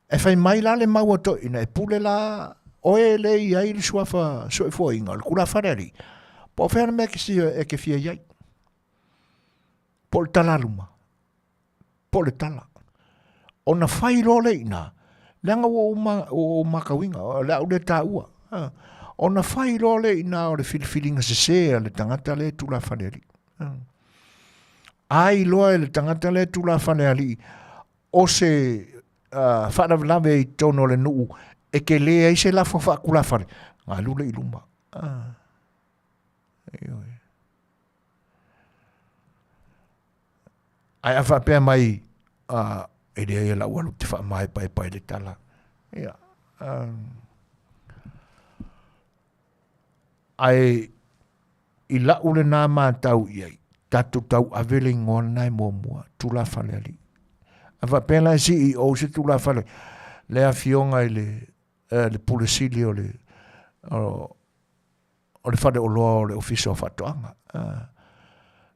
E fai mai la le mau a toeaiina, e pule la oe le i ai le suafa soifuaina o le tulafale alii. Po o fea le mea e ke, e ke fia i ai. Po o le talaluma, po o le tala. Ona fai loa lea i ina, leaga ua ou, ma, ua ou matauina, o le a ou le taua. Ha. Ona fai loa lea i ina o le filifiliga sesē a le tagata lea e tulafale alii. Ha. Ai loa e le tagata lea e tulafale alii o se uh, faalavelave i totonu o le nuu e tele ai se lafo faatulafale, galu lea i luma. Ah. Ioe. Ae a faapea mai, uh, e leai e lau alu te faamaepaepae le tala. Ia, Ae i la'u lenā matau i ai, tatou tauave le igoa lenā e muamua, tulafale alii. A faapea la e CEO se tulafale, le afioga i le, eh, le Pule Sili o le, o, o le faleoloa o le Ofisa o Faatoaga. Ah,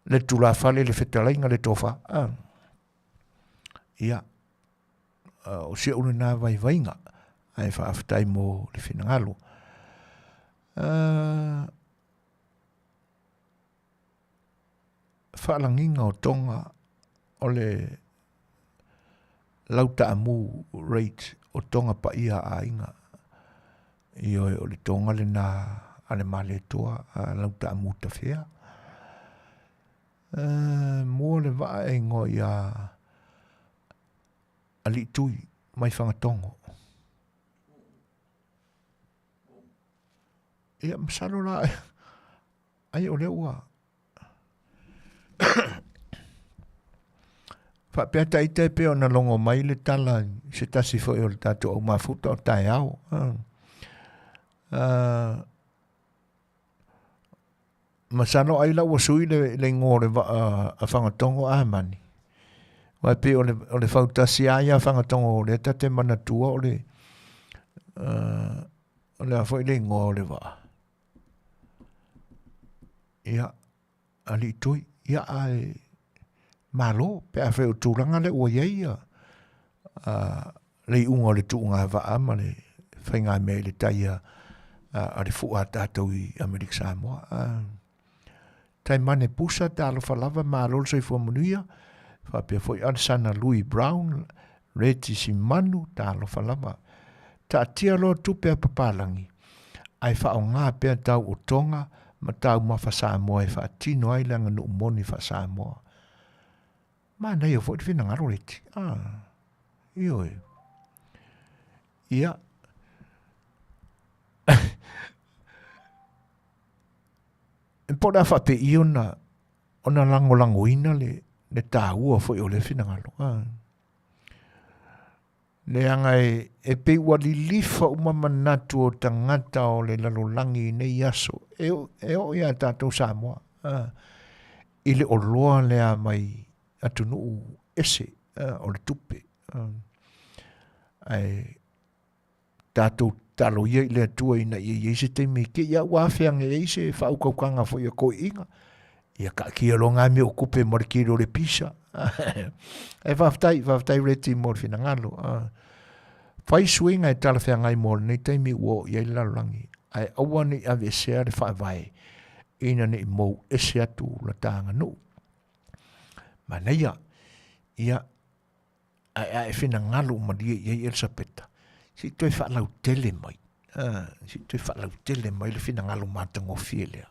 le tulafale, le fetalaiga, le tofa. Ah. Ia, o si ou lenā vaivaiga, ae faafetai mo le finagalo. Uh, faalagiga o Tonga o le lautaamu rate o Tonga paia a aiga. Ioe, o le Tonga lenā a le Malietoa a lautaamu tafea. Uh, mua le vaa e ingoa ia Aliitui mai Fagatogo. Ia, masalo la, ai o lea ua faapea ta ita e pei ona logo mai le tala i se tasi foi o le tatou au mafuta o taeao. Uh, masalo ai la ua sui le, le igoa o le vaa a Fagatogo Amani. Aua e pei o le, o le fautasi lava ia a Fagatogo o lea ta te manatua o le, uh, o le a foi le igoa o le vaa. Ia, alii tui, ia ae malo pe afai o tulaga lea ua i ai ia, uh, le iuga o le tuuga vaa ma le faigamea i le tai a, a, a le fua a tatou i Amerika Samoa. Uh, Taimane Pusa, talofa lava, malo le soifua manuia. Faapea foi Alesana Louis Brown, Reggie Simanu, talofa lava. Taatia loa tupe a papalagi, ae faaaoga pea tau otoga ma taumafa Samoa e faatino ai le aganuu moni faa-Samoa. Manaia foi le finagalo Reti. Ah, ioe. Ia. Po o le a faapei ona ona lagolagoina le, le taua foi o lea finagalo. Ah. Leaga e, e pei ua lilifa uma manatu o tagata o le lalolagi i nei aso, e, e oo iā tatou Samoa, ah, i le oloa lea mai atunuu ese ah, o le tupe. Ah. Ae tatou tatalo ia i le Atua ina ia i ai se taimi e kei a ua afeage ai se faaukaukaga foi a toeaiina. Ia taatia loa ngā mea o tupe ma le kilo o le pisa. Ae faafetai, faafetai Reti mo le finagalo. Uh, fai suiga e talafeagai mo lenei taimi ua oo i ai le lalolagi, ae aua ne i aveesea le faavae ina ne i mou ese atu la ta aganuu. Manaia, ia, ae a e finagalo malie i ai Elisapeta, se i toe faalautele mai, se i toe faalautele mai le finagalo matagofie lea,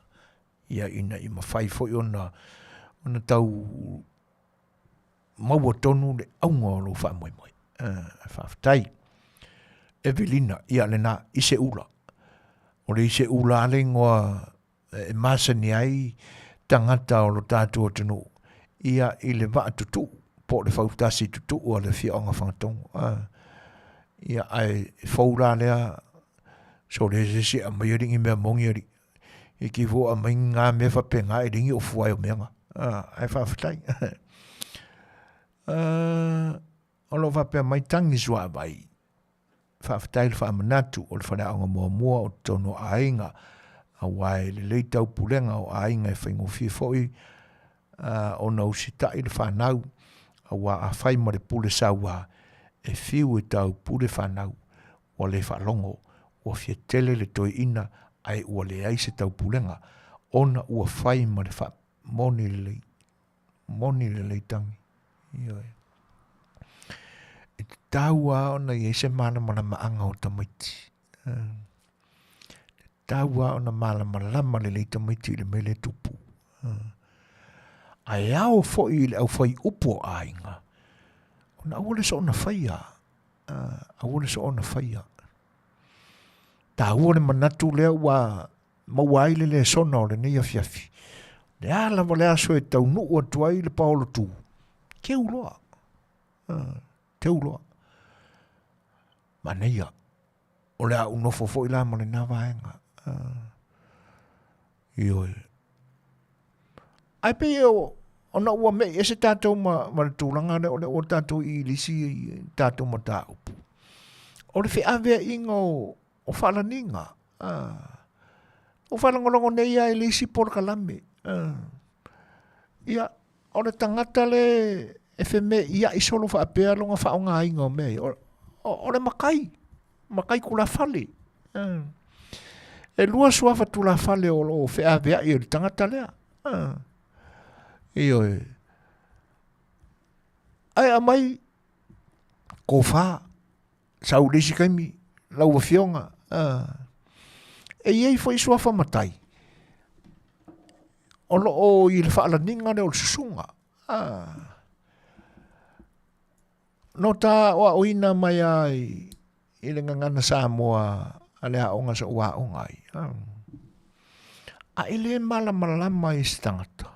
ia ina ia mafai foi ona, ona tau maua tonu le auga o lou faamoemoe. Faafetai. Evelina, ia lena, i se ula. O le i se ula a le ingoa e masani ai tagata o lo tatou atunuu ia i le vaa tutuu po o le fautasi tutuu a le afioaga Fagatogo. Ia ae fou la lea sole se isi e aumai alii ni mea moni alii. E ki fua aumai ngā mea faapena e le ni ofu ai o mea nga. Ae faafetai. O lo o faapea mai tangi suavai. Faafetai le faamanatu o le faleaoga muamua o totonu o aiga, aua e lelei taupulega o aiga e faigofie foi ona usitai le fanau, aua a fai ma le pule saua, e fiu e taupule fanau, ua le faalogo, ua fia tele le toeaina ae ua leai se taupulega, ona ua fai ma le faamoni lelei. Moni lelei tangi. Ioe. E tatau lava ona i ai se malamalamaaga o tamaiti. E tatau lava ona malamalama lelei tamaiti i le mea lea e tupu. Ae ao foi i le aufai upu o aiga, ona aua le soona faia, aua le soona faia. Taua le manatu lea ua maua ai le lesona o lenei afiafi. O le a lava le aso e taunuu atu ai le paolo tu, teu loa. Teu loa. Manaia. O le a ou nofo foi la ma lena vaega. Ioe. Ae pei o, ona ua me'i ese tatou ma, ma le tulaga lea o lea ua tatou i le isi tatou mataupu. O le feaveaiga o, o faalaniga. Ua faalogologo nei lava i le isi polokalame. Ia, o le tagata le e feme'ia'i solo faapea lona faaaogaina o mea ia, o le matai, matai tulafale. E lua suafa tulafale o lo o feavea'i e le tagata lea. Ioe. Ae aumai tofa sau i le isi taimi lau afioga e i ai foi suafa matai o lo o i le faalaniga lea o le susuga no ta aoaoina mai lava i le gagana Samoa a le aoga sa ou aoga ai a e le malamalama i se tagata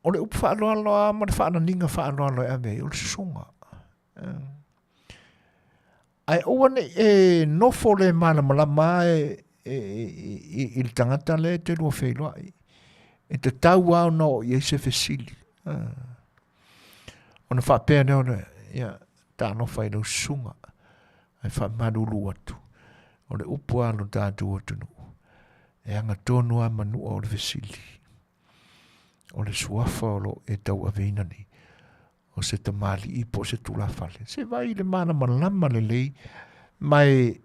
o le upu faaaloalo lava ma le faalaniga faaaloalo e ave ai o le susuga. Ae aua ne i e nofo le malamalama e, e, i, i le tagata lea e te lua feiloai. E tatau lava ona oo i ai se fesili. Ona faapea lea ona, ia, talofa i lau susuga, ae faamalulu atu, o le upu lava a lo tatou atunuu, e agatonu lava manua o le fesili. O le suafa o lo o e tauaveina nei, o se tamalii po o se tulafale. Se vaai i le malamalama lelei, ma e,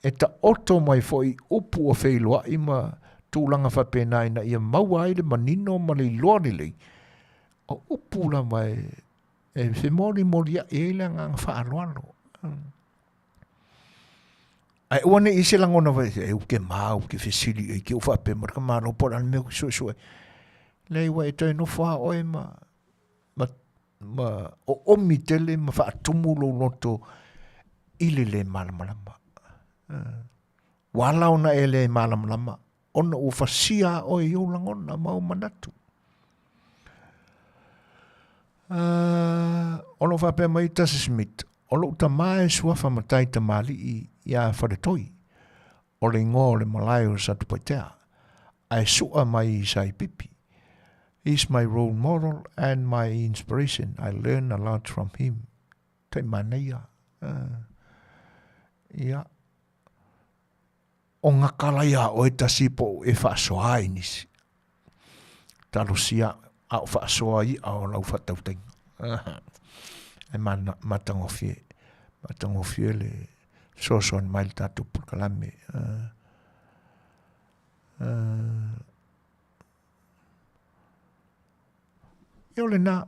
e taoto mai foi upu ua feiloai ma tulaga faapena ina ia maua ai le manino ma le iloa lelei, o upu lava e, e femolimoliai ai le agaga faaaloalo. Ae aua ne i i se lagona fai, e ou te ma, ou te fesili i ai, te ou faapea mai le tamaloa po o le a le mea ou te suesue. Leai, ua e toe nofo lava oe ma, ma, ma oomi tele ma faatumu lou loto i le lē malamalama. Ua ala ona e le malamalama, ona ua fasia lava oe i ou lagona ma ou manatu. O lo o faapea mai Tasi Smith, o lou tama e suafa matai tamalii iā Faletoi, o le igoa o le malae o Satupaitea, ae sua mai i Saipipi. He's my role model and my inspiration. I learn a lot from him. Tai manaia. Ia. O gakala iā oe tasi po o e faasoa ai nisi. Talosia a o faasoa i'a o lau faatautaiga. E matagofie, matagofie le fesoasoani mai le tatou polokalame. Ia o lena,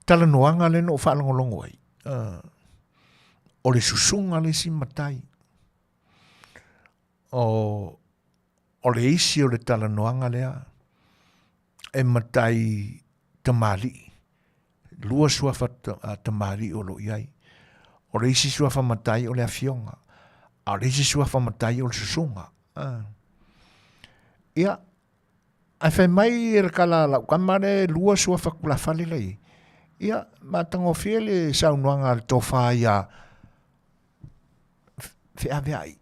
talanoaga lea na ou faalogologo ai, o le susuga le isi matai. O, o le isi o le talanoaga lea e matai tamalii, lua suafa tamalii o lo o i ai. O le isi suafa matai o le afioga, a o le isi suafa matai o le susuga. Ia, Ae fai mai e le kala a lau tama le lua suafa tulafale la i ai. Ia, matagofie le saunoaga a le tofa ia feaveai.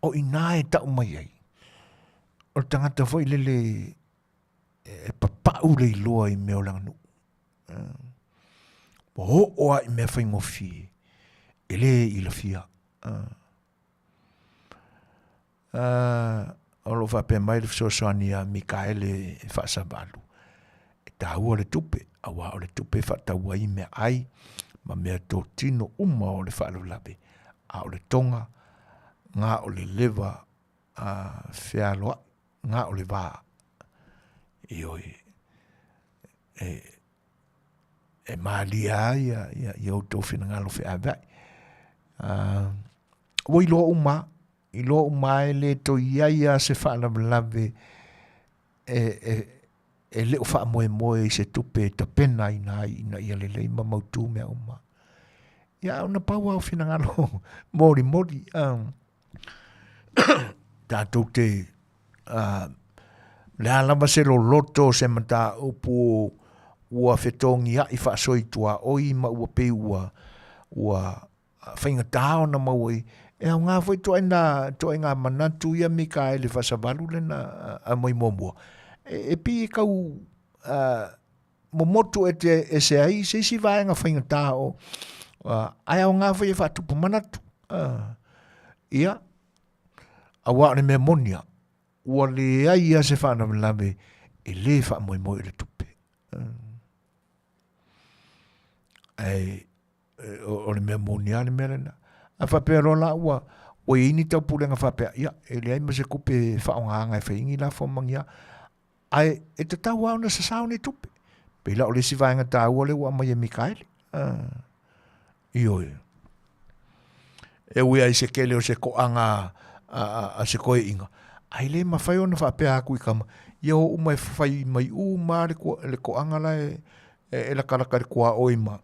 O i ina e tau mai ai, o le tagata foi lele e papau le iloa i mea o le aganuu. Ua oo lava i mea faigofie, e le ilafia. O lo o faapea mai le fesoasoani ia Mikaele e faasavalu, e taua le tupe, aua o le tupe e faatau ai meaai ma mea totino uma o le faalavelave, a o le toga, na o le leva a fealoai, na o le va. Ioe, e, e malie lava ia, ia, ia outou finagalo feaveai. Ua iloa uma lava, iloa uma lava e le toe i ai lava se faalavelave e, e, e le o faamoemoe i se tupe e tapenaina ai ina ia lelei ma mautu mea uma. Ia, ona pau lava o finagalo molimoli, tatou te le a lava se loloto o se mataupu ua fetogiaʻi faasoituaʻoi ma ua pei ua ua faigata ona maua i e aoga foi ituaiga ituaiga manatu ia Mikaele Faasavalu lea na aumai muamua e, e pei e tau uh, momotu e te ese ai se isi vaega faigata o uh, ae aoga foi e faatupu manatu uh, ia auā o le mea moni a ua leai a se faalavelave e lē faamoemoe i le tupe. Ae o le mea moni lava le mea lena. A faapea loa la ua ua i ai ni taupulega faapea, ia, e leai ma se tupe e faaaogaina e fai ai ni lafo ma ni a, ae e tatau lava ona sasao nei tupe. Pei la o le isi vaega taua lea ua aumai e Mikaele. Ioe. E ui ai se kele o se koʻaga a, a, a se koeʻiga, ae le mafai ona faapea atu i kama, ia o uma e fai mai uma le, le koʻaga la e, e, e lakalaka i le kuaʻoi ma,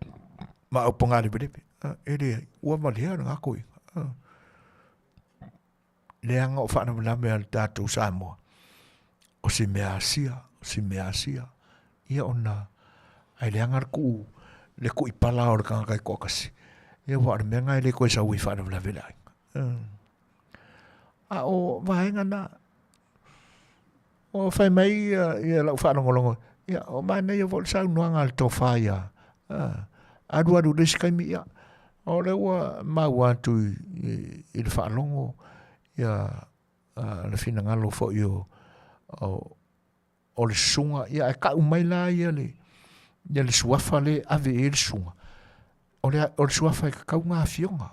ma ʻAupagalewelewe. E leai, ua valea lena koeʻiga. Leaga o faalavelave a le tatou Samoa, o se mea asia, o se mea asia. Ia ona, ae leaga le kuu, le kuipala o le tagata e toatasi. Ia aua o le mea lena e le toe sau ai faalavelave i le aiga. A o vaega na, o fai mai ia, ia lau faalogologo, ia o manaia foi le saunoaga a le tofa ia, alualu i le isi taimi, ia, o lea ua maua atu i, i, i le faalogo ia le finagalo foi o, o, o le susuga, ia ae tau mai la ia le, ia le suafa lea e ave i ai le susuga, o le, o le suafa e tatau ona afioga.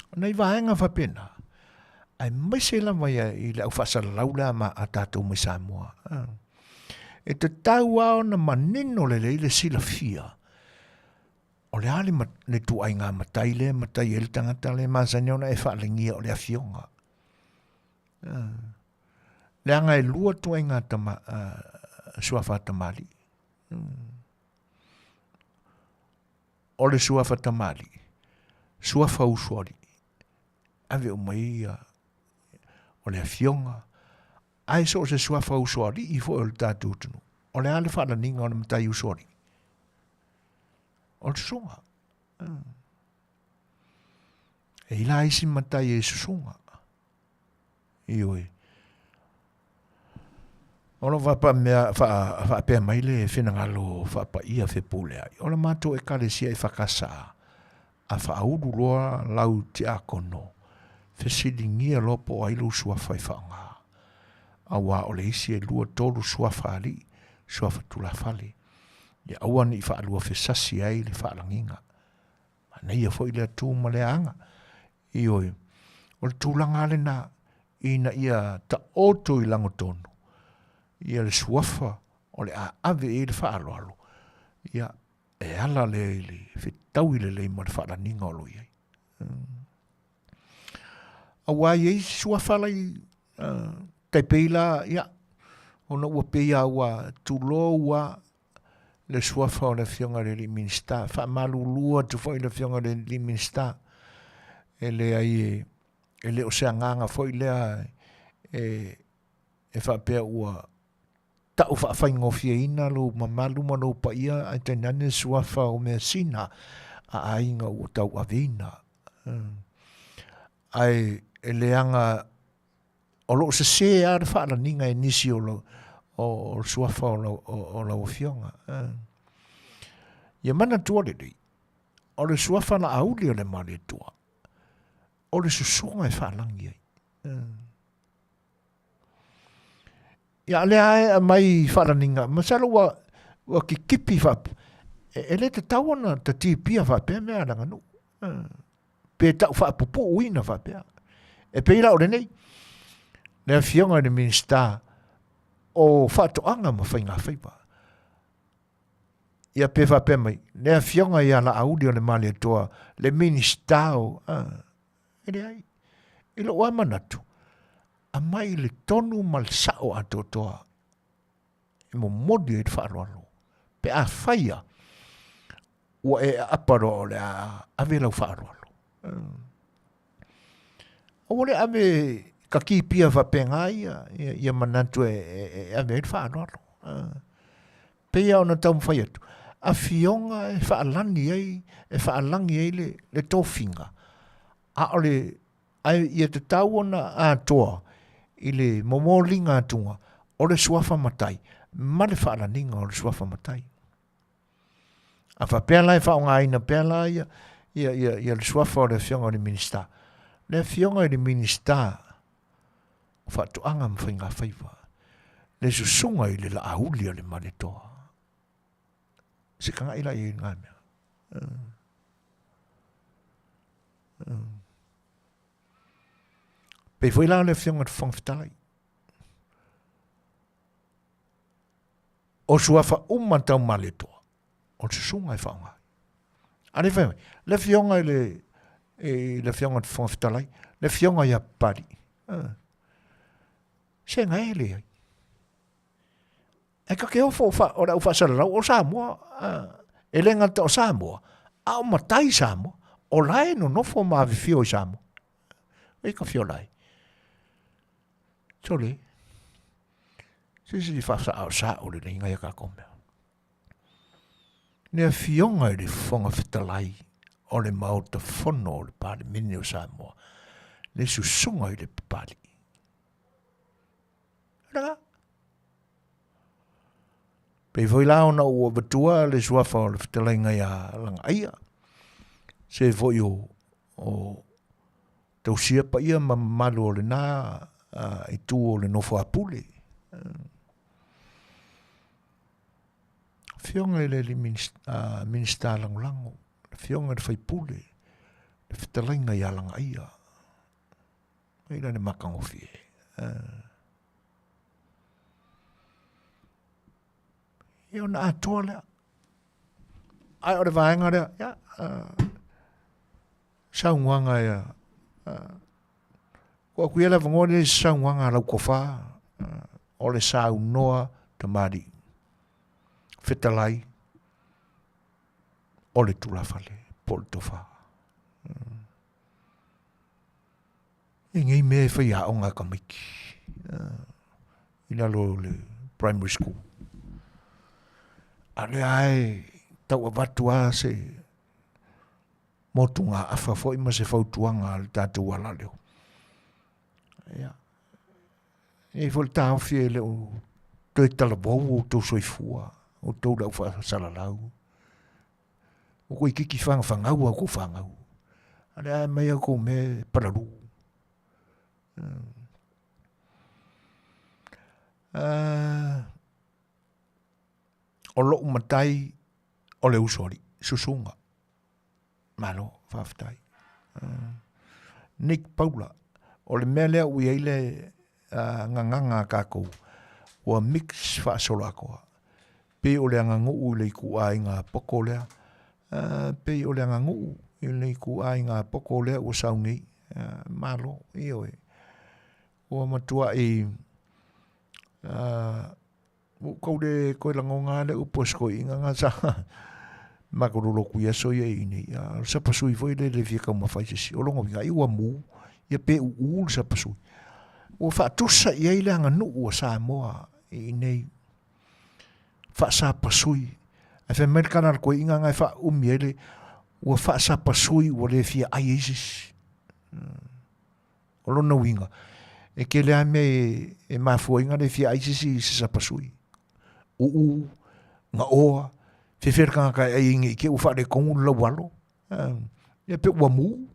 O nai vaega faapena, aemaise lava ia i le au faasalalau lea ma a tatou mai Samoa. E tatau lava ona manino lelei le silafia o le a le, le ituaiga matai lea e matai ai le tagata lea e masani ona e faalagia o le afioga. Leaga e lua ituaiga tama, suafa a tamalii. O le suafa tamalii, suafa usoalii, ave uma ai ia o le afioga, ae so o se suafa usoalii foi o le tatou atunuu. O le a le faalaniga o le matai usoalii? O le susuga. E i la isi matai e susuga. Ioe. O lo faapamea, faapea mai le finagalo faapaia Fepuleai, o le matou Ekalesia EFKS a faaulu loa lau tiakono, fesiligia loa po o ai lou suafa e faaaoga. Auā o le isi e lua tolu suafa alii, suafa tulafale, ia aua ne i faaluafesasi ai le faalagiga. Manaia foi lea tu ma lea aga. Ioe, o le tulaga lena ina ia taoto i lagotonu ia le suafa o le a ave i ai le faaaloalo, ia, e ala lea i le fetaui lelei ma le faalaniga o lo o i ai. Auā e i ai suafa la i tai pei la, ia, ona ua pei lava ua tulou lava le suafa o le Afioga i le alii Minisita. E faamalulu atu foi i le Afioga i le alii Minisita, e leai e, e le o se agaga foi lea e, e faapea ua tau faafaigofieina lou mamalu ma lou paia ae tainane suafa o measina a aiga ua tauaveina. Ae e leaga O lo o sesē lava le faalaniga e nisi o lo, o, o le suafa o lau, o, o lau afioga. Ia manatua lelei, o le suafa laauli o le Malietoa, o le susuga e faalagi ai. Ia lea e aumai faalaniga, masalo ua, ua kitipi faapea, e, e le tatau ona tatipia faapea mea a le aganuu. Pe tau faapupuuina faapea. E pei la o lenei, le Afioga i le Minisita o Faatoaga ma Faigafaiva. Ia pe faapea mai, le Afioga ia Laauli o le Malietoa, le Minisita o... e leai. I lou lava manatu, aumai le tonu ma le sao atoatoa e momoli ai le faaaloalo. Pe a fai lava, ua e aapa loa o le a ave lau faaaloalo. Aua le ave kakipia faapena ia, ia, ia manatu e, e, e ave ai le faaaloalo. Pei lava ona taumafai atu, afioga e faalani ai, e faalagi ai le, le tofiga, a o le, ae ia tatau ona atoa i le momoliga atuga o le suafa matai ma le faalaniga o le suafa matai. A faapea la e faaaogaina pea la ia, ia, ia, ia le suafa o le afioga i le Minisita, le afioga i le Minisita o Faatoaga ma Faiga Faiva, le susuga i le Laauli a le Malietoa. Se tagai la i ai i lena mea. Pei foi la o le afioga i le Fofoga Fetalai. O suafa uma tau Malietoa, o le susuga e faaaoga. A le fai mai, le afioga i le, i le afioga i le Fofoga Fetalai, le afioga ia Papalii, se gae leai. E ka ke ofo o le au faasalalau o Samoa, e le gata o Samoa, a o matai Samoa, o la e nonofo ma afifio i Samoa. E ka fio lai. Sole, se se faasa'o sa'o lelei ngai a kākou mea. Le Afioga i le Fofoga Fetalai o le Maota Fono o le Palemene o Samoa, le Susuga i le Papalii. Lea. Pei foi la ona ua avatua le suafa o le fetalaiga ia Lagaaia, se foi o, o tausia paia ma mamalu o lena itu o le nofo a pule. Afioga i le Minisita Lagolago, Afioga i le Faipule, le fetalaiga ia Lagaaia. Ai la le matagofie. Ia ona atoa lea. Ae o le vaega lea, ia, saunoaga ia, tuu atu ia le avanoa lenei i se saunoaga a lau tofa, o le saunoa tamalii, fetalai o le tulafale po o le tofa. E nei mea e fai aoga a tamaiti i lalo o le primary school. A o lea lava e tau avatu lava se motugaafa foi ma se fautuaga a le tatou alaleo. Ia, e i ai foi le taofi e le o toe talavou o outou soifua, outou le au faasalalau. Ua toeitiiti fagafanau a outou fanau. A o lea e aumai a outou mea e palalu. O lou matai o le uso alii, susuga. Malo, faafetai. Nick Paula, o le mea lea ua i ai le gagana a tatou, ua mix faasoloatoa. Pei o le aganuu i le ituaiga poto lea, pei o le aganuu i le ituaiga poto lea ua sau nei. Malo, ioe. Ua matuai Ua ou tau le toe lagona lava le upu a si toeaina na sa matou lolotu i aso ia i inei, a o le sapasui foi lea e le fia taumafa ai se isi. O lona uiga, ai ua mu, ia pe uu le sapasui. Ua faatusa i ai le aganuu a Samoa i inei, faasapasui. Ae fai mai le tala a le toeaina na e faaumi ai le, ua faasapasui ua le fia ai ai se isi. O lona uiga, e tele lava mea e mafua ai ona le fia ai se isi i se sapasui. Uu, gaoa, fefe le tagata e ai ai ne i te i ua faaletonu le laualo, ia pe ua mu.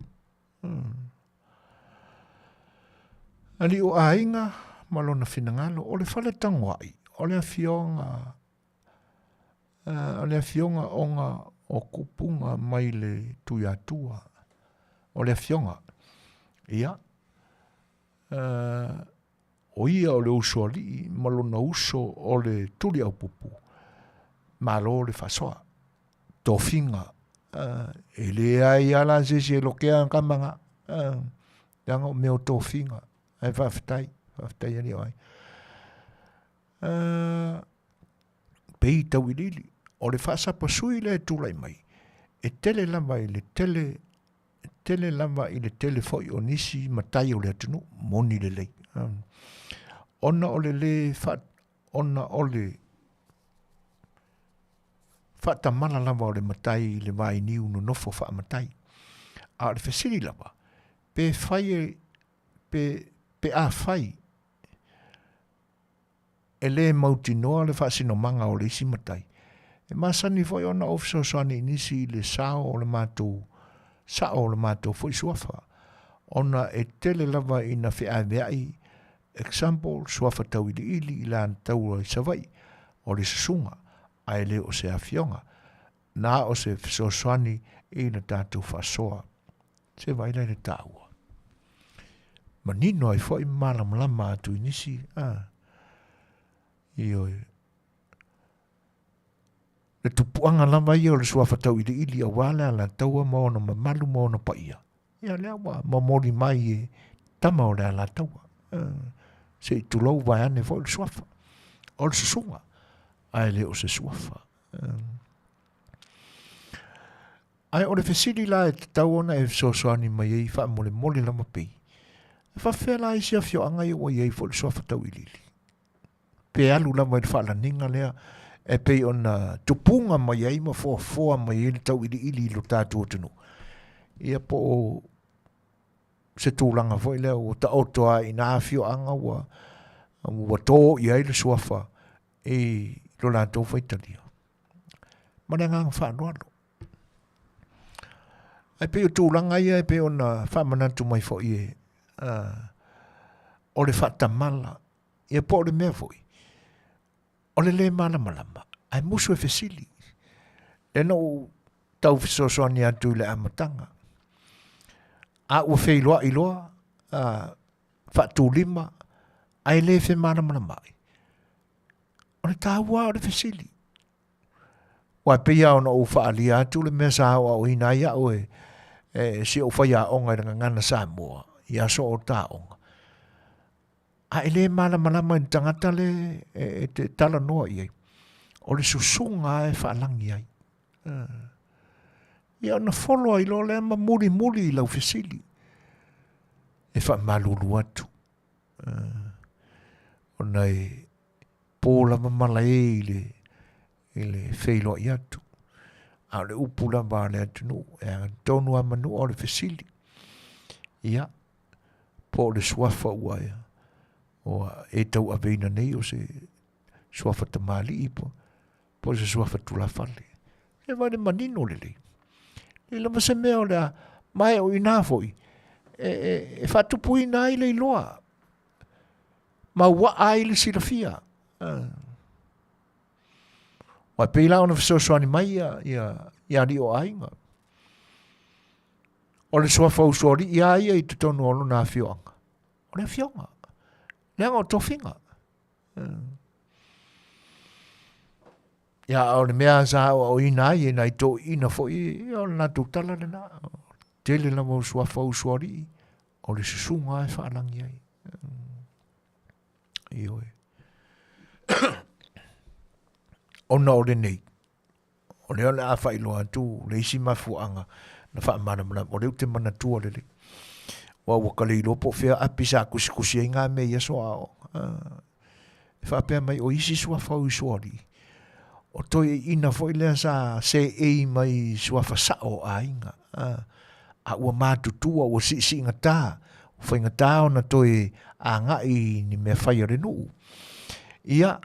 Alii o aiga ma lona finagalo, o le Faletagoai, o le afioga o le afioga ona o kupuga mai le Tuiatua, o le afioga, ia, o ia o le usoalii ma lona uso o le Tuliaupupu, malo le faasoa, tofiga, e leai lava la se isi e lokea tama na, leaga o mea o tofiga, ae faafetai, faafetai alii o aiga. Pei tauiliili, o le faasapasui lea e tulai mai, e tele lava i le tele, e tele lava i le tele foi o nisi matai o le atunuu, moni lelei. Ona o le le faa, ona o le. faatamala lava o le matai i le vainiu nonofo faamatai. A o le fesili lava, pe fai e, pe, pe afai e lē mautinoa le faasinomaga o le isi matai, e masani foi ona ou fesoasoani i nisi i le sao o le matou sao o le matou foi suafa, ona e tele lava ina feaveai, example, suafa tauiliili i le Alataua i Savaii, o le susuga, ae le o se afioga, na o se fesoasoani i le tatou faasoa. Se vaai la i le taua. Manino ai foi ma malamalama atu i nisi, a, ioe. Le tupuaga lava ia o le suafa tauiliili aua le Alataua ma ona mamalu ma ona paia. Ia lea ua momoli mai e tama o le Alataua. Se i tulou vaeane foi le suafa. O le susuga, ae le o se suafa. Ae o le fesili la e tatau ona e fesoasoani mai ai faamolemole lava pei, e faafefea la isi afioaga ia ua i ai foi le suafa tauiliili? Pe alu lava i le faalaniga lea e pei ona tupuga mai ai ma foafoa mai ai le tauiliili i lo tatou atunuu, ia po o se tulaga foi lea ua taoto lava i na afioaga ua, ua to i ai le suafa i lo latou faitalia. Ma le agaga faaaloalo. Ae pei o tulaga ia e pei ona faamanatu mai foi e o le faatamala, ia po o le mea foi, o le lē malamalama, ae musu e fesili. Lea na ou tau fesoasoani atu i le amataga. A ua feiloai loa, faatulima, ae le femalamalamaai, o le taua lava o le fesili. Aua e pei lava ona ou faaalia atu le mea sa aoaoina ai au e, e si ou faiaoga i le Gagana Samoa i aso o taoga. A e le malamalama i le tagata le e, e te talanoa i ai, o le susuga e faalagi ai. Ia ona folo ai loa lea ma mulimuli i lau fesili e faamalulu atu. Ona e po lava malae i le, i le feiloai atu. A o le upu lava a le atunuu, e agatonu lava manua o le fesili. Ia, po o le suafa ua, ua e tauaveina nei o se suafa tamalii po, po o se suafa tulafale. E vaai le manino lelei. E lava se mea o le a, ma e o ina foi, e, e, e faatupuina ai le iloa, ma uaa ai le silafia. Aua e pei la ona fesoasoani mai ia, ia, ia alii o aiga. O le suafa usoalii a ia i totonu o lona afioaga. O le afioga. Leaga o tofiga. Ia, o le mea sa aoaoina ai e nai toeaiina foi, ia o le latou tala lena. Tele lava o suafa usoalii, o le susuga e faalagi ai. Ioe. Ona o lenei, o lea o le a faailoa atu le isi mafuaaga na faamalamalama, o lea ou te manatua lelei. Aua ua ka le iloa po o fea api sa tusitusi ai ngā mea i aso aoaoga. E faapea mai o isi suafa o usoalii, o toeaiina foi lea sa seei mai suafa sao o aiga, a ua matutua, ua siisiigata, ua faigata ona toe agai i ni mea fai a le nuu. Ia,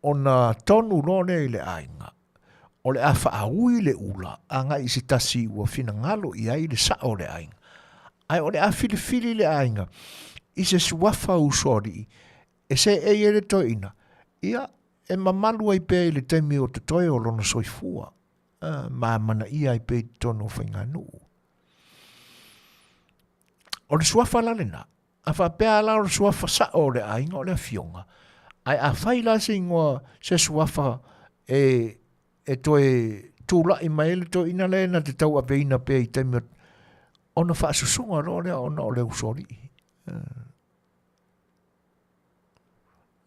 ona tonu loa lea i le aiga, o le a faaui le ula agai i se tasi ua finagalo i ai le sao o le aiga, ae o le a filifili le aiga i se suafa usoalii e seei ai le toeaina, ia, e mamalu ai pea i le taimi o totoe o lona soifua, ma amanaia ai pea i totonu o faiganuu. O le suafa la lena, a faapea la o le suafa sao o le aiga o le afioga, ae afai la se igoa, se suafa e, e toe tulai mai ai le toeaina lea na te tauaveina pea i taimi o, ona faasusuga loa lea ona o le usoalii.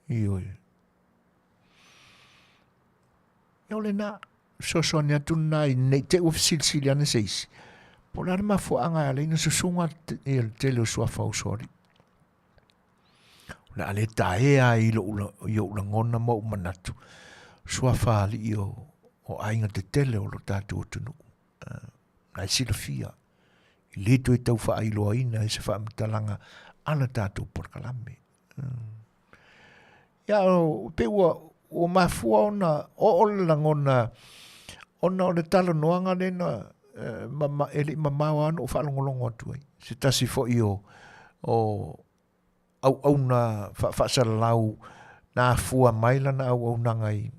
Ioe. Ia o lena, fesoasoani atu lena i nei te ua fesilisili ane se isi. Po o le a le mafuaaga e ala ai ona susuga ia le tele o suafa o usoalii. O le a le taea ai i lou, i ou lagona ma ou manatu, suafa alii o, o aiga tetele o lo tatou atunuu. Na e silafia, e le toe tau faailoaina i se faamatalaga a le tatou polokalame. Ia, pei ua, ua mafua ona oo le lagona ona o le talanoaga lea na ma, e le i mamao lava ona ou faalogologo atu ai. Se tasi foi o, o auauna faafasalalau na afua mai lana auaunaga i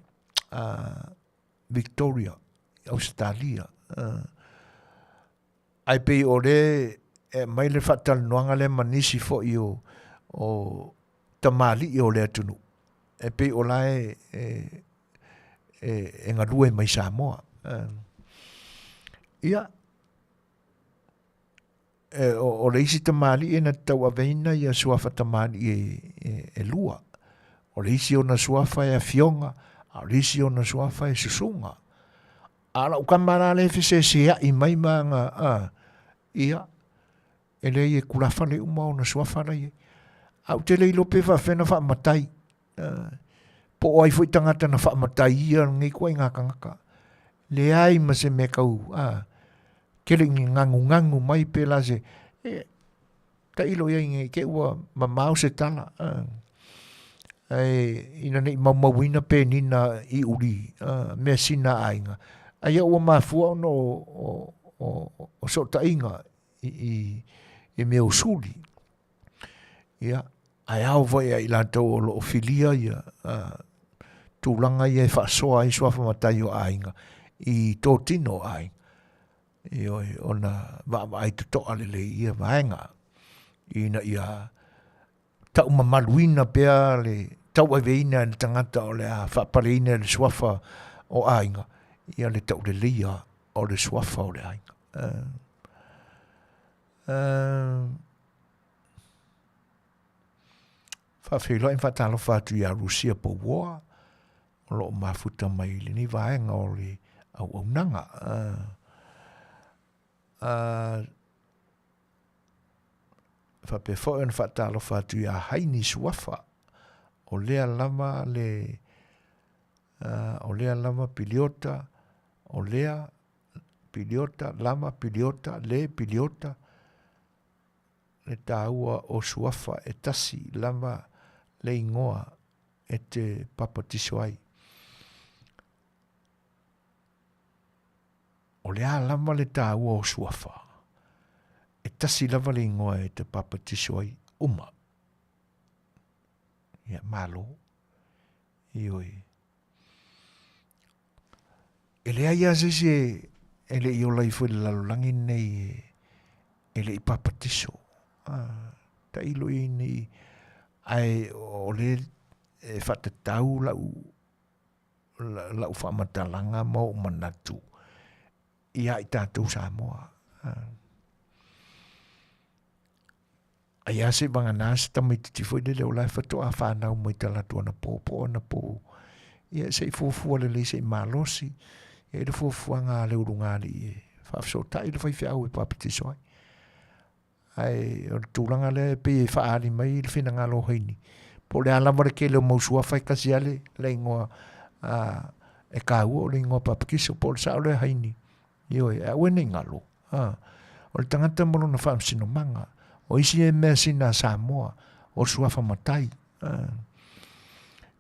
Victoria i Ausetalia. Ae pei o le e aumai le faatalanoaga lea ma nisi foi o, o tamalii o le atunuu, e pei o la e, e, e, e galue mai Samoa. Ia, e, o, o le isi tamalii na te tauaveina ia suafa tamalii e, e, e lua. O le isi ona suafa e afioga, a o le isi ona suafa e susuga. A o lau tama la lea e fesesea'i mai ma aga a, ia, e leai e tulafale uma ona suafa la e i ai. Ae ou te le iloa pe faapefea ona faamatai, po o ai foi tagata na faamatai ia lenei ituaiga tagata. Leai ma se mea tau, a, tele ina ganuganu mai pe la se, e, Tailo i ai nei te ua mamao se tala, ae ina nei maumauina penina i uli mea sina aiga, aia ua mafua ona o, o, o, o sootaiga i, i, i mea usuli. Ia, ae ao foi ia i latou o loo filia ia tulaga ia e faasoa ai suafa matai o aiga i totino o aiga. Ioe, ona vaavaai totoa lelei i ia vaega, ina ia taumamaluina pea le tauaveina e le tagata o le a faapaleina i le suafa o aiga, ia le tauleleia o le suafa o le aiga. Faafeiloai ma faatalofa atu ia Rusia Pouoa, o lo o mafuta mai i lenei vaega o le auaunaga. Faapea foi ona faatalofa atu ia Haini Suafa, o lea lava le o lea lava piliota, o lea piliota, lava piliota, le piliota, le taua o Suafa e tasi lava le igoa e te papatiso ai. O le a lava le taua o Suafa, e tasi lava le igoa e te papatiso ai uma. Ia, malo. Ioe. E leai lava se isi e le i ola ifo i le lalolagi lenei e le i papatiso. Ah, tailo i nei, ae o le e faatatau lau, lau faamatalaga ma ou manatu ia i tatou Samoa. Ah. Ai a seivagana se tamaititi foi lele o la e faatoa fanau mai talaatu anapo po o anapo. Ia se i fuafua lelei se i malosi ia i le fuafuaga a le ulugalii e faafesootai le faifeau e papatiso ai. Ae o le tulaga lea e pei e faaali mai le finagalo o Haini, po o le a lava le tele o mau suafa e tasi lava le, le igoa a, e taua o le igoa papatiso, po o le sao lea Haini. Ioe, ae aua ne i galo, a, o le tagata ma lona faamasinomaga, o isi e mea sina a Samoa, o le suafa matai. A.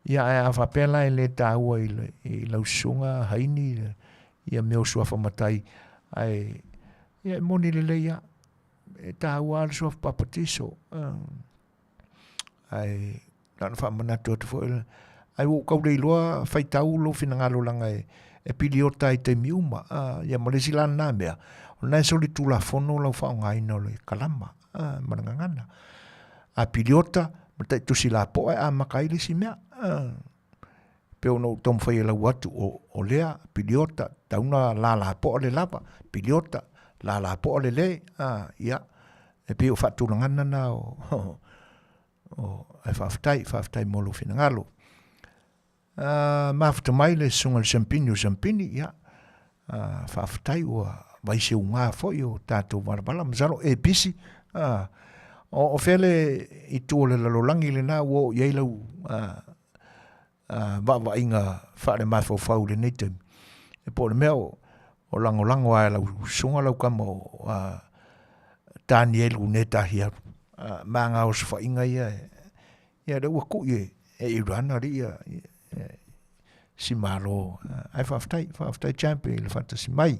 Ia, ae a faapea la e le taua i, le, i lau susuga Haini, ia mea o suafa matai, ae, ia e moni lelei lava, e taua lava le suafa papatiso. A. Ae na ona faamanatu atu foi, ae ua ou tau le iloa faitau lou finagalo leaga e, e piliota ai i taimi uma. A, ia ma le isi la lena mea, o lena e solitulafono lau faaaogaina o le kalama a, ma le gagana. A piliota ma taitusi lapoa e amata ai le isi mea. A, pei ona ou taumafai e lau atu o, o lea piliota, tatau ona lalapoa le lava, piliota, lalapoa le le, a, ia, e pei o faatulagana na o, o, ae faafetai, faafetai mo lou finagalo. Uh, mafuta mai le susuga le Sampini o Sampini, ia, uh, faafetai ua vaiseuga foi o tatou valavala, masalo e pisi, uh, o, o fea le itu o le lalolagi lena ua oo i ai lau uh, vaavaaiga faalemafaufau i lenei taimi. E po o le mea o, o lagolago lava e lau susuga lau kama o a, Tanielu Netahiaru, a, ma ngā osofaiga ia, ia lea ua kui e, e Iran alii ia, ia, si malo. Ae faafetai, faafetai champ i le faatasi mai.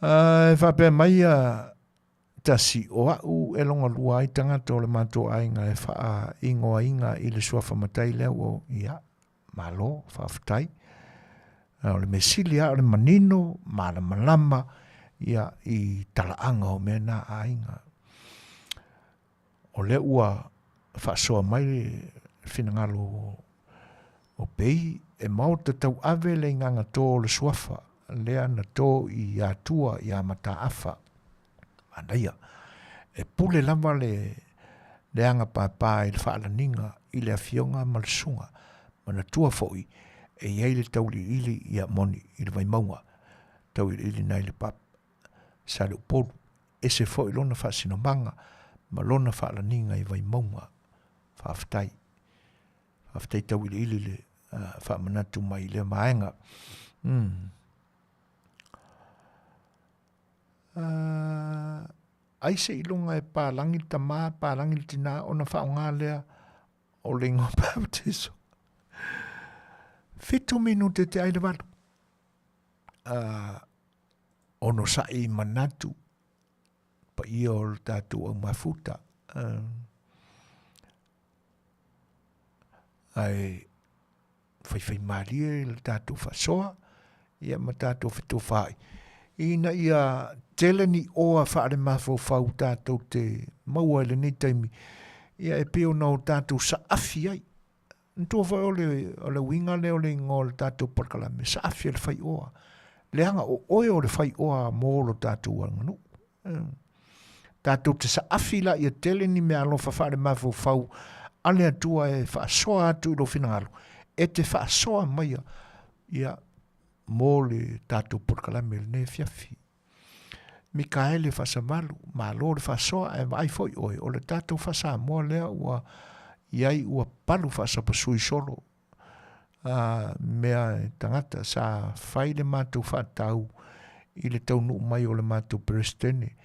E faapea mai ia tasi o a'u e logalua ai tagata o le matou aiga e faaigoaina i le suafa matai lea ua ia malo faafetai. O le mea sili lava o le manino malamalama ia i talaaga o mea na a aiga. O lea ua faasoa mai le finagalo o Pei e maota tauave le igaga to o le suafa lea na to i Atua ia Mataafa. Manaia. E pule lava le le aga pāpā i le faalaniga i le afioga ma le susuga. Manatua foi e i ai le tauiliili ia moni i le Vaimauga, tauiliili nai le papa Saleupolu, ese foi lona faasinomaga ma lona faalaniga i Vaimauga. Faafetai. Faafetai tauiliili le uh, faamanatu mai i lea vaega. Mm. Uh, ai seiloga e palagi le tamā, palagi le tinā, ona faaaoga lea o le igoa baptiso. Fitu minute te ai le valu. Uh, onosai i manatu paia o le tatou au mafuta. Uh, ae faifaimalie le tatou faasoa ia ma tatou fetofaai ina ia tele ni oa faalemafaufau tatou te maua i lenei taimi ia e pei ona o tatou saafi ai. Manatua foi o le, o le uiga lea o le igoa o le tatou polokalame, saafi e le faioa. Leaga o oe o le faioa mo lo tatou aganuu. Tatou te saafi la ia tele ni meaalofa faalemafaufau a le Atua e faasoa atu i lou finagalo, e te faasoa maia ia mo le tatou polokalame i lenei afiafi. Mikaele Faasavalu, malo le faasoa ae vaai foi oe, o le tatou faa-Samoa lea ua i ai ua palu faasapasui solo a mea e tagata sa fai le matou faatau i le taunuu mai o le matou Peresetene.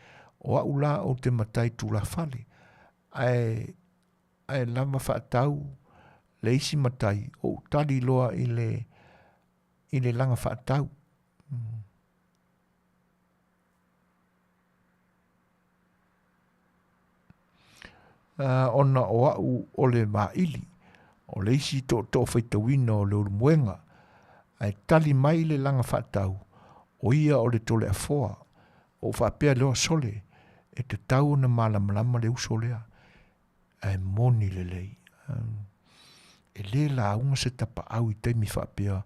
O au la ou te matai tulafale, ae ae lava faatau le isi matai, ou tali loa i le i le laga faatau. Ona o au o le vaili, o le isi tootoo faitauina o le Ulumoega, ae tali mai le laga faatau, o ia o le Toleafoa, ou faapea loa, Sole, e tatau ona malamalama le uso lea, ae moni lelei. E le lauga se tapaau i taimi faapea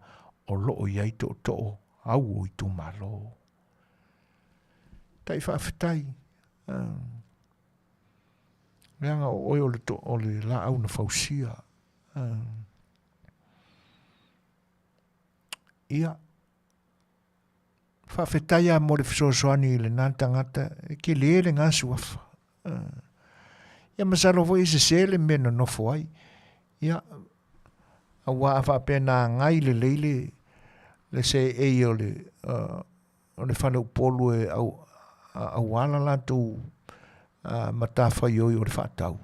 o lo o i ai tootoo au o itumalo. Tai faafetai. Leaga o oe o le, to, o le laau na fausia. Ia, faafetai lava mo le fesoasoani i lena tagata, e tele le gasuafa. Ia masalo foi e sese le mea na nofo ai. Ia, aua a faapea na agai lelei le, le seei o le, uh, o le fale Upolu e au, auala latou uh, matafaioi o le faatau.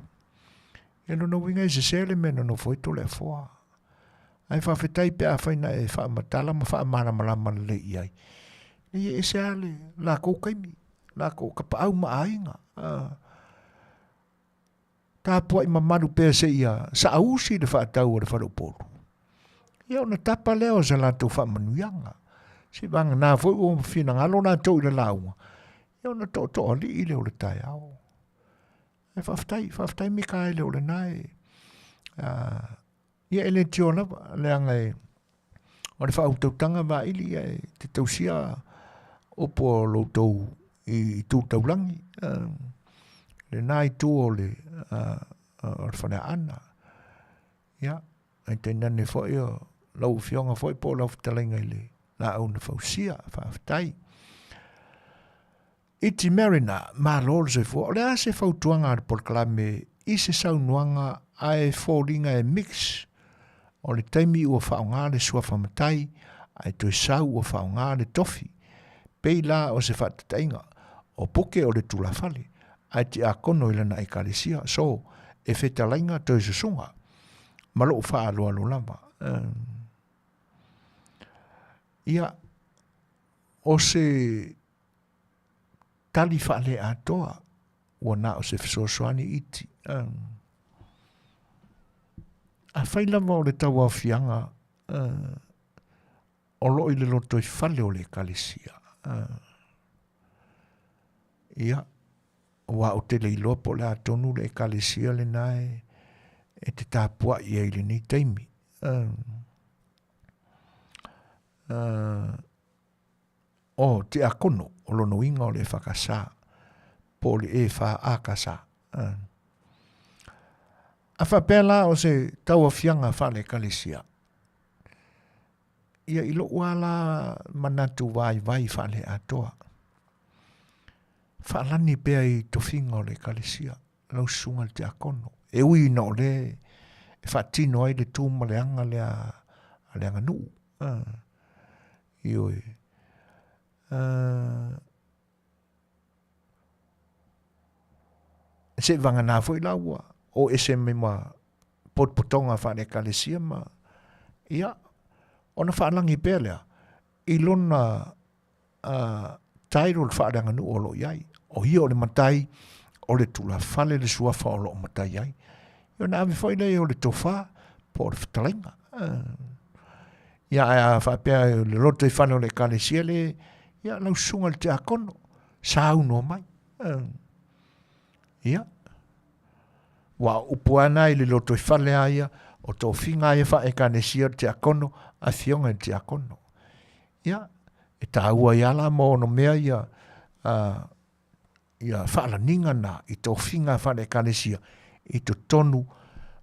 Ia lona uiga e sese le mea na nofo ai Toleafoa. Ae faafetai pe afai na e faamatala ma faamalamalama lelei i ai. Nei e ese lava le lakou taimi, lakou tapaau ma aiga. Uh, tapuai mamalu pea seia saausi le faatau a le faleupolu. Ia ona tapa lea o sa latou faamanuiaga. Se vagana foi ua finagalo latou i le lauga, ia ona tootooalii lea o le taeao. Ae faafetai, faafetai Mikaele o lena e uh, ia e le tio lava, leaga e o le faautautaga vaili ia e te tausia upu o lo outou i itu taulagi, uh, lena itu o le, uh, o le Faleaana. Ia, ae tainane foi o lau afioga foi po o lau fetalaiga i le laau na fausia, faafetai. Iti Mariner, malo le soifua. O le a se fautuaga a le polokalame i se saunoaga ae foliga e mix o le taimi ua faaaoga le suafa matai Ae toe sau ua faaaoga le tofi, pei la o se faataitaiga, o puke o le tulafale, ae tiakono i lana ekalesia, so, e fetalaiga toe susuga, ma lou faaaloalo lava. Ia, o se tali faaleatoa ua na o se fesoasoani iti. Afai lava o le tauaofiaga o lo o i le lotoifale o le ekalesia, ia, aua ou te le iloa po o le a tonu le ekalesia lena e te tapuai ai i lenei taimi. O tiakono, o lona uiga o le EFKS po o le EFAKS. A faapea la o se tauaofiaga faale-ekalesia, ia i lou lava la manatu vaivai faale-atoa, faalani pea i tofiga o le ekalesia lau susuga i le tiakono, e ui ina o lea e faatino ai le tu ma le aga lea a le aganuu. Ioe. Seiavagana foi la ua o ese mai ma potopotoga faale-ekalesia ma ia ona faalagi pea lea i lona title faaleaganuu o lo o i ai. O ia o le matai, o le tulafale le suafa o lo o matai ai. Ia ona ave foi lea o le tofa po o le fetalaiga. Ia ae a faapea le lotoifale o le ekalesia le, ia lau susuga i le tiakono, saunoa mai. Ia, ua upu lava na i le lotoifale lava ia, o tofiga lava ia faa-ekalesia o le tiakono, afioga i le tiakono. Ia, e taua ai lava la ma ono mea ia, ia faalaniga na i tofiga faale-ekalesia i totonu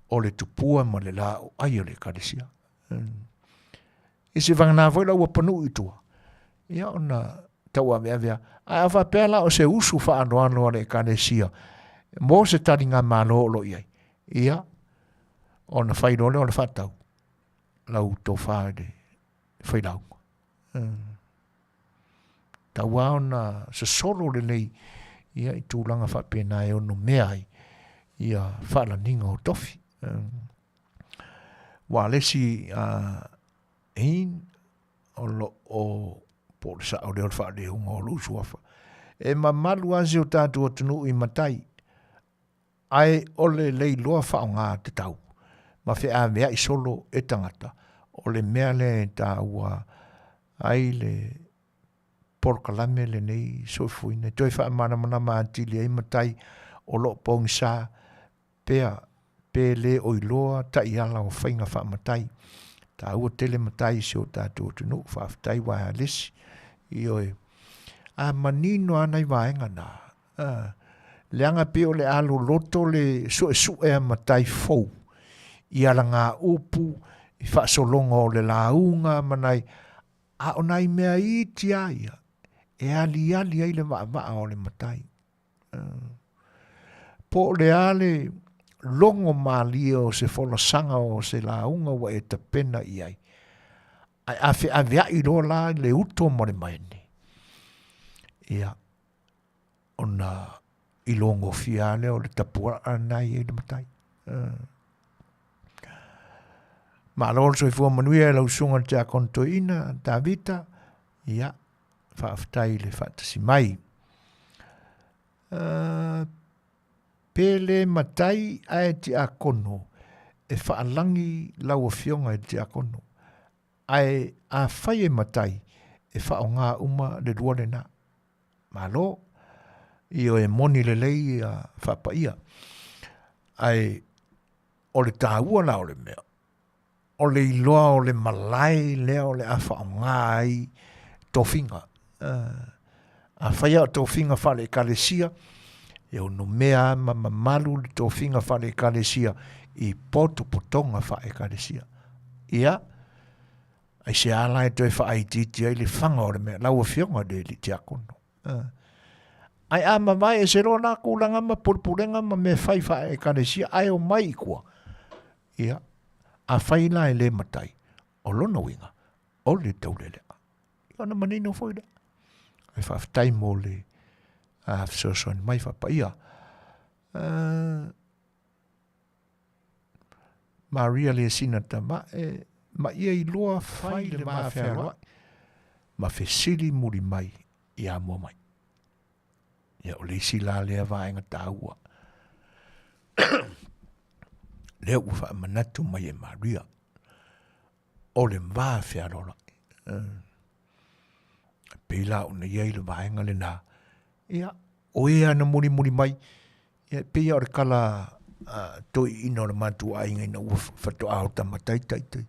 o le tupua ma le laoai o le ekalesia. I se vagana foi la ua panuu i tua, ia ona tauaveave lava. Ae a faapea la o se usu faaaloalo a le ekalesia mo se taligamalo o lo o i ai, ia, ona fai loa lea o le faatau lau tofa i le failauga. Tau lava ona sosolo lelei ia i tulaga faapena e ono mea ai ia faalaniga o tofi. Ua le isi in o lo o po o le sao lea o le faalehuga o lou suafa. E mamalu lava si o tatou atunuu i matai, ae o le leiloa faaaoga tatau ma feaveai solo e tagata, o le mea lea e taua ai le polokalame lenei soifuaina e toe faamalamalama atili ai matai o lo o pogisa pea pe le o iloa taiala o faiga faamatai. Taua tele matai i si o tatou atunuu, faafetai uaealesi. Ioe. A manino lava nai vaega na, a, leaga pei o le a loloto le suesue a matai fou i alagaupu, i faasologa o le lauga ma nai, a o nai mea iti lava ia e aliali ai le vaavaa o le matai. Po o le a le logo malie o se folasaga o se lauga ua e tapena i ai, ae a feaveai loa la le uto ma le maene, ia, ona iloagofie lava lea o le tapuaa lena e i ai le matai. Malo le soifua manuia e lau susuga i le Tiakono Toeaina Tavita, ia, faafetai i le faatasi mai. Pe le matai ae tiakono e faalagi lau afioga i le tiakono, ae afai e matai e faaaoga uma le lua lena. Malo, ioe moni lelei ia faapaia. Ae o le taua la o le mea, o le iloa o le malae lea o le a faaaoga ai tofiga. Afai lava o tofiga faale-ekalesia, e ono mea lava ma mamalu le tofiga faale-ekalesia i potopotoga faale-ekalesia. Ia, aisea la e toe faaitiiti ai le faga o le mea, lau Afioga i le Tiakono. Ae a mavae ese loa la tulaga ma pulepulega ma mea fai faale-ekalesia ae omai i tua, ia, afai la e le matai, o lona uiga, O le taulelea. Ia ona manino foi lea. Ae faafetai mo le fesoasoani mai faapaia. Maria le sina tamae ma ia iloa fai le ma fealoai ma fesili muli mai ia mua mai. Ia o le isi la lea vaega taua. Lea ua faamanatu mai e Maria o le va fealoaloai. E pei la ona i ai le vaega lena, ia, o e ana mulimuli mai, ia, e pei o le kala toeaiina o le matou aiga ina ua faatoa o tama taitaitai,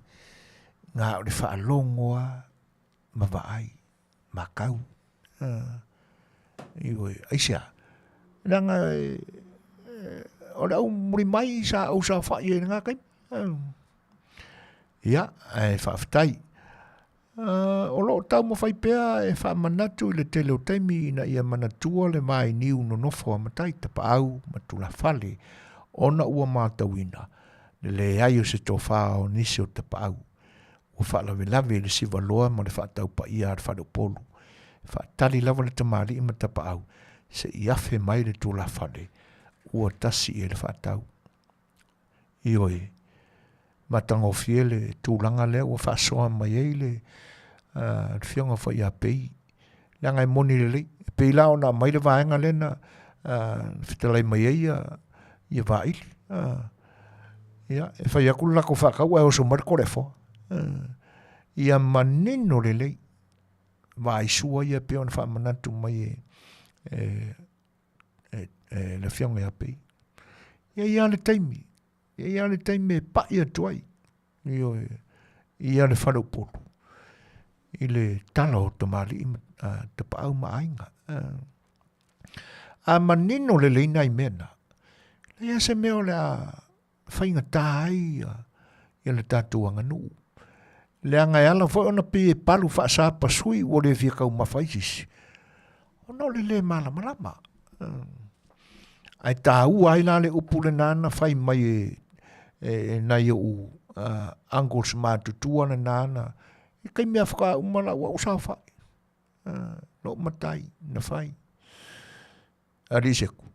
na o le faalogo lava ma vaai, matau. Ioe, aisea? Leaga o le au muli mai sa ou saofai ai i lena taimi. Ia, ae faafetai. O lo o taumafai pea e faamanatu i le tele o taimi ina ia manatua le vainiu nonofo a matai, tapaau ma tulafale ona ua matauina le leai o se tofa o nisi o tapaau ua faalavelave i le siva loa ma le faataupaia a le faleupolu. E faatali lava le tamalii ma tapaau se i afe mai le tulafale ua tasi i ai le faatau. Ioe, matagofie le tulaga lea ua faasoa mai ai le afioga foi ia Pei, leaga e moni lelei. E pei la ona aumai le vaega lea na fetalai mai ai ia Vaili. Ia, e fai atu le latou faatau ae oso mai le Toleafoa. Ia manino lelei vaisua ia pei ona faamanatu mai e le afioga ia Pei. E i ai lava le taimi, e i ai lava le taimi e pai atu ai, ioe, ia le faleupolu i le tala o tamalii ma tapaau ma aiga. A manino lelei nai mea na, leai lava se mea o le a faigata ai ia le tatou aganuu. Leaga e ala foi ona pei e palu faasapasui ua le fia taumafa ai se isi, ona o le lē malamalama. Ae taua ai la le upu lena na fai mai e nai o'u uncles matutua lena na, i taimi lava faatoa uma lau au saofai, lou matai na fai. Alii Seku,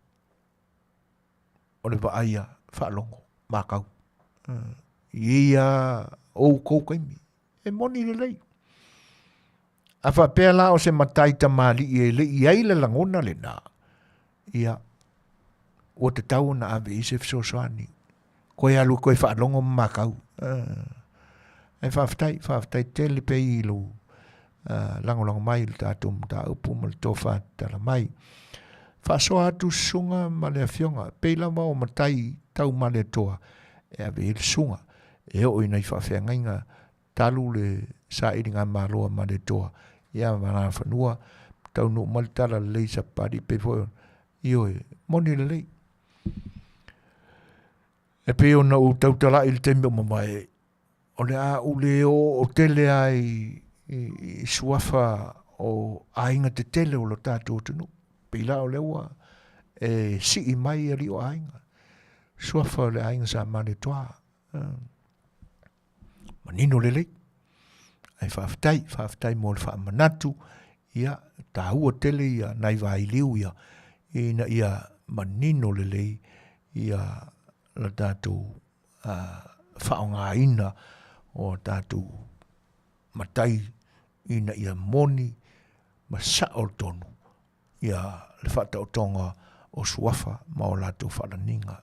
o le vaai a faalogo, matau. I ia outou taimi, e moni lelei. A faapea la o se matai tamalii e le i ai le lagona lena, ia, ua tatau ona ave i ai se fesoasoani. Koe alu e koe faalogo ma matau. Ae faafetai, faafetai tele pei i lou lagolago mai i le tatou mataupu ma le tofa tatala mai. Faasoa atu susuga ma le afioga, pei lava o matai tau Malietoa e ave i ai le susuga, e oo i nai faafeagaiga talu le sailiga malo a Malietoa ia Valafanua, taunuu mai le tala lelei Sapali pei foi ioe, moni lelei. E pei ona ou tautalai i le taimi o mamae, o le a ou le oo tele lava i suafa o aiga tetele o lo tatou atunuu. Pei la o lea ua e sii mai alii o aiga, suafa o le aiga Sa Malietoa. Manino lelei. Ae faafetai, faafetai mo le faamanatu, ia, taua tele ia nai vailiu ia, ina ia manino lelei ia la tatou faaaogaina o tatou matai ina ia moni ma sao le tonu ia le faataotoga o suafa ma o latou faalaniga.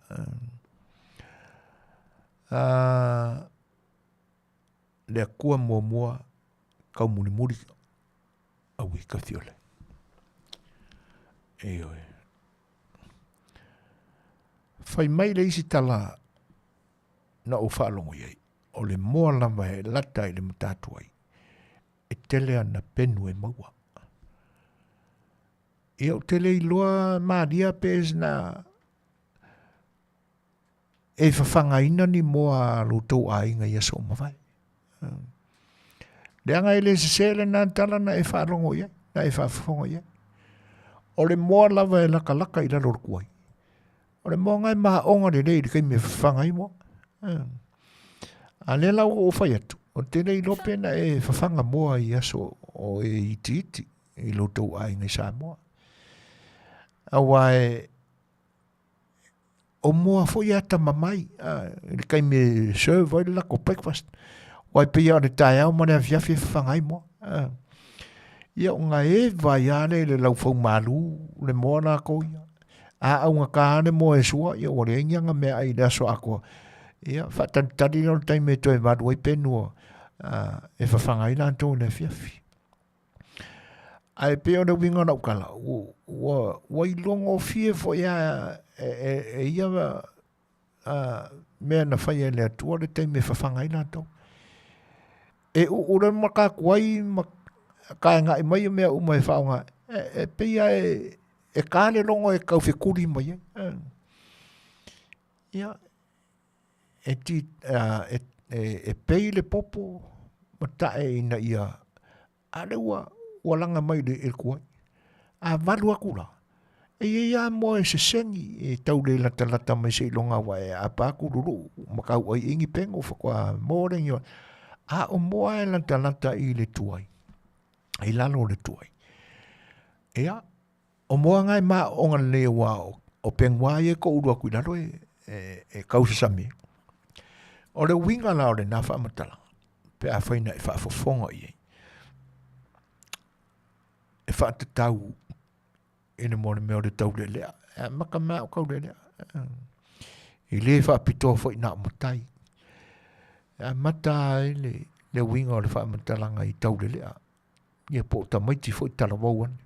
Le Atua muamua taumulimuli aui tafiole. Ioe. Fai mai le isi tala na ou faalogo i ai, o le moa lava e lata i le matatuai, e tele ana penu e maua. Ia ou te le iloa malia pe na e fafagaina ni moa a lo tou aiga i aso o mavae. Leaga e le sese lena tala na e faalogo i ai, na e faafofoga i ai. O le moa lava e lakalaka i lalo o le tuai. O le moa na e maoga lelei i le taimi e fafaga ai moa. A lea la ua ou fai atu, Ou te le iloa pe na e fafaga moa i aso o e itiiti i lo tou aiga i Samoa. Aua e, o moa foi e atamamai a, i le taimi e serve ai le latou breakfast. Aua e pei lava o le taeao ma le afiafi e fafaga ai moa. A. Ia ona eva ai lava lea i le laufaumalu le moa latou ia. A augata lava le moa e sua, ia ua leai ni ana meaai i le aso atoa. Ia faatalitali lea o le taimi e toe valu ai penu e fafaga ai latou i le afiafi. Ae pei o le uiga o lau tala, ua, ua iloagofie foi lava e, e, e ia mea na faia e le Atua le taimi e fafaga ai latou. E uu le ma takuai ma kaegae mai mea uma e faaaoga, e, e pei lava e, e ta le logo e tau fetuli mai ai. Ia, e, ti, e, e, e pei le popo ma tae ina ia a lea ua, ua laga mai i le, i le tuai. A valu atu la, e i ai lava moa e sesegi e tau le latalata mai seiloga ua e aapa atu luluu ma tau ai i ni pego faatoa moa lea ni A o moa e latalata i le tuai, i lalo o le tuai. Ia, o moa na e maoaoga lelei aua o pego lava ia e toulu atu i lalo e, e, e tausasami ai. O le uiga la o lena faamatalaga, pe afai na e faafofoga i ai, e faatatau i le mea o le mea o le taulelea. E amata mai lava o taulelea. E le faapitoa foi na o matai. E amata ai le, le uiga o le faamatalaga i taulelea. Ia po o tamaiti foi talavou ane.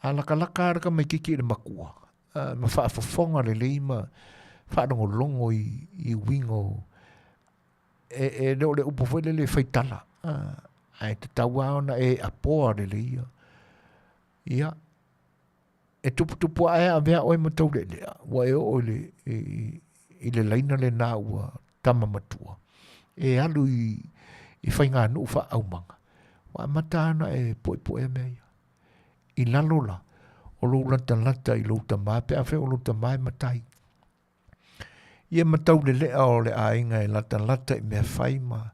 A lakalaka lava le tamaititi i le matua, ma faafofoga lelei ma faalogologo i, i uiga o e, e le o le upu foi lele e faitala, ae tatau lava ona e apoa lelei ia. Ia, e tuputupu ae avea oe ma taulealea, ua e oo i le, i, i le laina lena ua tama matua, e alu i, i faiganuu faaaumaga, ua amata ona e poepoea mea ia. I lalo la, o lou latalata i lou tamā, pe afai o lou tamā e matai. Ia ma taulelea o le aiga e latalata i mea fai ma,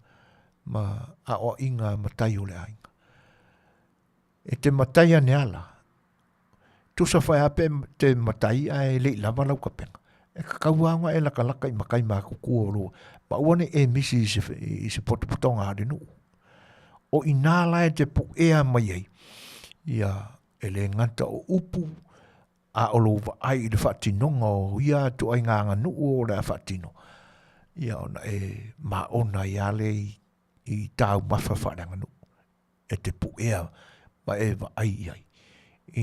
ma aoaiga a matai o le aiga. E te matai ane ala. Tusa whai ape te matai ae le i lava lau kapena. E kakau lava ona e lakalaka i matai matutua o lou, ma aua ne i e misi i se, i se potopotoga a le nuu. O inā la e te puʻea mai ai, ia e le gata o upu, a o lou vaai i le faatinoga o ia ituaiga aganuu o le a faatino, ia ona e maona ai lava lea i, i taumafa faaleaganuu. E te puʻea ma e vaai i ai,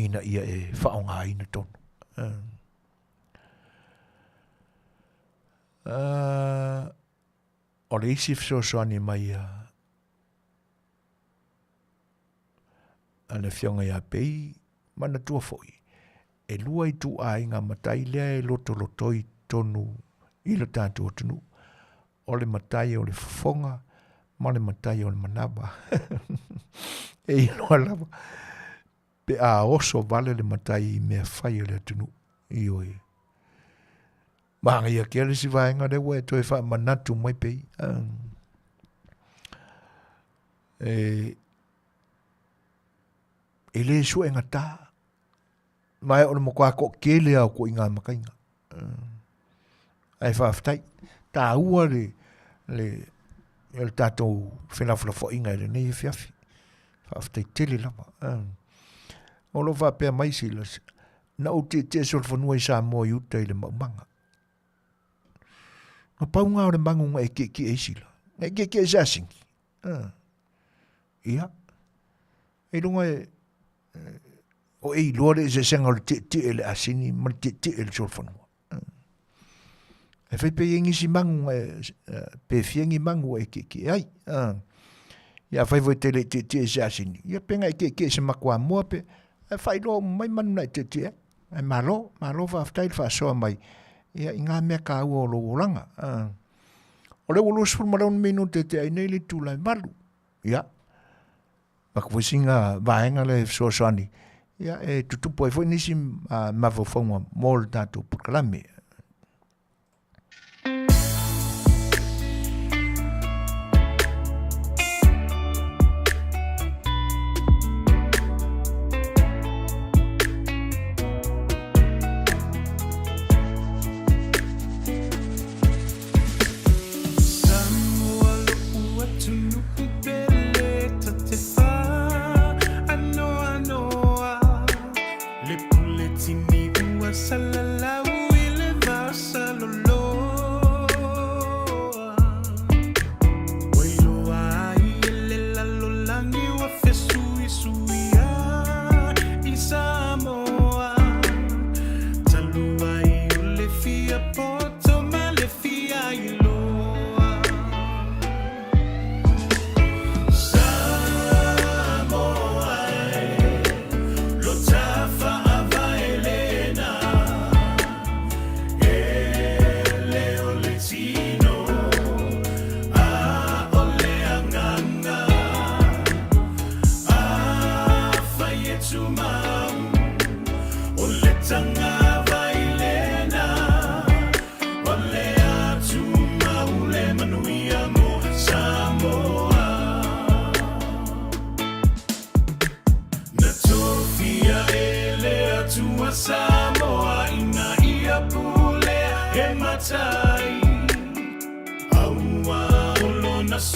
ina ia e faaaogaina tonu. O le isi fesoasoani mai a a le Afioga ia Pei, manatua foi, e lua ituaiga matai lea e lotolotoi tonu i lo tatou atunuu. O le matai o le fofoga ma le matai o le manava. E iloa lava pe a oso vale le matai i mea fai a le atunuu. Ioe. Manaia kea le isi vaega lea ua e toe faamanatu mai pei. E, e le suegatā. Ma e o le matua toatele lava o ituaiga mataiga. Ae faafetai, taua le, le, le tatou felafolafoaiga i lenei afiafi. Faafetai tele lava. O lo o faapea mai Silas, na ou tietie solofanua i Samoa i uta i le maumaga. Na pau ngā o le mangu nga e tietie i Sila. Na e tietie i se asini. Ia. E lunga e, o e iloa le eseesega o le tietie i le asini ma le tietie i le solofanua. E fai pe i ai nisi magu e, pe fia ni magu e tietie ai. Ia afai foi e te le i tietie i se asini, ia pe na e tietie i se makuamua pe, ae faailoa uma mai manu na e tietie ai. Ae malo, malo faafetai le faasoa mai ia i ngā mea kāua o lou olaga. O lea ua 26 minute te ai nei le itula e 8. Ia, Avatu foi sina vaega lea e fesoasoani ia e tutupu ai foi nisi mafaufauga mo le tatou polokalame.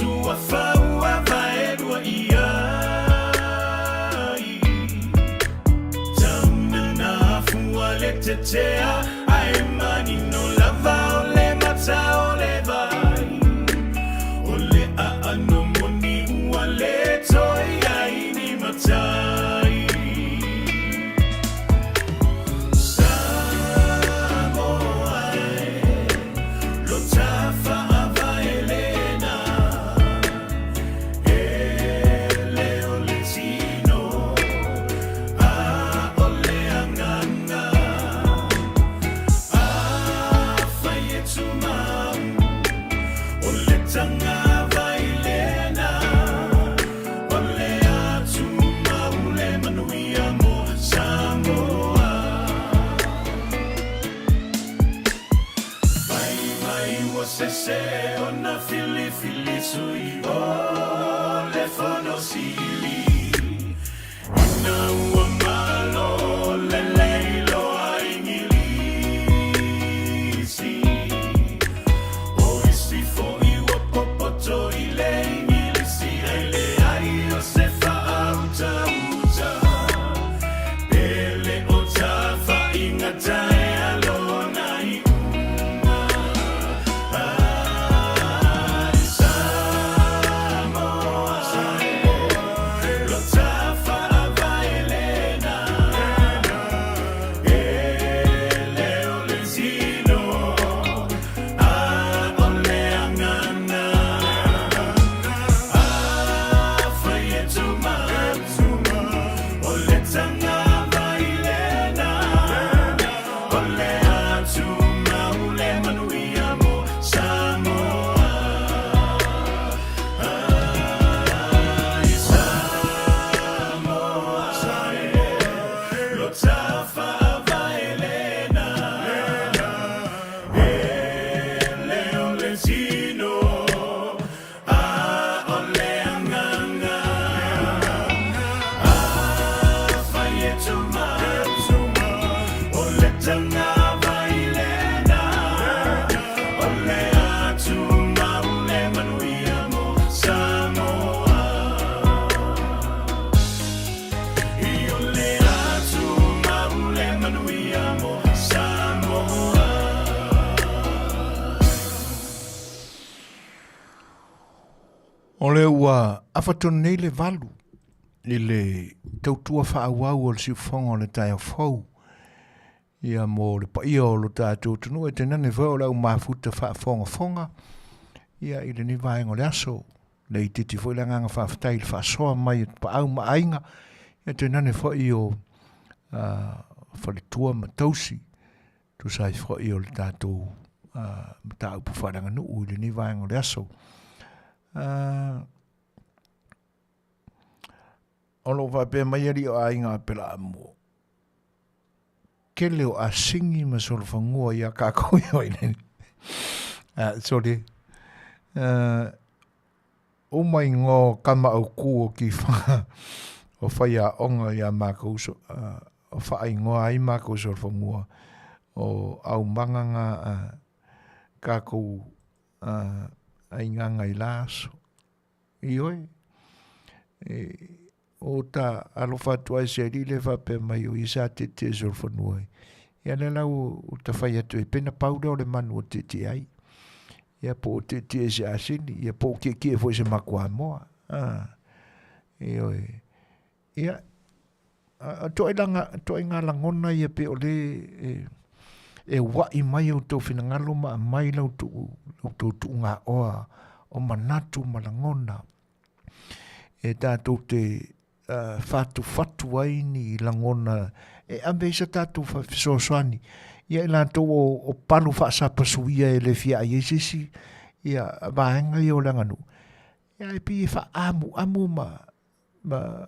suafa ua vaelua i ai. Tauna afua le tetea ae manino lava o le mata o le vai. O le aano moni ua le toe i ai ni matai. Samoa e, lo tafaavae lena. E le o le tino, a o le agaga. Afai e tumau, o le tagavai lena. O le a tumau le manuia mo Samoa. Fai mai ua sese ona filifili sui o le Fono Sili. Ina ua malo lelei loa Igilisi. O isi foi ua popoto i le Igilisi ae leai o se faautauta. Pe le o tafaiga taea lona iuga. Ai Samoa e, lo tafaavae lena. E le o le tino, a o le agaga. Afai e tumau, o le tagavai lena. O le a tumau le manuia mo Samoa. Ai Samoa e, lo tafaavae lena. E le o le tino, a o le agaga. Afai e tumau, o le tagavai lena. O le a tumau le manuia mo Samoa. I o le a tumau le manuia mo Samoa. O lea ua afa tonu nei le 8 i le tautua faaauau o le siufofoga o le taeao fou ia mo le paia o lo tatou atunuu e tainane foi o le au mafuta faafogafoga ia i lenei vaega o le aso. Le itiiti foi le agaga faafetai i le faasoa mai o Tapaau ma Aiga ia tainane foi o faletua ma tausi tusa ai foi o le tatou mataupu faaleaganuu i lenei vaega o le aso. O lo o faapea mai alii o aiga a Pelaamu, kele o asigi ma solofanua ia kākou i oi nei. Sorry. Uma ingoa o kama aukū o Kiwha o faiaoga iā mākou so, o faaigoa ai mākou solofanua o aumaga a kākou aigaga i la aso. Ioe, e, o ta alofa atu ai se alii le faapea mai o ia sa tietie solofanua ai. Ia lea la ua ta fai atu ai, pena pau lea o le manu o tietie ai. Ia po o tietie se asini, ia po o kiekie foi se makuamoa. Ah, ioe. Ia, a toailaga, toaiga lagona ia pe o le e, e wa'i mai outou finagalo ma aumai la outou tuugaoa o manatu ma lagona e tatou te uh, fatufatu ai ni lagona e ave ai sa tatou fesoasoani ia i latou o, o palu faasapasuia e le fia ai ai se isi ia vaega ia o le aganuu ia e pei e faaamuamu ma ma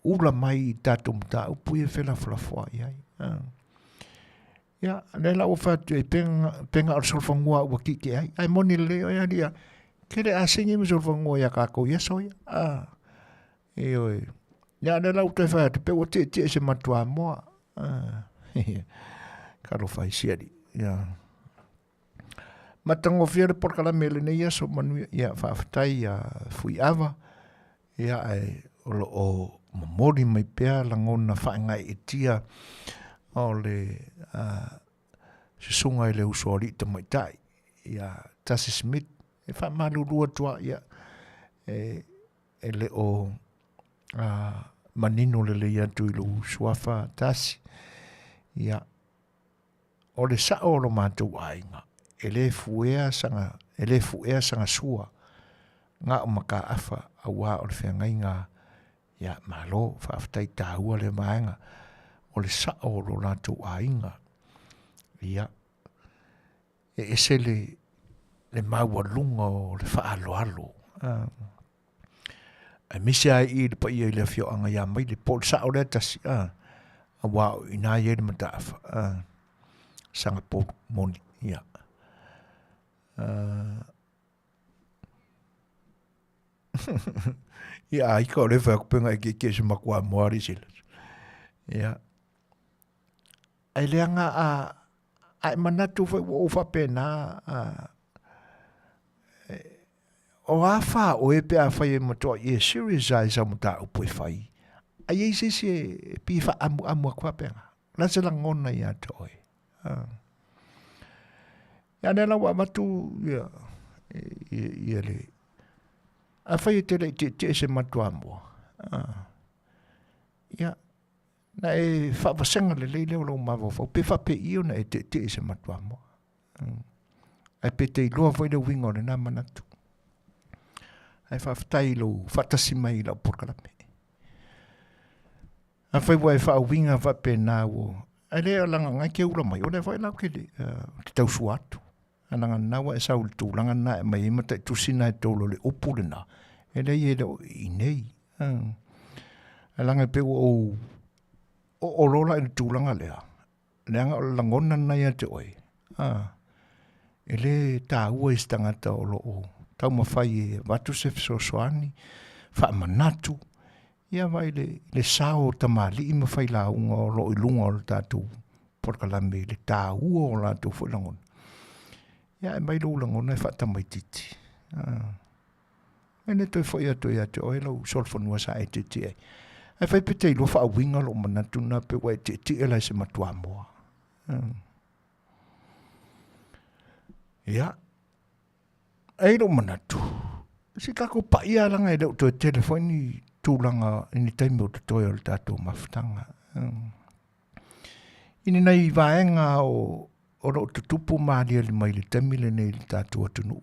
ula mai i tatou mataupu ia e felafolafoai ai. Ia, lea la ua fai atu ai, pega, pega o le solofanua ua kike ai. Ai moni lelei oe alii a, kele asigi ma solofanua ia kākou i aso ia. Ah, ioe. Ia, lea la ua toe fai atu, pe ua tietie se matuamoa. Ah, talofa i si alii. Ia. Matagofie le polokalame i lenei aso manuia. Ia, faafetai ia Fuiava, ia ae o lo o momoli mai pea lagona faagaeetia o le susuga i le uso alii tamaitai ia Tasi Smith. E faamalulu atu lava, ia, e le o manino lelei atu i lou suafa Tasi. Ia, o le sao o lo matou aiga, e le fuea saga, e le fuea saga sua, na o mataafa auā o le feagaiga ia malo faafetai taua lea vaega o le sao o lo latou aiga. Ia, e ese le, le maualuga o le faaaloalo, aemaise lava i i le paia i le afioaga ia Maile, po o le sao lea tasi, a, aua o i ina e i ai le mataafa, a, Sagapolu moni, ia. Ia, ai ka o le whai aku penga e ke ke se makua moari sila. Ia. Ai leanga a a e manatu foi ua ou faapena a o a fa oe pe a fai e matoa i e serious ai sau mataupu e fai. Ai ei se isi e pi faamuamu aku faapena. La se lagona ia te oe. Ia lea la ua avatu ia, ia, ia le afai e te le i tietie se matuamua, ia, na e faavasega lelei lea o lou mafaufau, pe faapei ona e tietie i se matuamua. Ae pe te iloa foi le uiga o lena manatu. Ae faafetai i lou faatasi mai i lau polokalame. Afai ua e faauiga faapena ua ae le leaga na e te ula mai, o lea foi la ou te le ou te tausua atu. Ae leaga na ua e sau i le tulaga lena e aumai ai mataitusi na e tolu o le upu lena, e leai e le o i inei. Ae leaga e pei ua ou oo loa la i le tulaga lea, leaga o le lagona lena ia te oe, e le taua i se tagata o lo o taumafai e avatu se fesoasoani, faamanatu, ia vaai le, le sao o tamalii ma failauga o lo o i luga o le tatou polokalame i le taua o latou foi lagona. Ia ae mai lou lagona e faatamaitiiti. Ah. E le toe foi atu ia te oe lau solofanua sa e tietie ai. Ae fai pe te iloa faauiga lou manatu na pe ua e tietie la i se matuamoa. Ia, e i lou manatu, se tatou paia langa e le o toe tele foi ni tulaga i ni taimi o totoe o le tatou mafutaga. I ni nai vaega o, o lo o tutupu ma aliali mai i le taimi lenei i le tatou atunuu.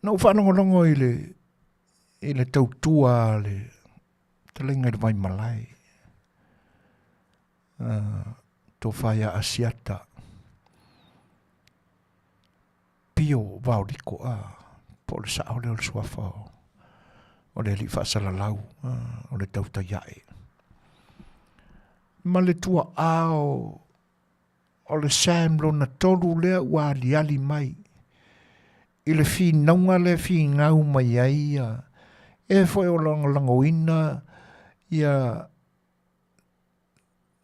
Na ou faalogologo i le, i le tautua a le fetalaiga i le Vaimalae, tofa ia Asiata Pio Vaoliko, po o le sao lea o le suafa o le alii faasalalau o le tautai ae. Ma le tuaa o O le Sam lona tolu lea ua aliali mai i le finauga lea e finau mai ai ia e foi o lagolagoina ia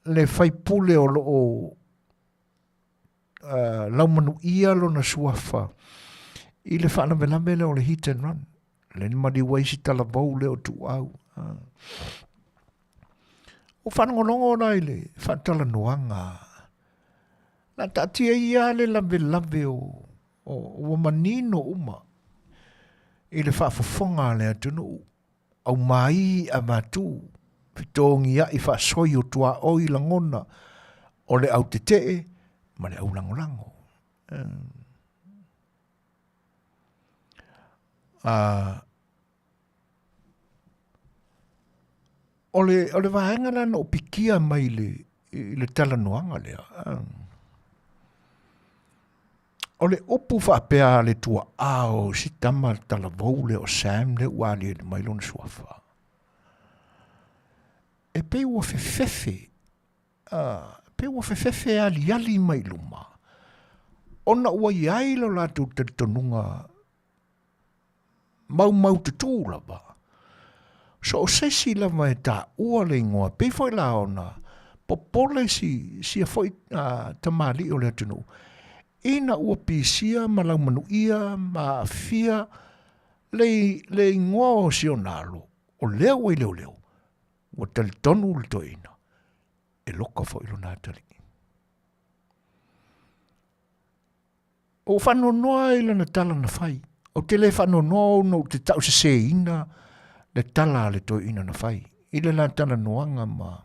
le faipule o lo o laumanuia lona suafa i le faalavelave lea o le hit and run. Lea na maliu ai si talavou lea o Tuuau. Ua faalogologo la i le faatalanoaga, na taatia ia le lavelave o, o, ua manino uma i le faafofoga a le atunuu, aumai avatu, fetogiai faasoi o tuaoi lagona o le au tetee ma le au lagolago. O le, o le vaega lea na ou pikia mai i le, i le talanoaga lea, o le upu faapea a le tuaa o si tama talavou lea o Sam lea ua aliali mai lona suafa, e pei ua fefefe, e pei ua fefefe e aliali mai i luma, ona ua i ai lo latou talitonuga maumaututu lava. So o se isi lava e taua le igoa, pei foi la ona Popole si sia foi tamalii o le atunuu ina ua pisia ma laumanuia ma aafia le, le igoa o si ona alo, o lea ua i leoleo, ua talitonu le toeaina e loka foi lona atalii. Ua ou faanoanoa i lana tala na fai. Ou te le faanoanoa ona ou te tauseseina le tala a le toeaina na fai i le la talanoaga ma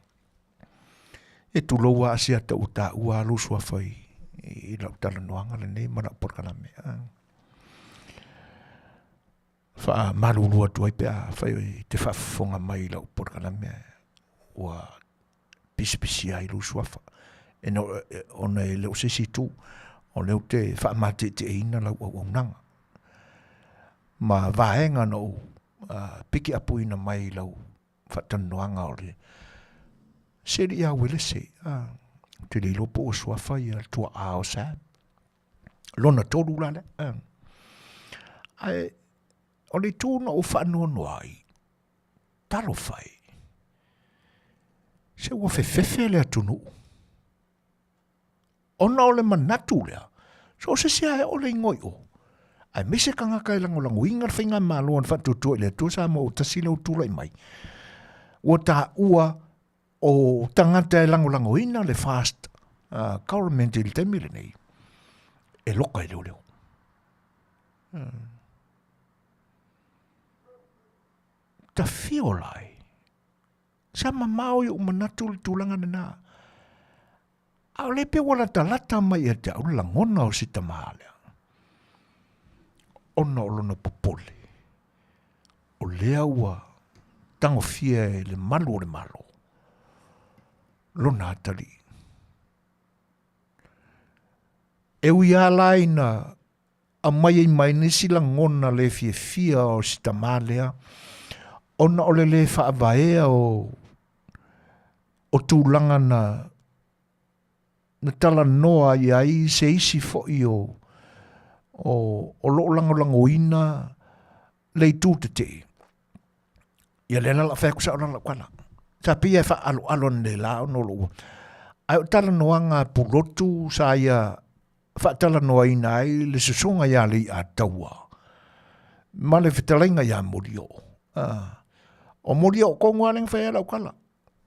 e tulou lava Asiata ua taua lou suafa i, i lau talanoaga lenei ma lau polokalame. Faamalulu atu ai pe afai e te faafofoga mai i lau polokalame ua pisipisia ai lou suafa ona e le o se isi itu, o lea ou te faamateeteeina lau auaunaga ma vaega na ou pikiapuina mai i lau faatalanoaga o le se alii Uelese. Ou te le iloa po ua suafa ia le tuaa o Sam, lona tolu la lea. Ae o le itu na ou faanoanoa ai, talofa e, se ua fefefe le atunuu ona o le manatu lea, so o se isi lava e oo le igoa i o, aemaise tagata e lagolagoina le faigamalo a le Faatuatua i le Atua Samoa ua tasi lea ua tulai mai, ua taua o tagata e lagolagoina le FAST government i le taimi lenei, e loka i leoleo. Tafio lai. Sa mamao i ou manatu le tulaga lena. A o lea pei ua latalata mai ia te au le lagona o si tamā lea. Ona o lona popole, o lea ua tagofia e le malu o le Malo lona atalii. E ui lava la ina aumai ai mai nisi lagona le fiafia o si tamā lea, ona o le lē faavaea o, o tulaga na, na talanoa i ai se isi foi o, o, o lo o lagolagoina le itu tetee. Ia lea la o le a fai atu sao la lau tala. Sa pei e faaaloalo analeila ona o lou... Ae o talanoaga a Pulotu sa ia faatalanoaina ai le sosoga ia Leiataua ma le fetalaiga ia Molioo. Ah, o Molioo tonu lava lea na fai ai lau tala.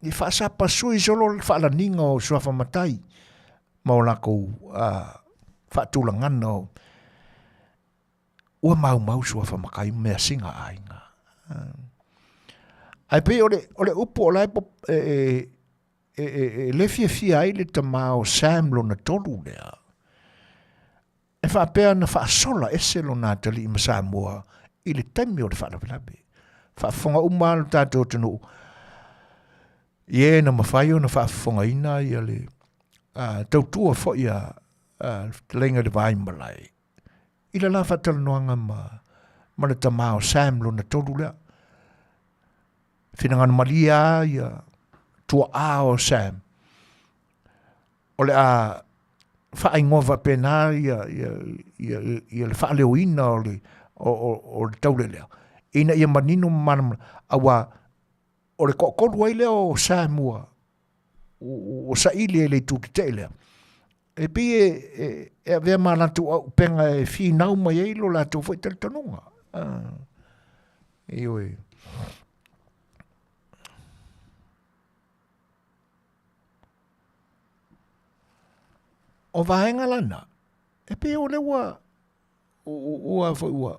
I faasapasui solo le faalaniga o suafa matai ma o latou faatulagana o ua maumau suafa matai ma measina a aiga. Ae pei o le, o le upu o la e, e, e, e, e le fiafia ai le tama o Sam lona tolu lea, e faapea na faasola ese lona atalii ma Samoa i le taimi o le faalavelave. Faafofoga uma lava lo tatou atunuu i e na mafai ona faafofogaina ia le tautua foi a le fetalaiga i le Vaimalae i le la faatalanoaga ma, ma le tama o Sam lona tolu lea. Finagalo malie lava ia tuaa o Sam. O le a faaigoa faapena ia, ia, ia, ia le faaleoina o le, o, o, o le taule lea, ina ia manino ma malamalama, aua o le toatolu ai lea o Sam ua, ua saili e le itu tetee lea, e pei e, e, e avea ma latou auupega e finau mai ai lo latou foi talitonuga. Ah, ioe. O vaega lana, e pei o lea ua, ua, foi ua,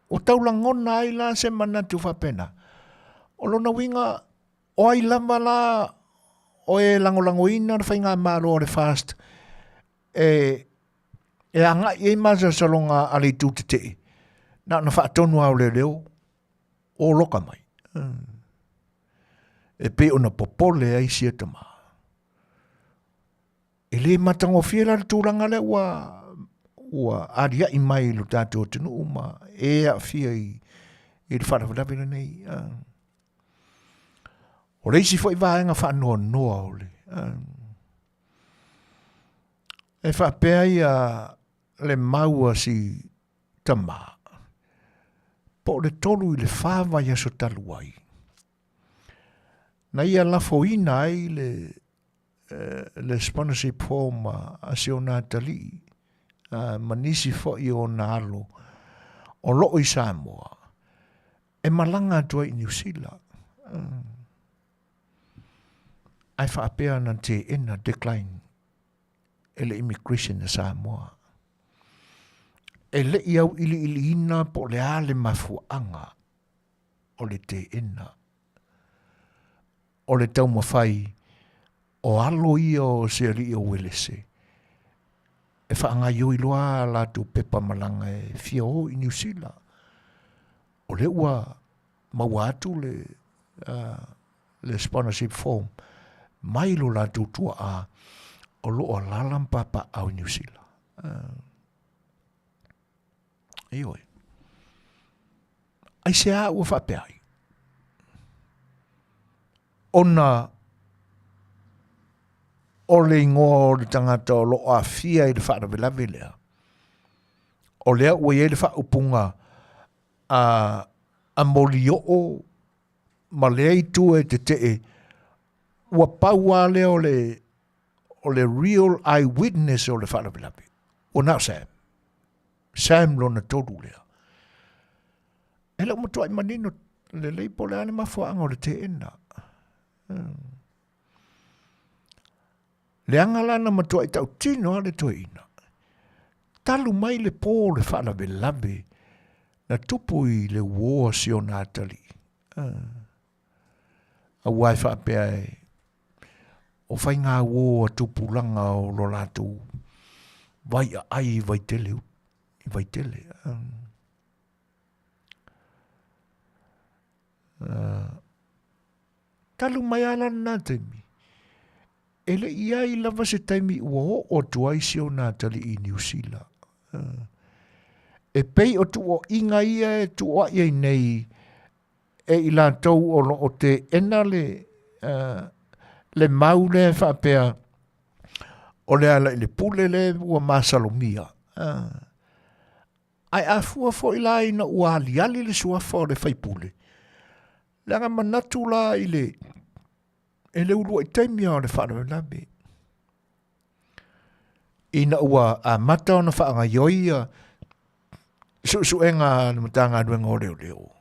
ua taulagona ai la se manatu faapena. O lona uiga, O ai lava la o e lagolagoina le faigamalo a le FAST e, e agai i ai masalosaloga a le itu tetee, na ona faatonu lava o leoleo o loka mai. E pei ona popole ai sia tama. E le matagofie la le tulaga lea ua ua aliaʻi mai i lo tatou atunuu ma e aafia i, i le faalavelave lenei. O le isi foi vaega faanoanoa o le e faapea ia le mau a si tama po o le 3 i le 4 vaiaso talu ai na ia lafoina ai le le sponsorship form a si ona atalii ma nisi foi o ona alo o loo i Samoa e malaga atu ai i Niu Sila. Ae faapea na teena, decline, e le Immigration a Samoa. E le i auiliiliina po o le a le mafuaaga o le teena o le taumafai o alo ia o se alii o Uelese e faagaioi loa a latou pepa malaga e fia o i Niu Sila. O lea ua maua atu le, le sponsorship form mai lo latou tuaa o lo o alala ma papaau i Niu Sila. Ioe. Aisea ua faapea ai? Ona o le igoa o le tagata o lo o aafia i le faalavelave lea, o lea ua i ai le faaupuga a, a molioo ma lea itu e tetee, ua pau lava lea o le, o le real eye witness o le faalavelave, ua na o Sam. Sam lona tolu lea. E le o matuai manino lelei po o le a le mafuaaga o le teena. Leaga la na matuai tautino a le toeaina. Talu mai le pō o le faalavelave na tupu i le uō a si ona atalii. Aua e faapea e o faiga uō a tupulaga o lo latou vai aai i Vaitele, i Vaitele. Talu mai lava la lena taimi, e le i ai lava se taimi ua oo atu ai si ona atalii i Niu Sila. E pei o tuuaiga ia e tuuai ai nei e i latou o lo o teena le, le mau lea e faapea o le ala i le pule lea ua masalomia. Ae a fua foi la ina ua aliali le suafa o le faipule, leaga manatu la i le, e le uluai taimi lava o le faalavelave. Ina ua amata ona faagaioi ia suesuega a le Matagaluega o Leoleo,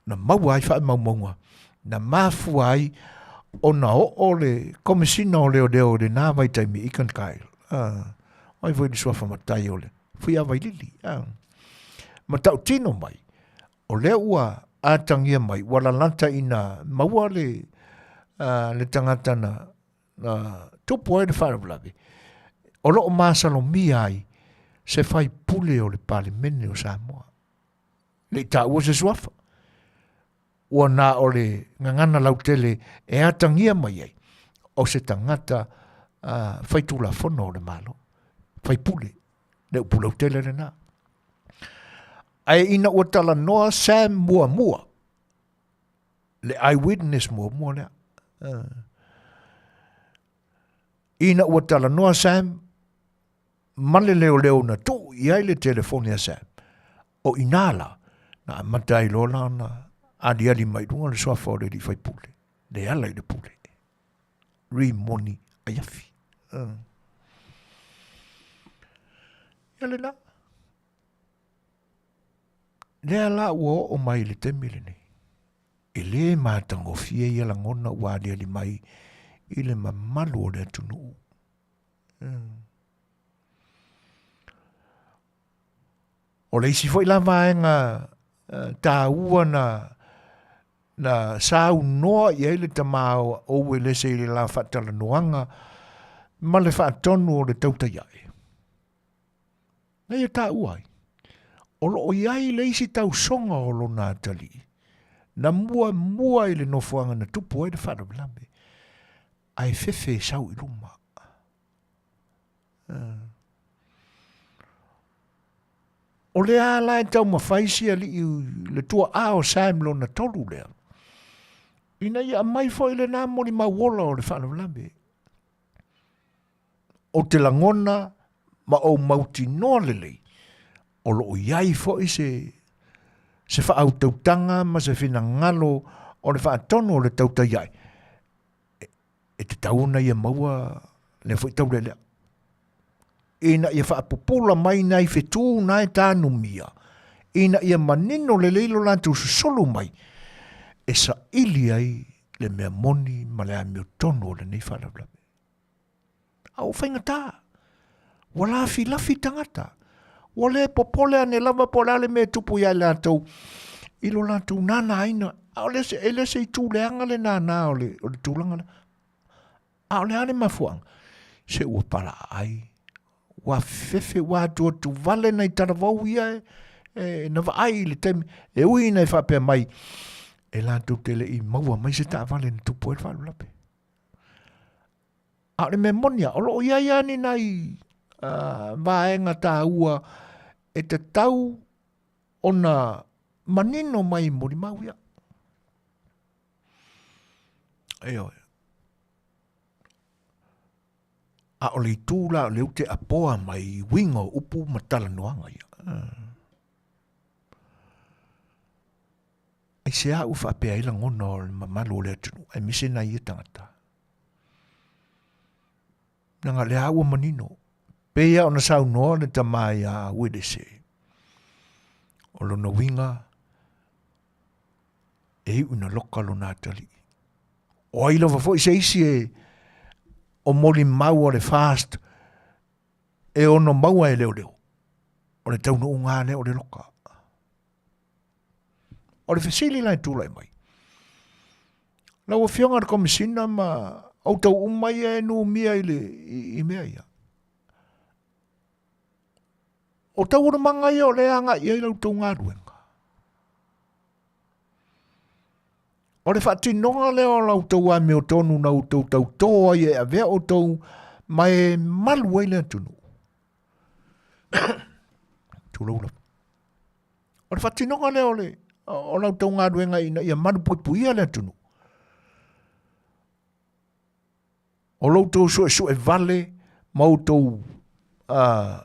na maua ai faamaumauga na mafua ai ona oo le Komesina o Leoleo i lena vaitaimi i Kyle. O ai foi le suafa matai o le Fuiavailili. Ma tautino mai, o lea ua atagia mai, ua lalata ina maua le, le tagata na, na tupu ai le faalavelave, o lo o masalomia ai se faipule o le Palemene o Samoa. Le i taua se suafa. Ua na o le gagana lautele e atagia mai ai o se tagata faitulafono o le Malo, faipule, le upu lautele lena. Ae ina ua talanoa Sam muamua, le eyewitness muamua lea. Ina ua talanoa Sam ma le leoleo na tuu i ai le telefoni a Sam, o i inā la, na amata ai loa la ona aliali mai i luga le suafa o le alii faipule, le ala i le pule. Rimoni Aiafi. Ia lena. Lea la ua oo mai i le taimi lenei, e le matagofie ia lagona ua aliali mai i le mamalu o le atunuu. O le isi foi la vaega taua na na saunoa i ai le tama o Uelese i le la faatalanoaga ma le faatonu o le tautai ae. Na ia taua ai, o lo o i ai le isi tausoga o lona atalii, na muamua i le nofoaga na tupu ai le faalavelave, ae fefe e sau i luma. O lea la e taumafai si alii le tuaa o Sam lona tolu lea, ina ia aumai foi lena molimau ola o le faalavelave. Ou te lagona ma ou mautinoa lelei, o lo o i ai foi se, se faautautaga ma se finagalo o le faatonu o le tautai ae. E tatau ona ia maua lea foi taulealea. Ina ia faapupula mai nai fetū na e tanumia, ina ia manino lelei lo latou susulu mai, e saili ai le mea moni ma le amiotonu o lenei faalavelave. A ua faigata, ua lafilafi tagata, ua le popole ane lava po o le a le mea e tupu ia i latou i lo latou nānāina. Aʻole se, e le o se itu leaga le nānā o le, o le tulaga lea. A o le a le mafuaaga? Se ua palaai, ua fefe, ua atuatu vale nai talavou ia e, e, na vaai i le taimi, e ui ina e faapea mai, e latou te le i maua mai se taavale na tupu ai le faalavelave. A o le mea moni lava, o lo o i ai lava ni nai uh, vaega taua e tatau ona manino mai i molimau ia. Ioe. A o le itu la o lea ou te apoa mai i uiga o upu ma talanoaga ia. Aisea ua faapea ai lagona o le mamalu o le atunuu, aemaise nai ia tagata? Leaga o lea ua manino. Pei lava ona saunoa le tama ia Uelese, o lona uiga, e iu ina loka lona atalii. O ai lava foi se isi e o molimau o le FAST e ono maua e leoleo, o le taunuuga lava lea o le loka. O le fesili la e tulai mai, lau Afioga i le Komesina ma outou uma ia e numia i, le, i, i mea ia, o taualumaga ia o lea e agai i ai la outou galuega. O le faatinoga lea o la outou amiotonu na outou tautō ai e avea outou ma e malu ai le atunuu. Tulou lava. O le faatinoga lea o le o la outou galuega ina ia malupuipuia le atunuu. O lo outou suesue vale ma outou uh,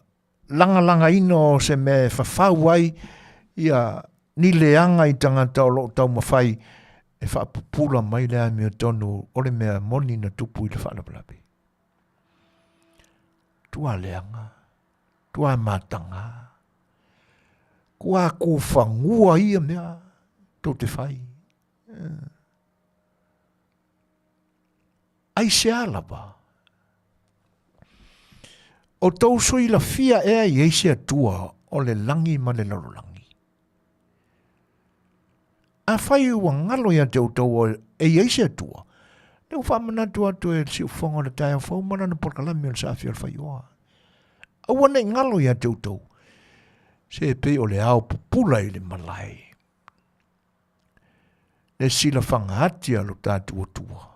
lagalagaina o se mea e fafau ai ia ni leaga i tagata o lo o taumafai e faapupula mai le amiotonu o le mea moni na tupu i le faalavelave. Tua leaga, tua mataga, kua kūfagua ia mea tou te fai. Eh. Aisea lava? O tou suilafia ea i ai se Atua o le lagi ma le lalolagi? Afai ua galo ia te outou e i ai se Atua, lea ua faamanatu atu e le siufofoga o le taeao fou ma lana polokalame o le saafi o le faioa. Aua ne i galo ia te outou, se pei o le ao pupula i le malae. Le silafaga ati a lo tatou Atua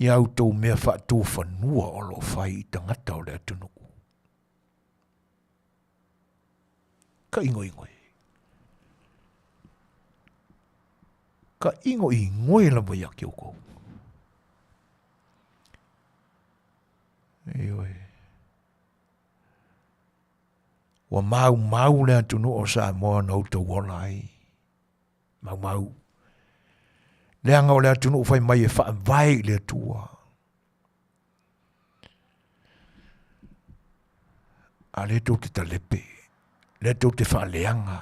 i a outou mea faatufanua o lo o fai i tagata o le atunuu. Ka ingoingoe. Ka ingoingoe lava ia ki oukou. Ioe. Ua maumau le atunuu o Samoa na outou ola ai. Maumau. Leaga o le atunuu fai mai e faavae i le Atua. A lea tou te talepe, lea tou te faaleaga,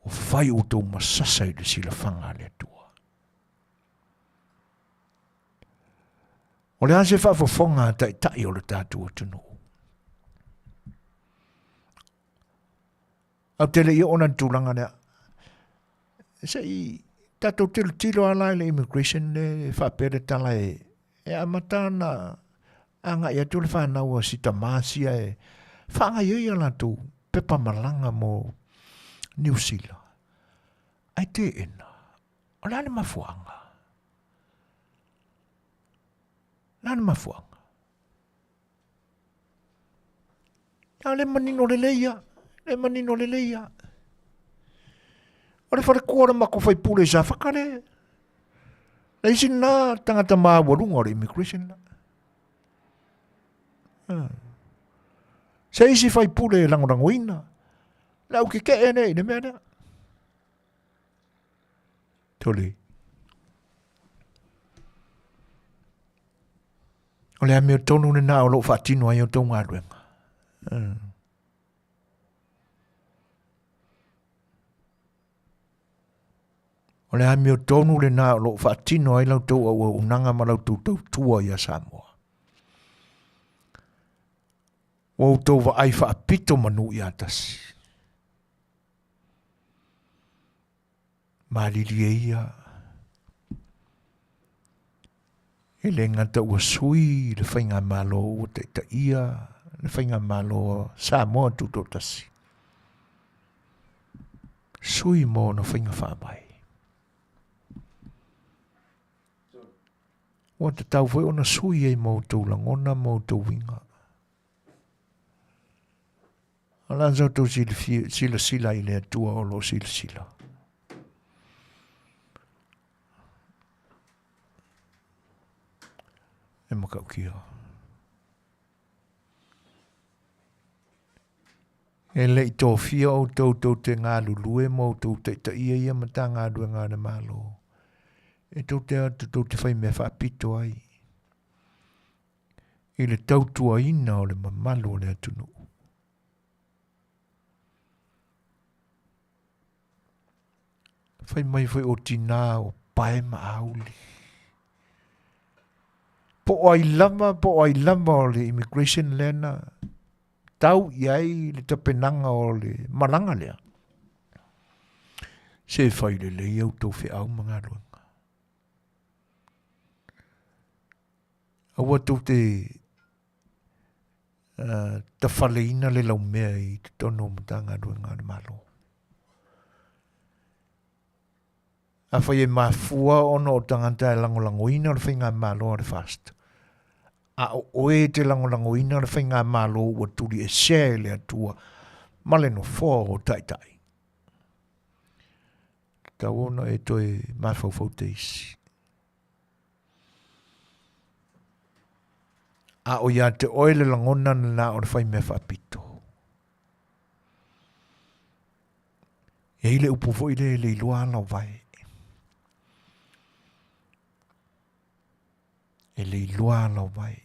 ua fai outou ma sasa i le silafaga a le Atua. O le a se faafofoga a taitai o le tatou atunuu? Ou te le i oo la i le tulaga lea. Se i tatou tilotilo lava la i le immigration lea e faapea le tala e, e amata ona agai atu le fanau a si tama sia e faagaoioi a latou pepa malaga mo Niu Sila. Ae teena, o le a le mafuaaga? O le a le mafuaaga? A le manino lelei ia, le manino lelei ia. O le faletua o le matou faipule i Safata le, le isi lena tagata maualuga o le immigration la. Ah. Se isi faipule e lagolagoina, le au keke'e lea i le mea lea. Tole. O le amiotonu lena o lo o faatino ai a outou galuega. O le amiotonu lena o lo o faatino ai la outou auaunaga ma la outou tautua ia Samoa. Ua outou vaai faapito manu ia tasi. Malilie ia, e le gata ua sui le faigamalo ua taitaia le faigamalo a Samoa Tutoatasi, sui ma ona faiga faavae. Ua tatau foi ona sui ai ma outou lagona ma outou uiga. O le a sa outou silasila i le Atua o lo o silasila? E matautia. E le i tofia outou tou te galulue ma outou taitaia ia Matagaluega a le Malo. E tou te atu tou te fai mea faapito ai i le tautuaina o le mamalu o le atunuu. Fai mai foi o tinā o pae ma auli. Po o ai lava, po o ai lava o le immigration lea na tau i ai le tapenaga o le malaga lea. Se fai lelei a outou feau ma galuega. Aua tou te tafaleina le laumea i totonu o Matagaluega a le Malo. Afai e mafua ona o tagata e lagolagoina le faigamalo a le FAST, a o oe e te lagolagoina le faigamalo ua tuliesea e le Atua ma le nofoa o taitai, tatau ona e toe mafaufau te isi. A o ia te oe le lagona lena o le fai mea faapito. E i ai le upu foi lea e le iloa ala o vae. E le iloa ala o vae.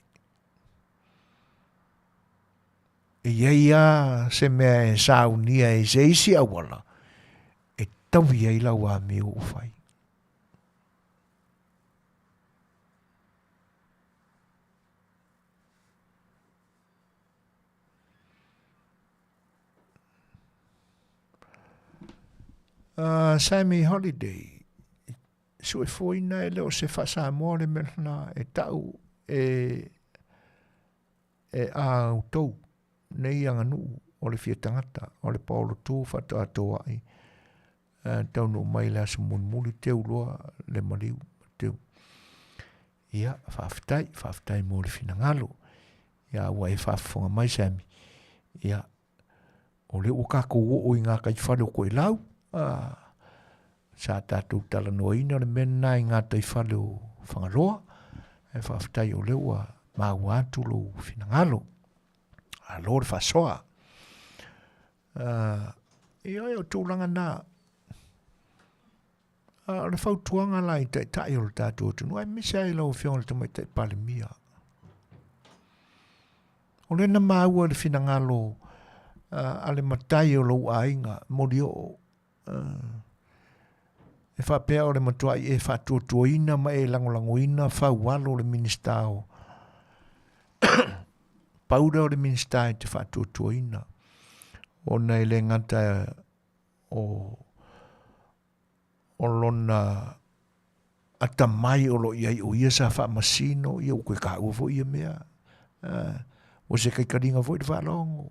E i ai lava se mea e saunia i se isi auala e taui ai lau amio ua fai. Sammy Holiday, suefuaina e le o se faa-Samoa le mea lena e tau e e a outou nei aganuu o le fia tagata o le paolo tu faatoa toai taunuu mai le aso mulimuli teu loa le maliu teu. Ia, faafetai, faafetai mo le finagalo. Ia, ua e faafofoga mai, Sammy. Ia, o lea ua tatou oo i gataifale o Toelau. Ah, sa tatou talanoaina le mea lena i gataifale o Fagaloa. Ae faafetai o lea ua maua atu lou finagalo. Malo le faasoa. Uh, ia, o tulaga na. Uh, o le fautuaga la i taitai o le tatou atunuu, aemaise ai lau Afioga i le Tamaitai Palemia. O lea na maua le finagalo uh, a le matai o lou aiga, Molioo, uh, e faapea o le matuai e faatuatuaina ma e lagolagoina faualo le Minisita o pau lea o le Minisita e te faatuatuaina ona e le gata o o lona atamai o lo o i ai o ia sa faamasino, ia ua toe taua foi ia mea. Ua se taitaliga foi le faalogo,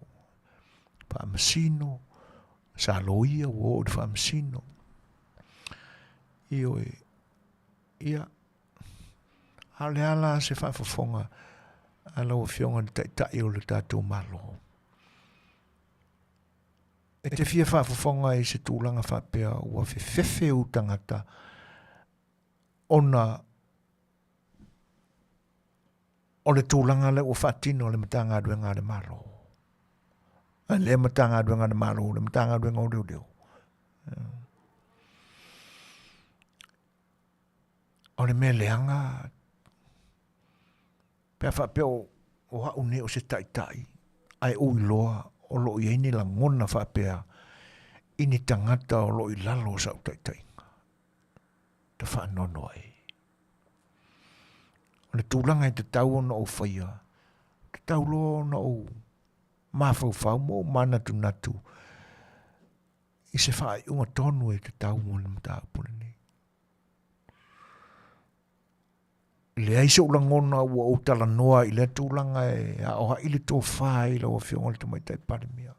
faamasino, sa loia ua oo i le faamasino. Ioe, ia, a o le a la se faafofoga a lau Afioga i le Taitai o le tatou Malo? E te fia faafofoga i se tulaga faapea ua fefefe ou tagata ona o le tulaga lea ua faatino e le Matagaluega a le Malo. A lea Matagaluega a le Malo, le Matagaluega o Leoleo. O le mea leaga. Pe a faapea o, o au nei o se taitai, ae ou iloa o lo o i ai ni lagona faapea i ni tagata o lo o i lalo o sau taitaiga, ta faanoanoa ai. O le tulaga e tatau ona ou faia, tatau loa ona ou mafaufau ma ou manatunatu i se faaiuga tonu e tatau mo le mataupu lenei. Leai sou lagona ua ou talanoa i lea tulaga e aoai le tofa i lau Afioga i le Tamaitai Palemia.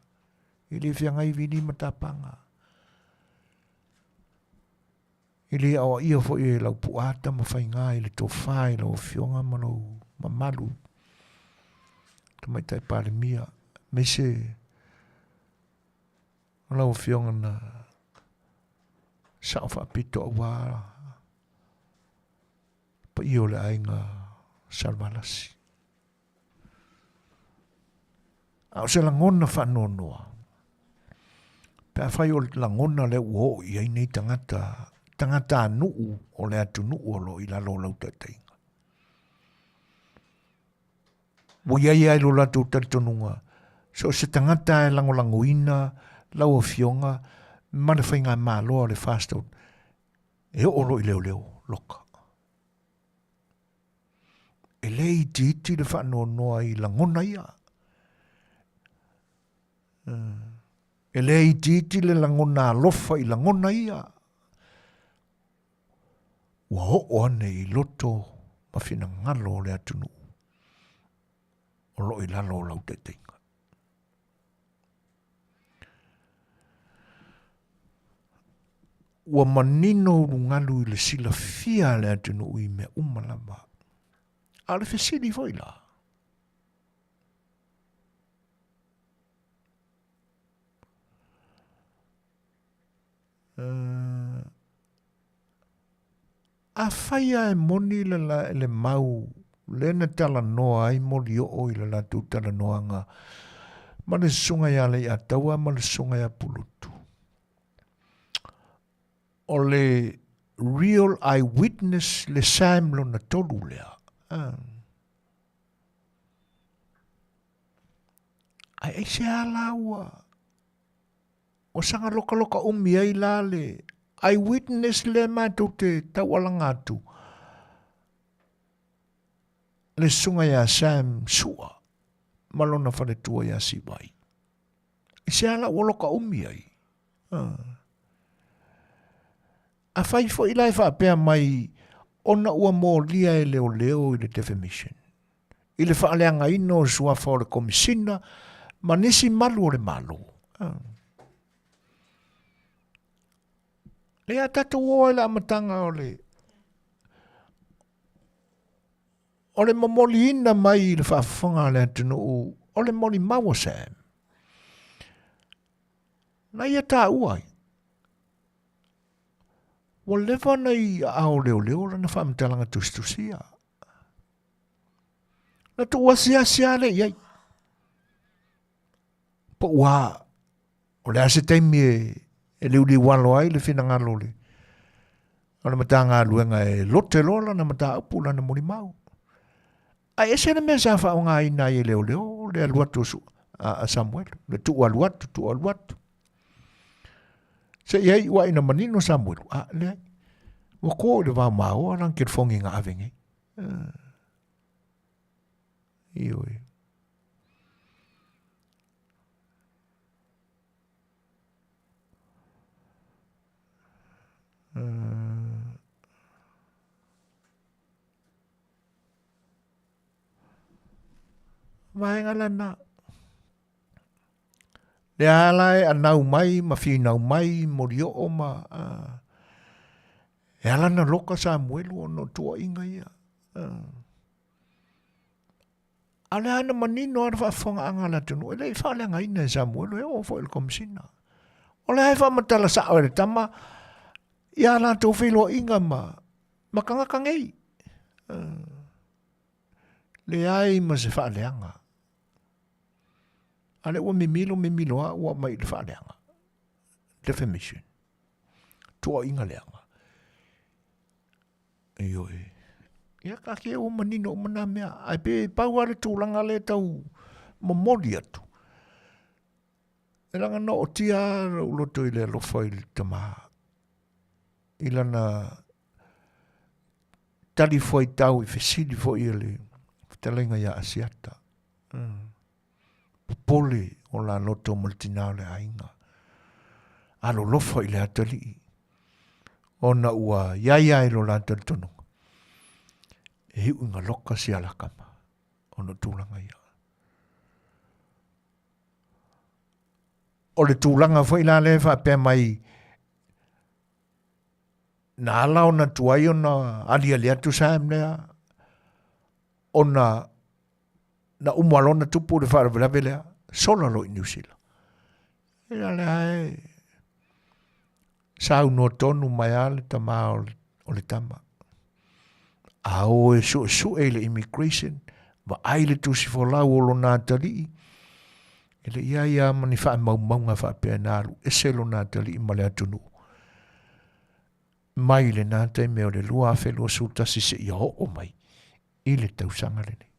E le feagai vili ma tapaga. E le aoaia foi e lau puaa Tamafaiga i le tofa i lau Afioga ma lou mamalu Tamaitai Palemia, aemaise o lau Afioga na sao faapito aua paia o le aiga Salevalasi. A o se lagona faanoanoa, pe afai o le lagona lea ua oo i ai nei tagata, tagatanuu o le atunuu o lo o i lalo o lau taitaiga. Ua i ai lava i lo latou talitonuga, so o se tagata e lagolagoina lau Afioga ma le faigamalo a le FAST, e oo loa i leoleo, loka. E le itiiti le faanoanoa i lagona ia. E le itiiti le lagona alofa i lagona ia. Ua oo ane i loto ma finagalo o le atunuu o lo o i lalo o lau taitaiga. Ua manino ulugalu i le silafia a le atunuu i mea uma lava. A o le fesili foi la, Afai lava e moni le, le mau lea na talanoa ai Molioo i le latou talanoaga ma le susuga ia Leiataua ma le susuga ia Pulutu, o le real eyewitness le Sam lona tolu lea. Ae aisea la ua Ua saga lokaloka umi ai la le eyewitness lea matou te taualaga atu, le susuga ia Sam Sua ma lona faletua ia Sivai. I se ala ua loka umi ai? Afai foi la e faapea mai ona ua molia e leoleo i le defamation, i le faaleagaina o suafa o le Komesina ma nisi malu o le Malo. Lea a tatou o ai le amataga o le o le momoliina mai i le faafofoga a le atunuu o le molimau a Sam. Na ia taua ai. Ua leva ona i aao leoleo lana faamatalaga tusitusia. Na tuu asiasi lava lea i ai. Po ua, o le a se taimi e, e liuliualo ai le finagalo o le, o le Matagaluega e lote loa lana mataupu, lana molimau. Ae ese le mea sa faaaogaina ai e leoleo le alu atu a Samuelu, le tuu alu atu, tuu alu atu. Seia iu ae ina manino Samuelu, a, leai, ua kō i le vao maoa lana kelefogi na ave nei. Ioe. Vaega lena. Lea la e anau mai ma finau mai Molioo ma e ala ona loka Samuelu ona o tuuaiga ia. A o lea na manino lava le faafofogaaga a le atunuu, e le i faaleagaina e Samuelu, e oo foi i le Komesina. O lea e faamatala sao e le tama ia latou feiloaiga ma, ma tagata nei. Leai ma se faaleaga. A lea ua mimilo mimilo lava ua aumai i le faaleaga. Defamation. Tuuaiga leaga. Ioe. Ia taatia ua manino uma nā mea, ae pe pau lava le tulaga lea e tau momoli atu, e leaga na ootia lava lou loto i le alofa i le tama i lana talifuaitau i fesili foi a le fetalaiga ia Asiata. Popole o la loto ma le tina o le aiga. Alolofa i le atalii ona ua iai a i lo la talitonuga e iu ina loka si alakama ona o tulaga ia. O le tulaga foi la lea e faapea mai na ala ona tuai ona aliali atu Sam lea ona na uma loa ona tupu le faalavelave lea, sola loa i Niu Sila. Ia lea e saunoa tonu mai lava le tama o le tama. A o e suesue i le immigration, vaai le tusi folau o lona atalii, e le i ai lava ma ni faamaumauga faapea na alu ese lona atalii ma le atunuu. Mai lena taimi o le 2021 seia oo mai i le tausaga lenei.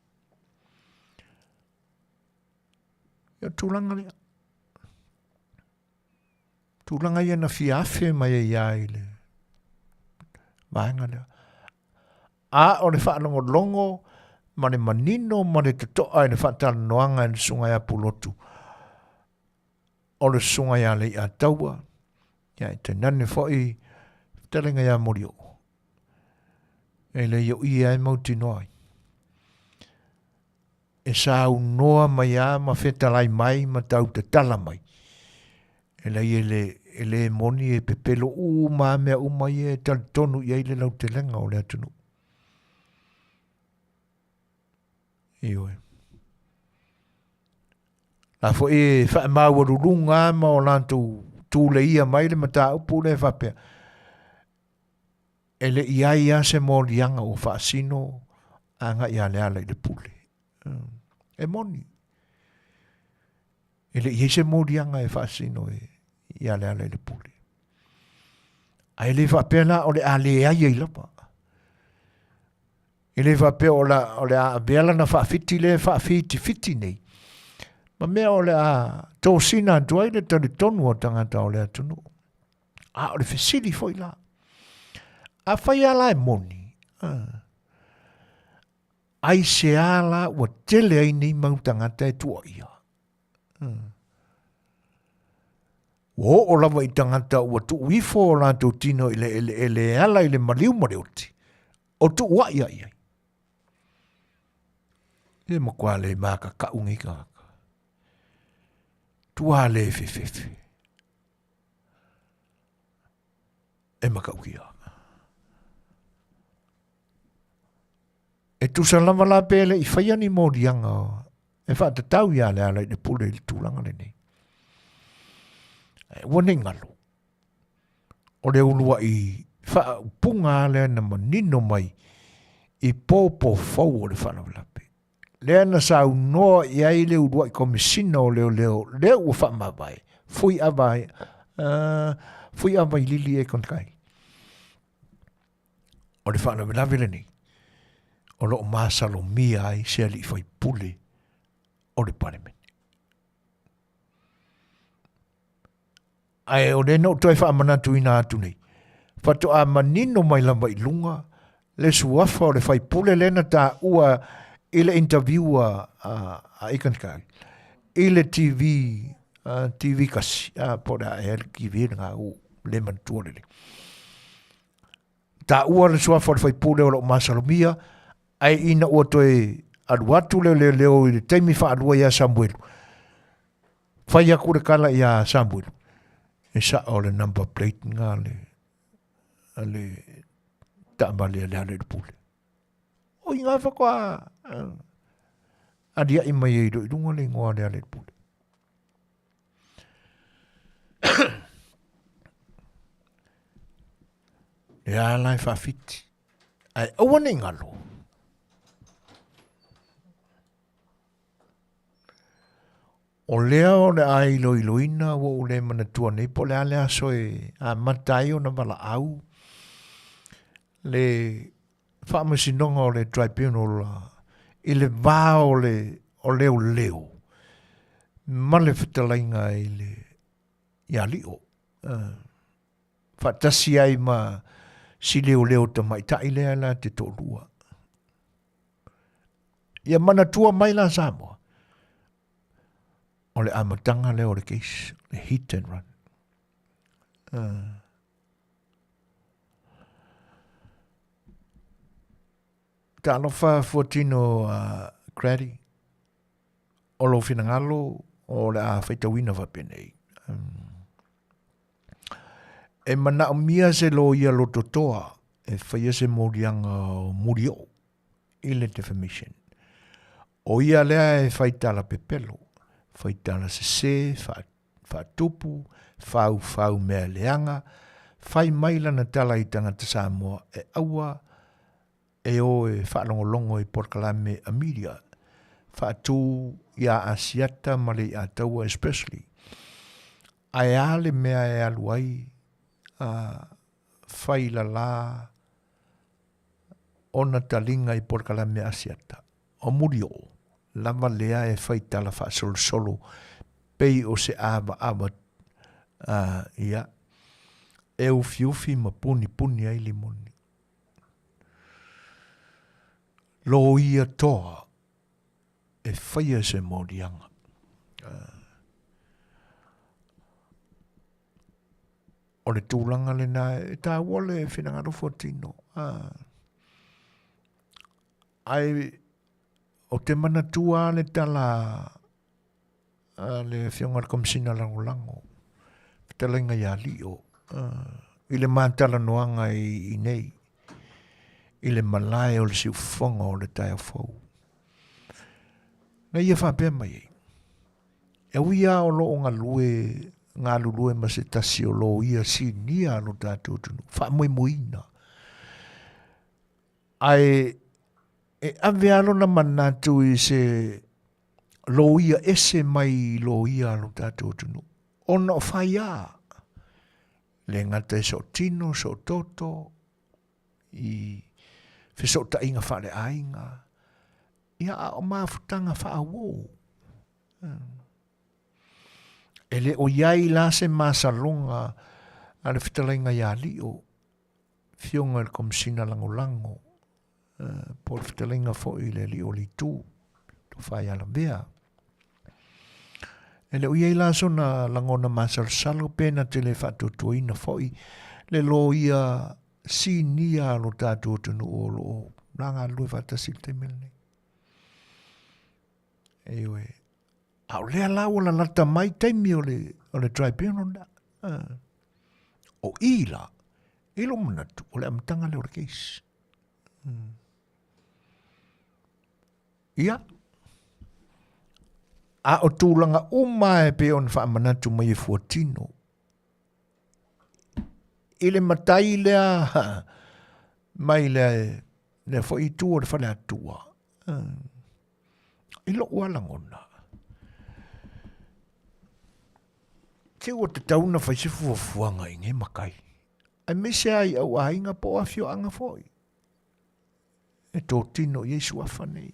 Ia tulaga lea. Tulaga ia na fia afe mai ai ia i le vaega lea. A o le faalogologo ma le manino ma le totoa i le faatalanoaga i le susuga ia Pulotu, o le susuga ia Leiataua, ia e tainane foi fetalaiga ia Molioo. E le o ia e mautinoa ai. E saunoa mai a ma fetalai mai ma tau tatala mai. E leai e le, e le moni e pepelo uma a mea uma ia e talitonu i ai le lautelega o le atunuu. Ioe. La foi e faamaualuluga ma o latou tuleia mai le mataupu lea faapea. E le i ai lava se moliaga ua faasino agai ia Lealailepule. E moni. E le i ai se moliaga e faasino ia Lealailepule. Ae le faapea la o le a leai ai lava. E le faapea o, la, o le a avea lana faafiti lea e faafitifiti nei, ma mea o le a tosina atu ai le talitonu o tagata o le atunuu. A o le fesili foi la, afai lava la e moni, aisea la ua tele ai nei mau tagata e tuuaia? Ua oo lava i tagata ua tuu ifo o latou tino i le eleele e ala i le maliu ma le oti, o tuuai ai ai. E matua le makakau nei tagata. Tua le fefefe. E matautia. E tusa lava la pe le i faia ni moliaga e faatatau ia Lealailepule i le tulaga lenei. Ae aua ne i galo, o le uluai faaupuga lea na manino mai i pōpō fou o le faalavelave. Lea na saunoa i ai le uluai Komesina o Leoleo lea ua faamavae, Fuiava, Fuiava Lili Ekonkai. O le faalavelave lenei, o lo o masalomia ai se alii faipule o le Palemene. Ae o lea na ou toe faamanatuina atu nei, faatoa manino mai lava i luga le suafa o le faipule lea na taua i le interview a, a, a Ikan Kai i le TV, a, TV kasi, a, po o le a ea le TV lena ua le manatua lelei. Taua le suafa o le faipule o lo o masalomia, ae ina ua toe alu atu le leoleo i le taimi faalua ia Samuelu, fai atu le tala ia Samuelu, e sao le number plate nga le, a le taavale a Lealailepule. O i ngā whakoa aliaʻi mai ai i lunga le ingoa a Lealailepule. E ala e whawhiti. Ae aua nei ngalo. O lea o le a iloiloina ua ou le manatua nei po o le a le aso e amata ai ona valaau le Faamasinoga o le Tribunal i le va o le o leoleo ma le fetalaiga i le ia Lio, faatasi ai ma si leoleo tamaitai lea la te toalua. Ia manatua mai la Samoa, o le amataga lea o le case, le hit and run. Talofa fuatino a Grady, o lou finagalo o le a faitauina faapenei. E manaomia se loia lototoa e faia se moliaga o Mulioo i le defamation. O ia lea e fai tala pepelo, fai tala sese, faatupu, faufau mea leaga, fai mai lana tala i tagata Samoa e aua e o e faalogologo i polokalame a media faatu iā Asiata ma le Iataua especially. Ae a le mea e alu ai a fai lala ona taliga i polokalame a Asiata? O Mulioo lava lea e fai tala faasolosolo pei o se avaava a ia e ufiufi ma punipuni ai limoni. Loia toa e faia se moliaga. O le tulaga lena e taua le finagalo fuatino. Ae ou te manatua le tala a le Afioga i le Komesina Lagolago, fetalaiga ia Lio, i le matalanoaga i nei, i le malae o le siufofoga o le taeao fou. Na ia faapea mai ai, e ui lava o lo o galue galulue ma se tasi o loia sinia a lo tatou atunuu, faamoemoeina, ae e ave lava lona manatu i se loia ese mai i loia a lo tatou atunuu, ona o faia, le gata i sootino, soototo, i fesootaiga faaleaiga, ia a o mafutaga faauo. E le o i ai la se masaloga a le fetalaiga ia Lio, Afioga i le Komesina Lagolago, po o le fetalaiga foi i le alii o le itu, Tofa ia Lavea. E le o i ai la sona lagona masalosalo pe na te le faatuatuaina foi le loia sinia a lo tatou atunuu o lo o la galulue faatasi i le taimi lenei. Ioe. A o lea la ua lalata mai taimi o le, o le tribunal lea. O i la, i lou manatu, o le amataga lea o le case. Ia, a o tulaga uma e pei ona faamanatu mai e fuatino, i le matai lea mai lea, lea foi itu o le faleatua, i lou lava lagona, se ua tatau ona fai se fuafuaga i nei matai, aemaise lava i au aiga po o afioaga foi e totino i ai suafa nei.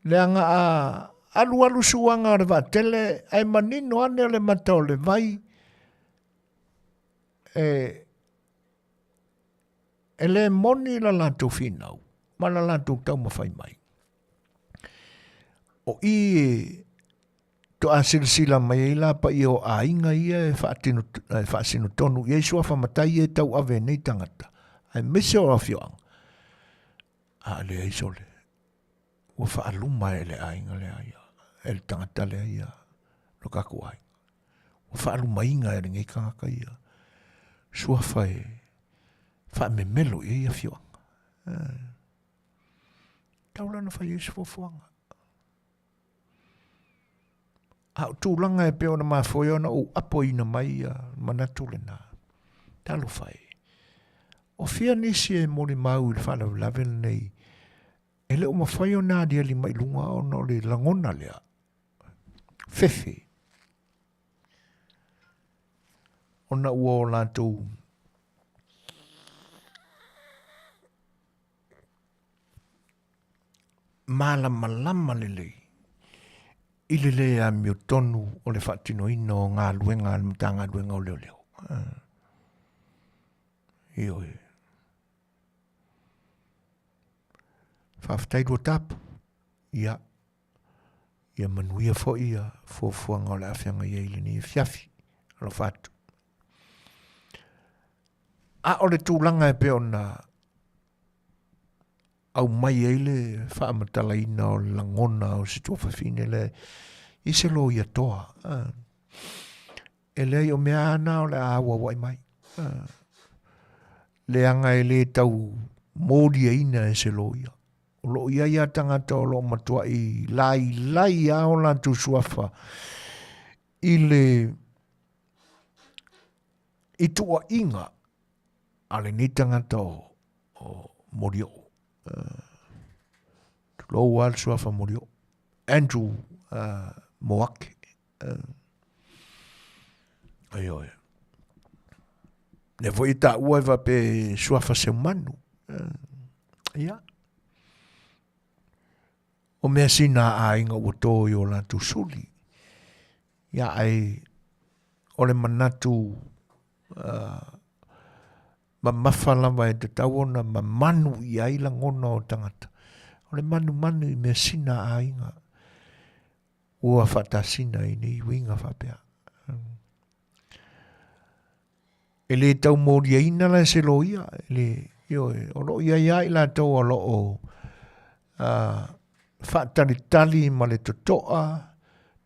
Leaga a alualu suaga o le vaatele ae manino ane o le mata o le vai e E le moni la latou finau ma la latou taumafai mai. O i e toa silasila mai ai la paia o aiga ia e faatino, e faasino tonu i ai suafa matai e tauave e nei tagata, aemaise o afioaga. A leai sole, ua faaluma e le aiga lea ia, e le tagata lea ia, lo tatou aiga. Ua faalumaina e lenei tagata ia suafa e faamemelo i ai afioaga. Eh. Tau la na fai ai se fuafuaga. A o tulaga e pei ona mafua ona ou apoina mai ia manatu lena. Talofa e. O fia nisi e molimau i le faalavelave lenei, e le o mafai ona aliali mai luga ona o le lagona lea. Fefe. Ona ua o latou. malamalama lelei i le lē amiotonu o le faatinoina o galuega a le Matagaluega o Leoleo. Ioe. Faafetai Luatapu. Ia, ia manuia foi ia fuafuaga o le a feagai ai i lenei afiafi. Alofa atu. A o le tulaga e pei ona aumai ai le faamatalaina o le lagona o si tuafafine lea i se loia toa. E leai o mea lava na o le a auauai mai. Leaga e le tau moliaina e se loia. O lo o i ai lava tagata o lo o matuai lailai lava o latou suafa i le i tuuaiga a lenei tagata o, o Molioo. Tulou lava le suafa Molioo. Andrew Moake. Ioe. Lea foi e taua e faapea e suafa seumanu. Ia. O mea sina a aiga ua tō i o latou suli. Ia ae o le manatu uh, mamafa lava e tatau ona mamanu i ai lagona o tagata. O le manumanu i mea sina a aiga ua faatasina i nei uiga faapea. E le tau moliaina la e se loia, e le, ioe, o lo o i ai lava i latou o lo o uh, faatalitali ma le totoa,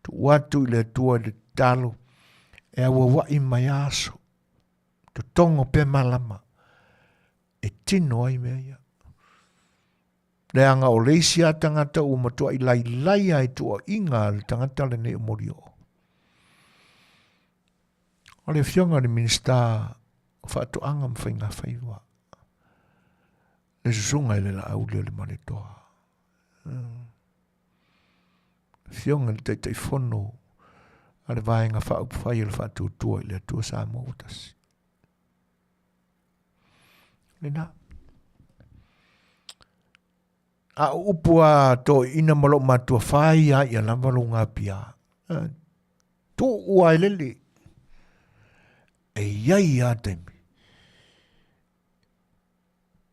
tuu atu i le Atua i le tatalo, e auauai mai aso, totogo pea malama, e tino ai mea ia. Leaga o le isi lava tagata ua matuai lailai lava i tuuaiga a le tagata lenei o Molioo. O le Afioga i le Minisita o Faatoaga ma Faigafaiva, le Susuga i le Laaulialemalietoa. Afioga i le Taitaifono a le Vaega Faaupufai o le Faatuatua i le Atua Samoa ua tasi. Lena. A o upu a toeaiina ma lou matua fai a ia lava lou gapia. Tuu a e lele. E iai a taimi.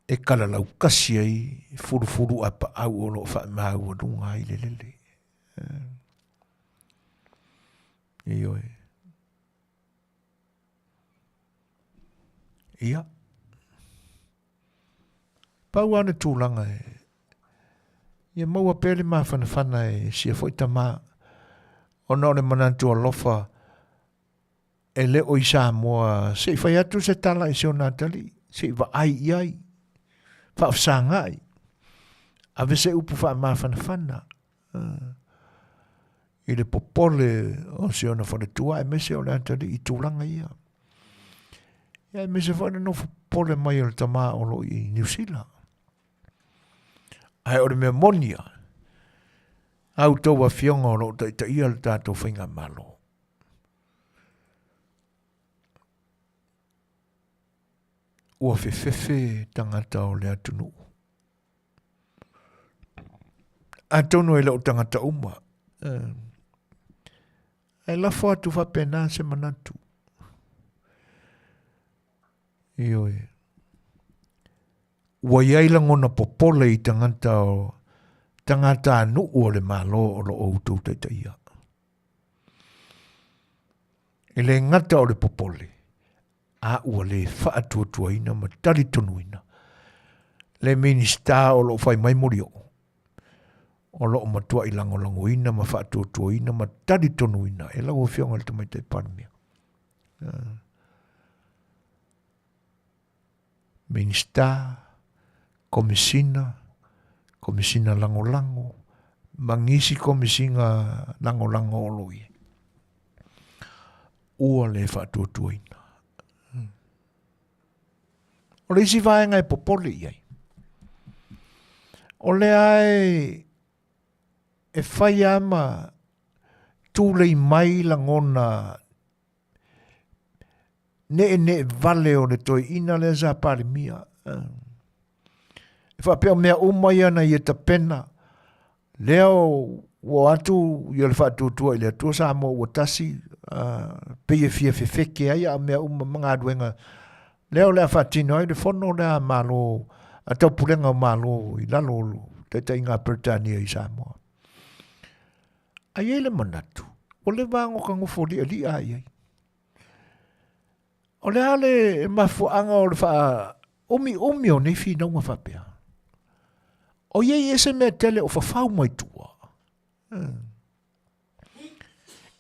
E kalalau kasi ai fulufulu a paau o loo faamaualuga ai le lele. Ioe. Ia. Pau lava le tulaga e ia maua pea le mafanafana e sia foi tama ona o le manatu alofa e le o i Samoa se i fai atu se tala i si ona atalii, se i vaai i ai, faafesagai, ave se upu faamafanafana. I le popole o si ona faletua aemaise o le atalii i tulaga ia. Ia aemaise foi le nofo popole mai o le tama o lo o i Niu Sila. Ae o le mea moni ia, a outou afioga o lo o taitaia le tatou faigamalo, ua fefefe tagata o le atunuu. Atonu e le o tagata uma, ae lafo atu faapena se manatu. Ioe. Ua i ai lagona popole i tagata o tagatanuu o le Malo o lo o outou taitaia. E le gata o le popole, a ua le faatuatuaina ma talitonuina le Minisita o lo o fai mai Molioo, o lo o matuai lagolagoina ma faatuatuaina ma talitonuina e lau Afioga i le Tamaitai Palemia. Minisita, Komesina, Komesina Lagolago, ma nisi Komesina Lagolago o lo o i ai. Ua le faatuatuaina. O le isi vaega e popole i ai, o lea e, e fai lava ma tulei mai lagona ne'ene'e vale o le toeaina lea sa Palemia. E faapea o mea uma ia na ia tapena. Lea ua o atu ia le faatuatua i le Atua Samoa ua tasi, pei e fia fefeke ai a o mea uma ma galuega lea o le a faatino ai le fono lea a Malo, a Taupulega o Malo i lalo o le taitaiga a Peretania i Samoa. Ae i ai le manatu, ua leva lava ona ota nofo li'ali'a i ai. O le a le mafuaaga o le faaumiumi o nei finauga faapea? O i ai ese mea tele o fafau mai tua,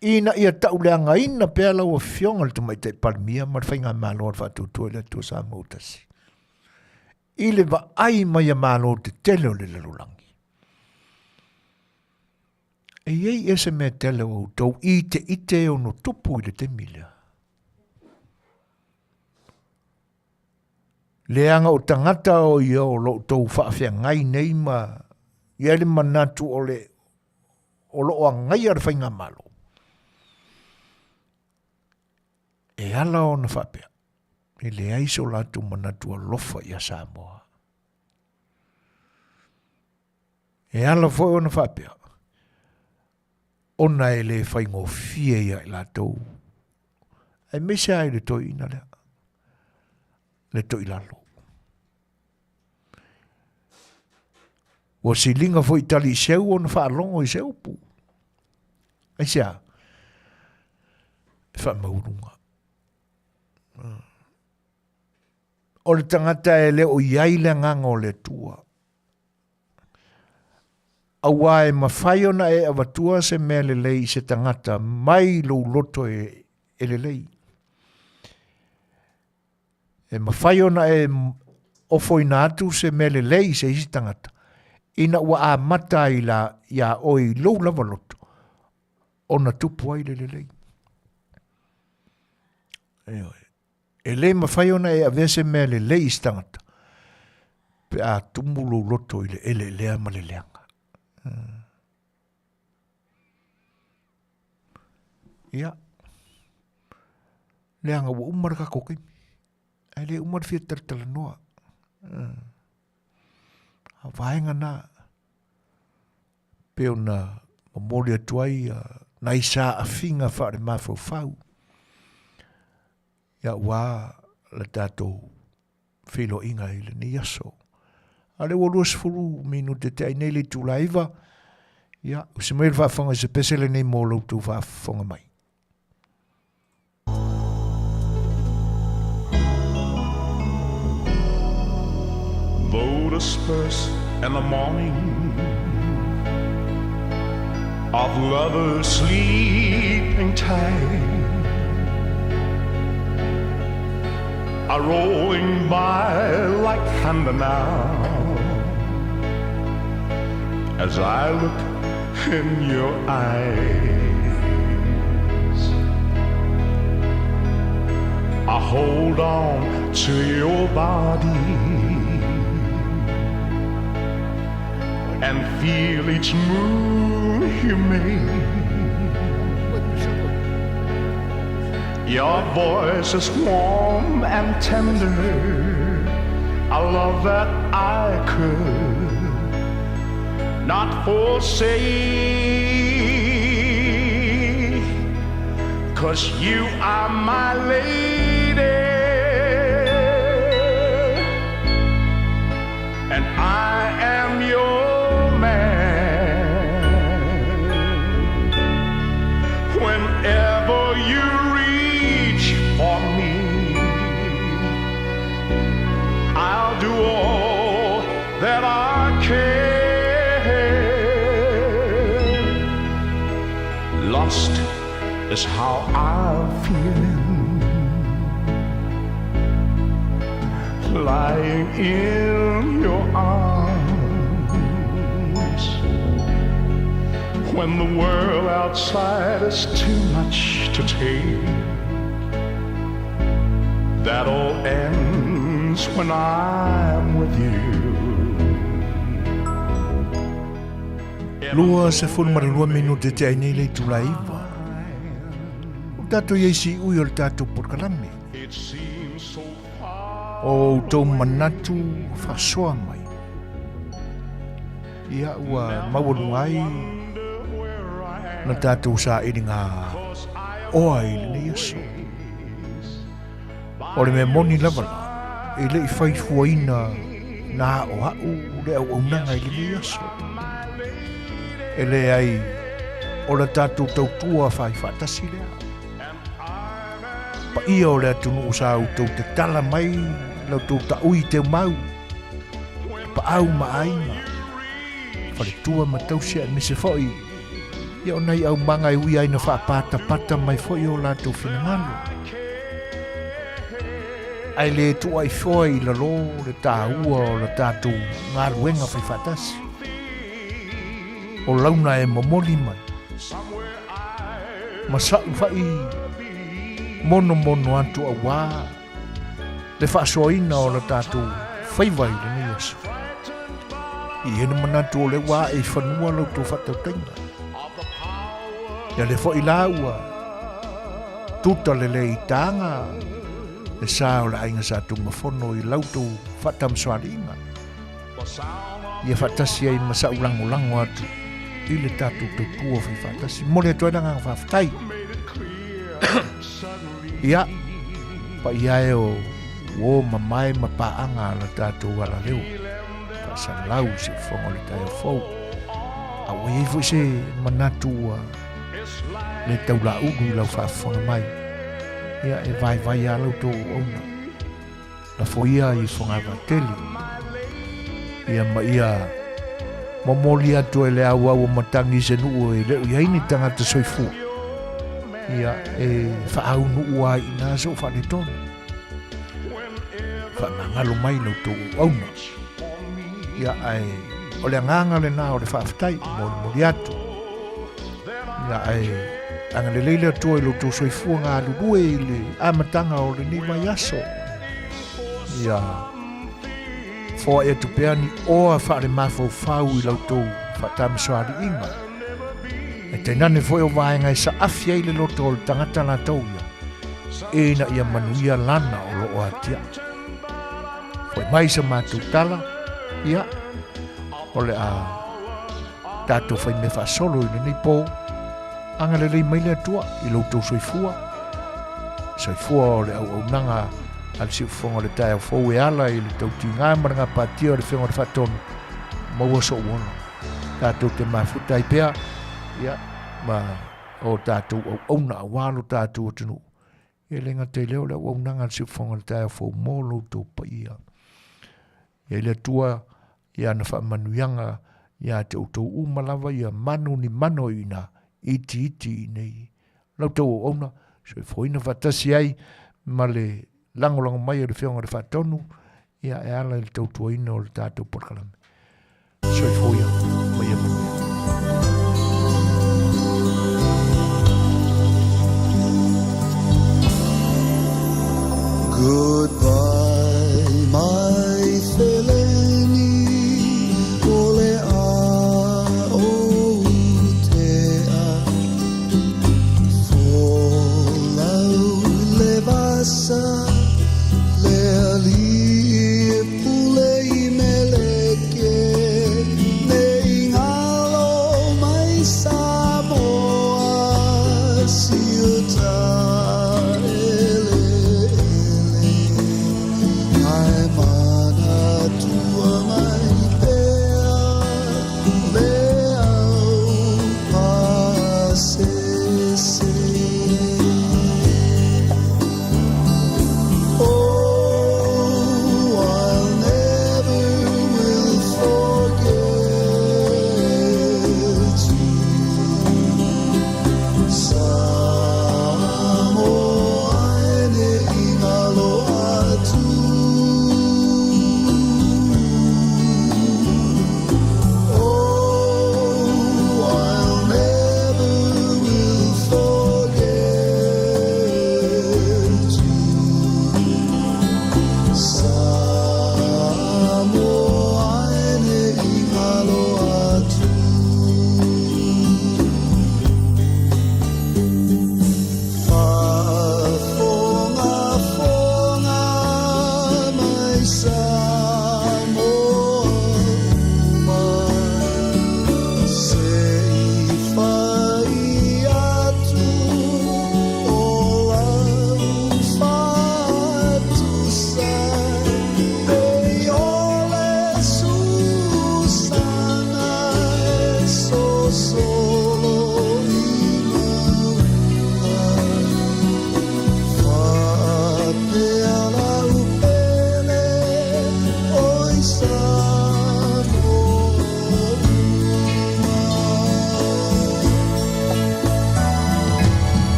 ina ia tauleagaina pea lau Afioga i le Tamaitai Palemia ma le Faigamalo a le Faatuatua i le Atua Samoa ua Tasi, i le vaai mai a Malo tetele o le lalolagi. E i ai ea se mea tele o outou iteite e ono tupu i le taimi lea? Leaga o tagata o ia o lo outou faafeagai nei ma i ai le manatu o le o lo o agaia le faigamalo. E ala ona faapea, e leai so latou manatu alofa ia Samoa. E ala foi ona faapea, ona e le faigofie ia i latou, aemaise lava i le toeaina lea, le toilalo. Ua siliga foi i Taliiseu ona faalogo i se upu. Aisea? E faamaualuga. O le tagata e le o i ai le agaga o le Atua. Aua e mafai ona e avatua se mea lelei i se tagata mai lou loto e, e lelei. E mafai ona e ofoina atu se mea lelei i se isi tagata, ina ua amata ai la iā oe i lou lava loto, ona tupu ai le lelei. Ioe. E le mafai ona e avea se mea lelei i se tagata, pe a tumu lou loto i le eleelea ma le leaga. Hmm. Ia, leaga ua uma le tatou taimi, ae le uma le fia talatalanoa. Hmm. A vaega na, pei ona momoli atu ai nai saafiga faale-mafaufau aua le tatou feiloaiga i lenei aso. A o lea ua 20 minute tea ai nei le itula e 9, ia, usi mai le faafofoga i se pese lenei mo lo outou faafofoga mai. Though dispersed in the morning Of lovers sleeping tight Are rolling by like thunder now As I look in your eyes I hold on to your body And feel each move you make Your voice is warm and tender A love that I could not forsake Cause you are my lady And I am your man Whenever you reach for me I'll do all that I can Lost is how I'm feeling Lying in your arms When the world outside is too much to take That all ends when I'm with you. 22 minute te ai nei le itula e iwa. O tatou i ai siui o le tatou polokalame. O outou manatu faasoa mai. Ia ua maualuga ai na tatou sailiga oa i lenei aso. O le mea moni lava la, e le i fai fuaina na aʻoaʻo le auaunaga i lenei aso. E leai, o le tatou tautua fai faatasi lea. Paia o le atunuu sa outou tatala mai la outou taui teumau, tapaau ma aiga, faletua ma tausi aemaise foi ia o nai aumaga e ui ai na faapatapata mai foi o latou finagalo. Ae le tuuaifoa i lalo le taua o la tatou galuega faifaatasi. O launa e momoli mai ma sa'u fa'i monomono atu auā le faasoaina o la tatou faiva i lenei aso. I ai le manatu o lea ua ae i fanua la outou faatautaiga. Ia lea foi la ua tuta lelei i taga le sa o le aiga Sa Tumafono i la outou faatamasoaliiga. Ia faatasi ai ma sa'u lagolago atu i le tatou tautua faifaatasi. Momoli atu ai le agaga faafetai. Ia, paia e o uo mamae ma paaga a la tatou alaleo faasalau i siufofoga o le taeao fou. A ua i ai foi se manatu ua le taulaulu i lau faafofoga mai, ia e vaivai lava la outou auauna. Lafo ia i Fogavatele, ia ma ia momoli atu e le auau o matagi i se nuu e le o i ai ni tagata soifua, ia e faaaunuu ai i ina sou faaletonu. Faamagalo mai la outou auauna. Ia ae o le agaga lena o le faafetai, molimoli atu. Ia ae agalelei le Atua i lo outou soifua galulue i le amataga o lenei vaiaso. Ia foai atu pea ni oa faalemafaufau i la outou faatamasoaliiga. E tainane foi o vaega e saafi ai le loto o le tagata latou ia, ina ia manuia lana o lo o atiae. Foi mai sa matou tala, ia, o le a tatou fai mea faasolo i lenei po, agalelei mai le Atua i lo outou soifua, soifua o le auaunaga a le siufofoga o le taeao fou e ala i le tautiga ma le gapatia o le Afioga i le Faatonu, maua sou ola. Tatou te mafuta ai pea, ia, ma o tatou auauna aua lo tatou atunuu. E le gata i lea o le auaunaga a le siufofoga o le taeao fou mo lo outou paia. Ia i le Atua i ana faamanuiaga ia te outou uma lava ia manu ni mano i ina itiiti i nei la outou auauna, soifuaina faatasi ai ma le lagolago mai o le Afioga i le Faatonu, ia e ala i le tautuaina o le tatou polokalame. Soifua ia.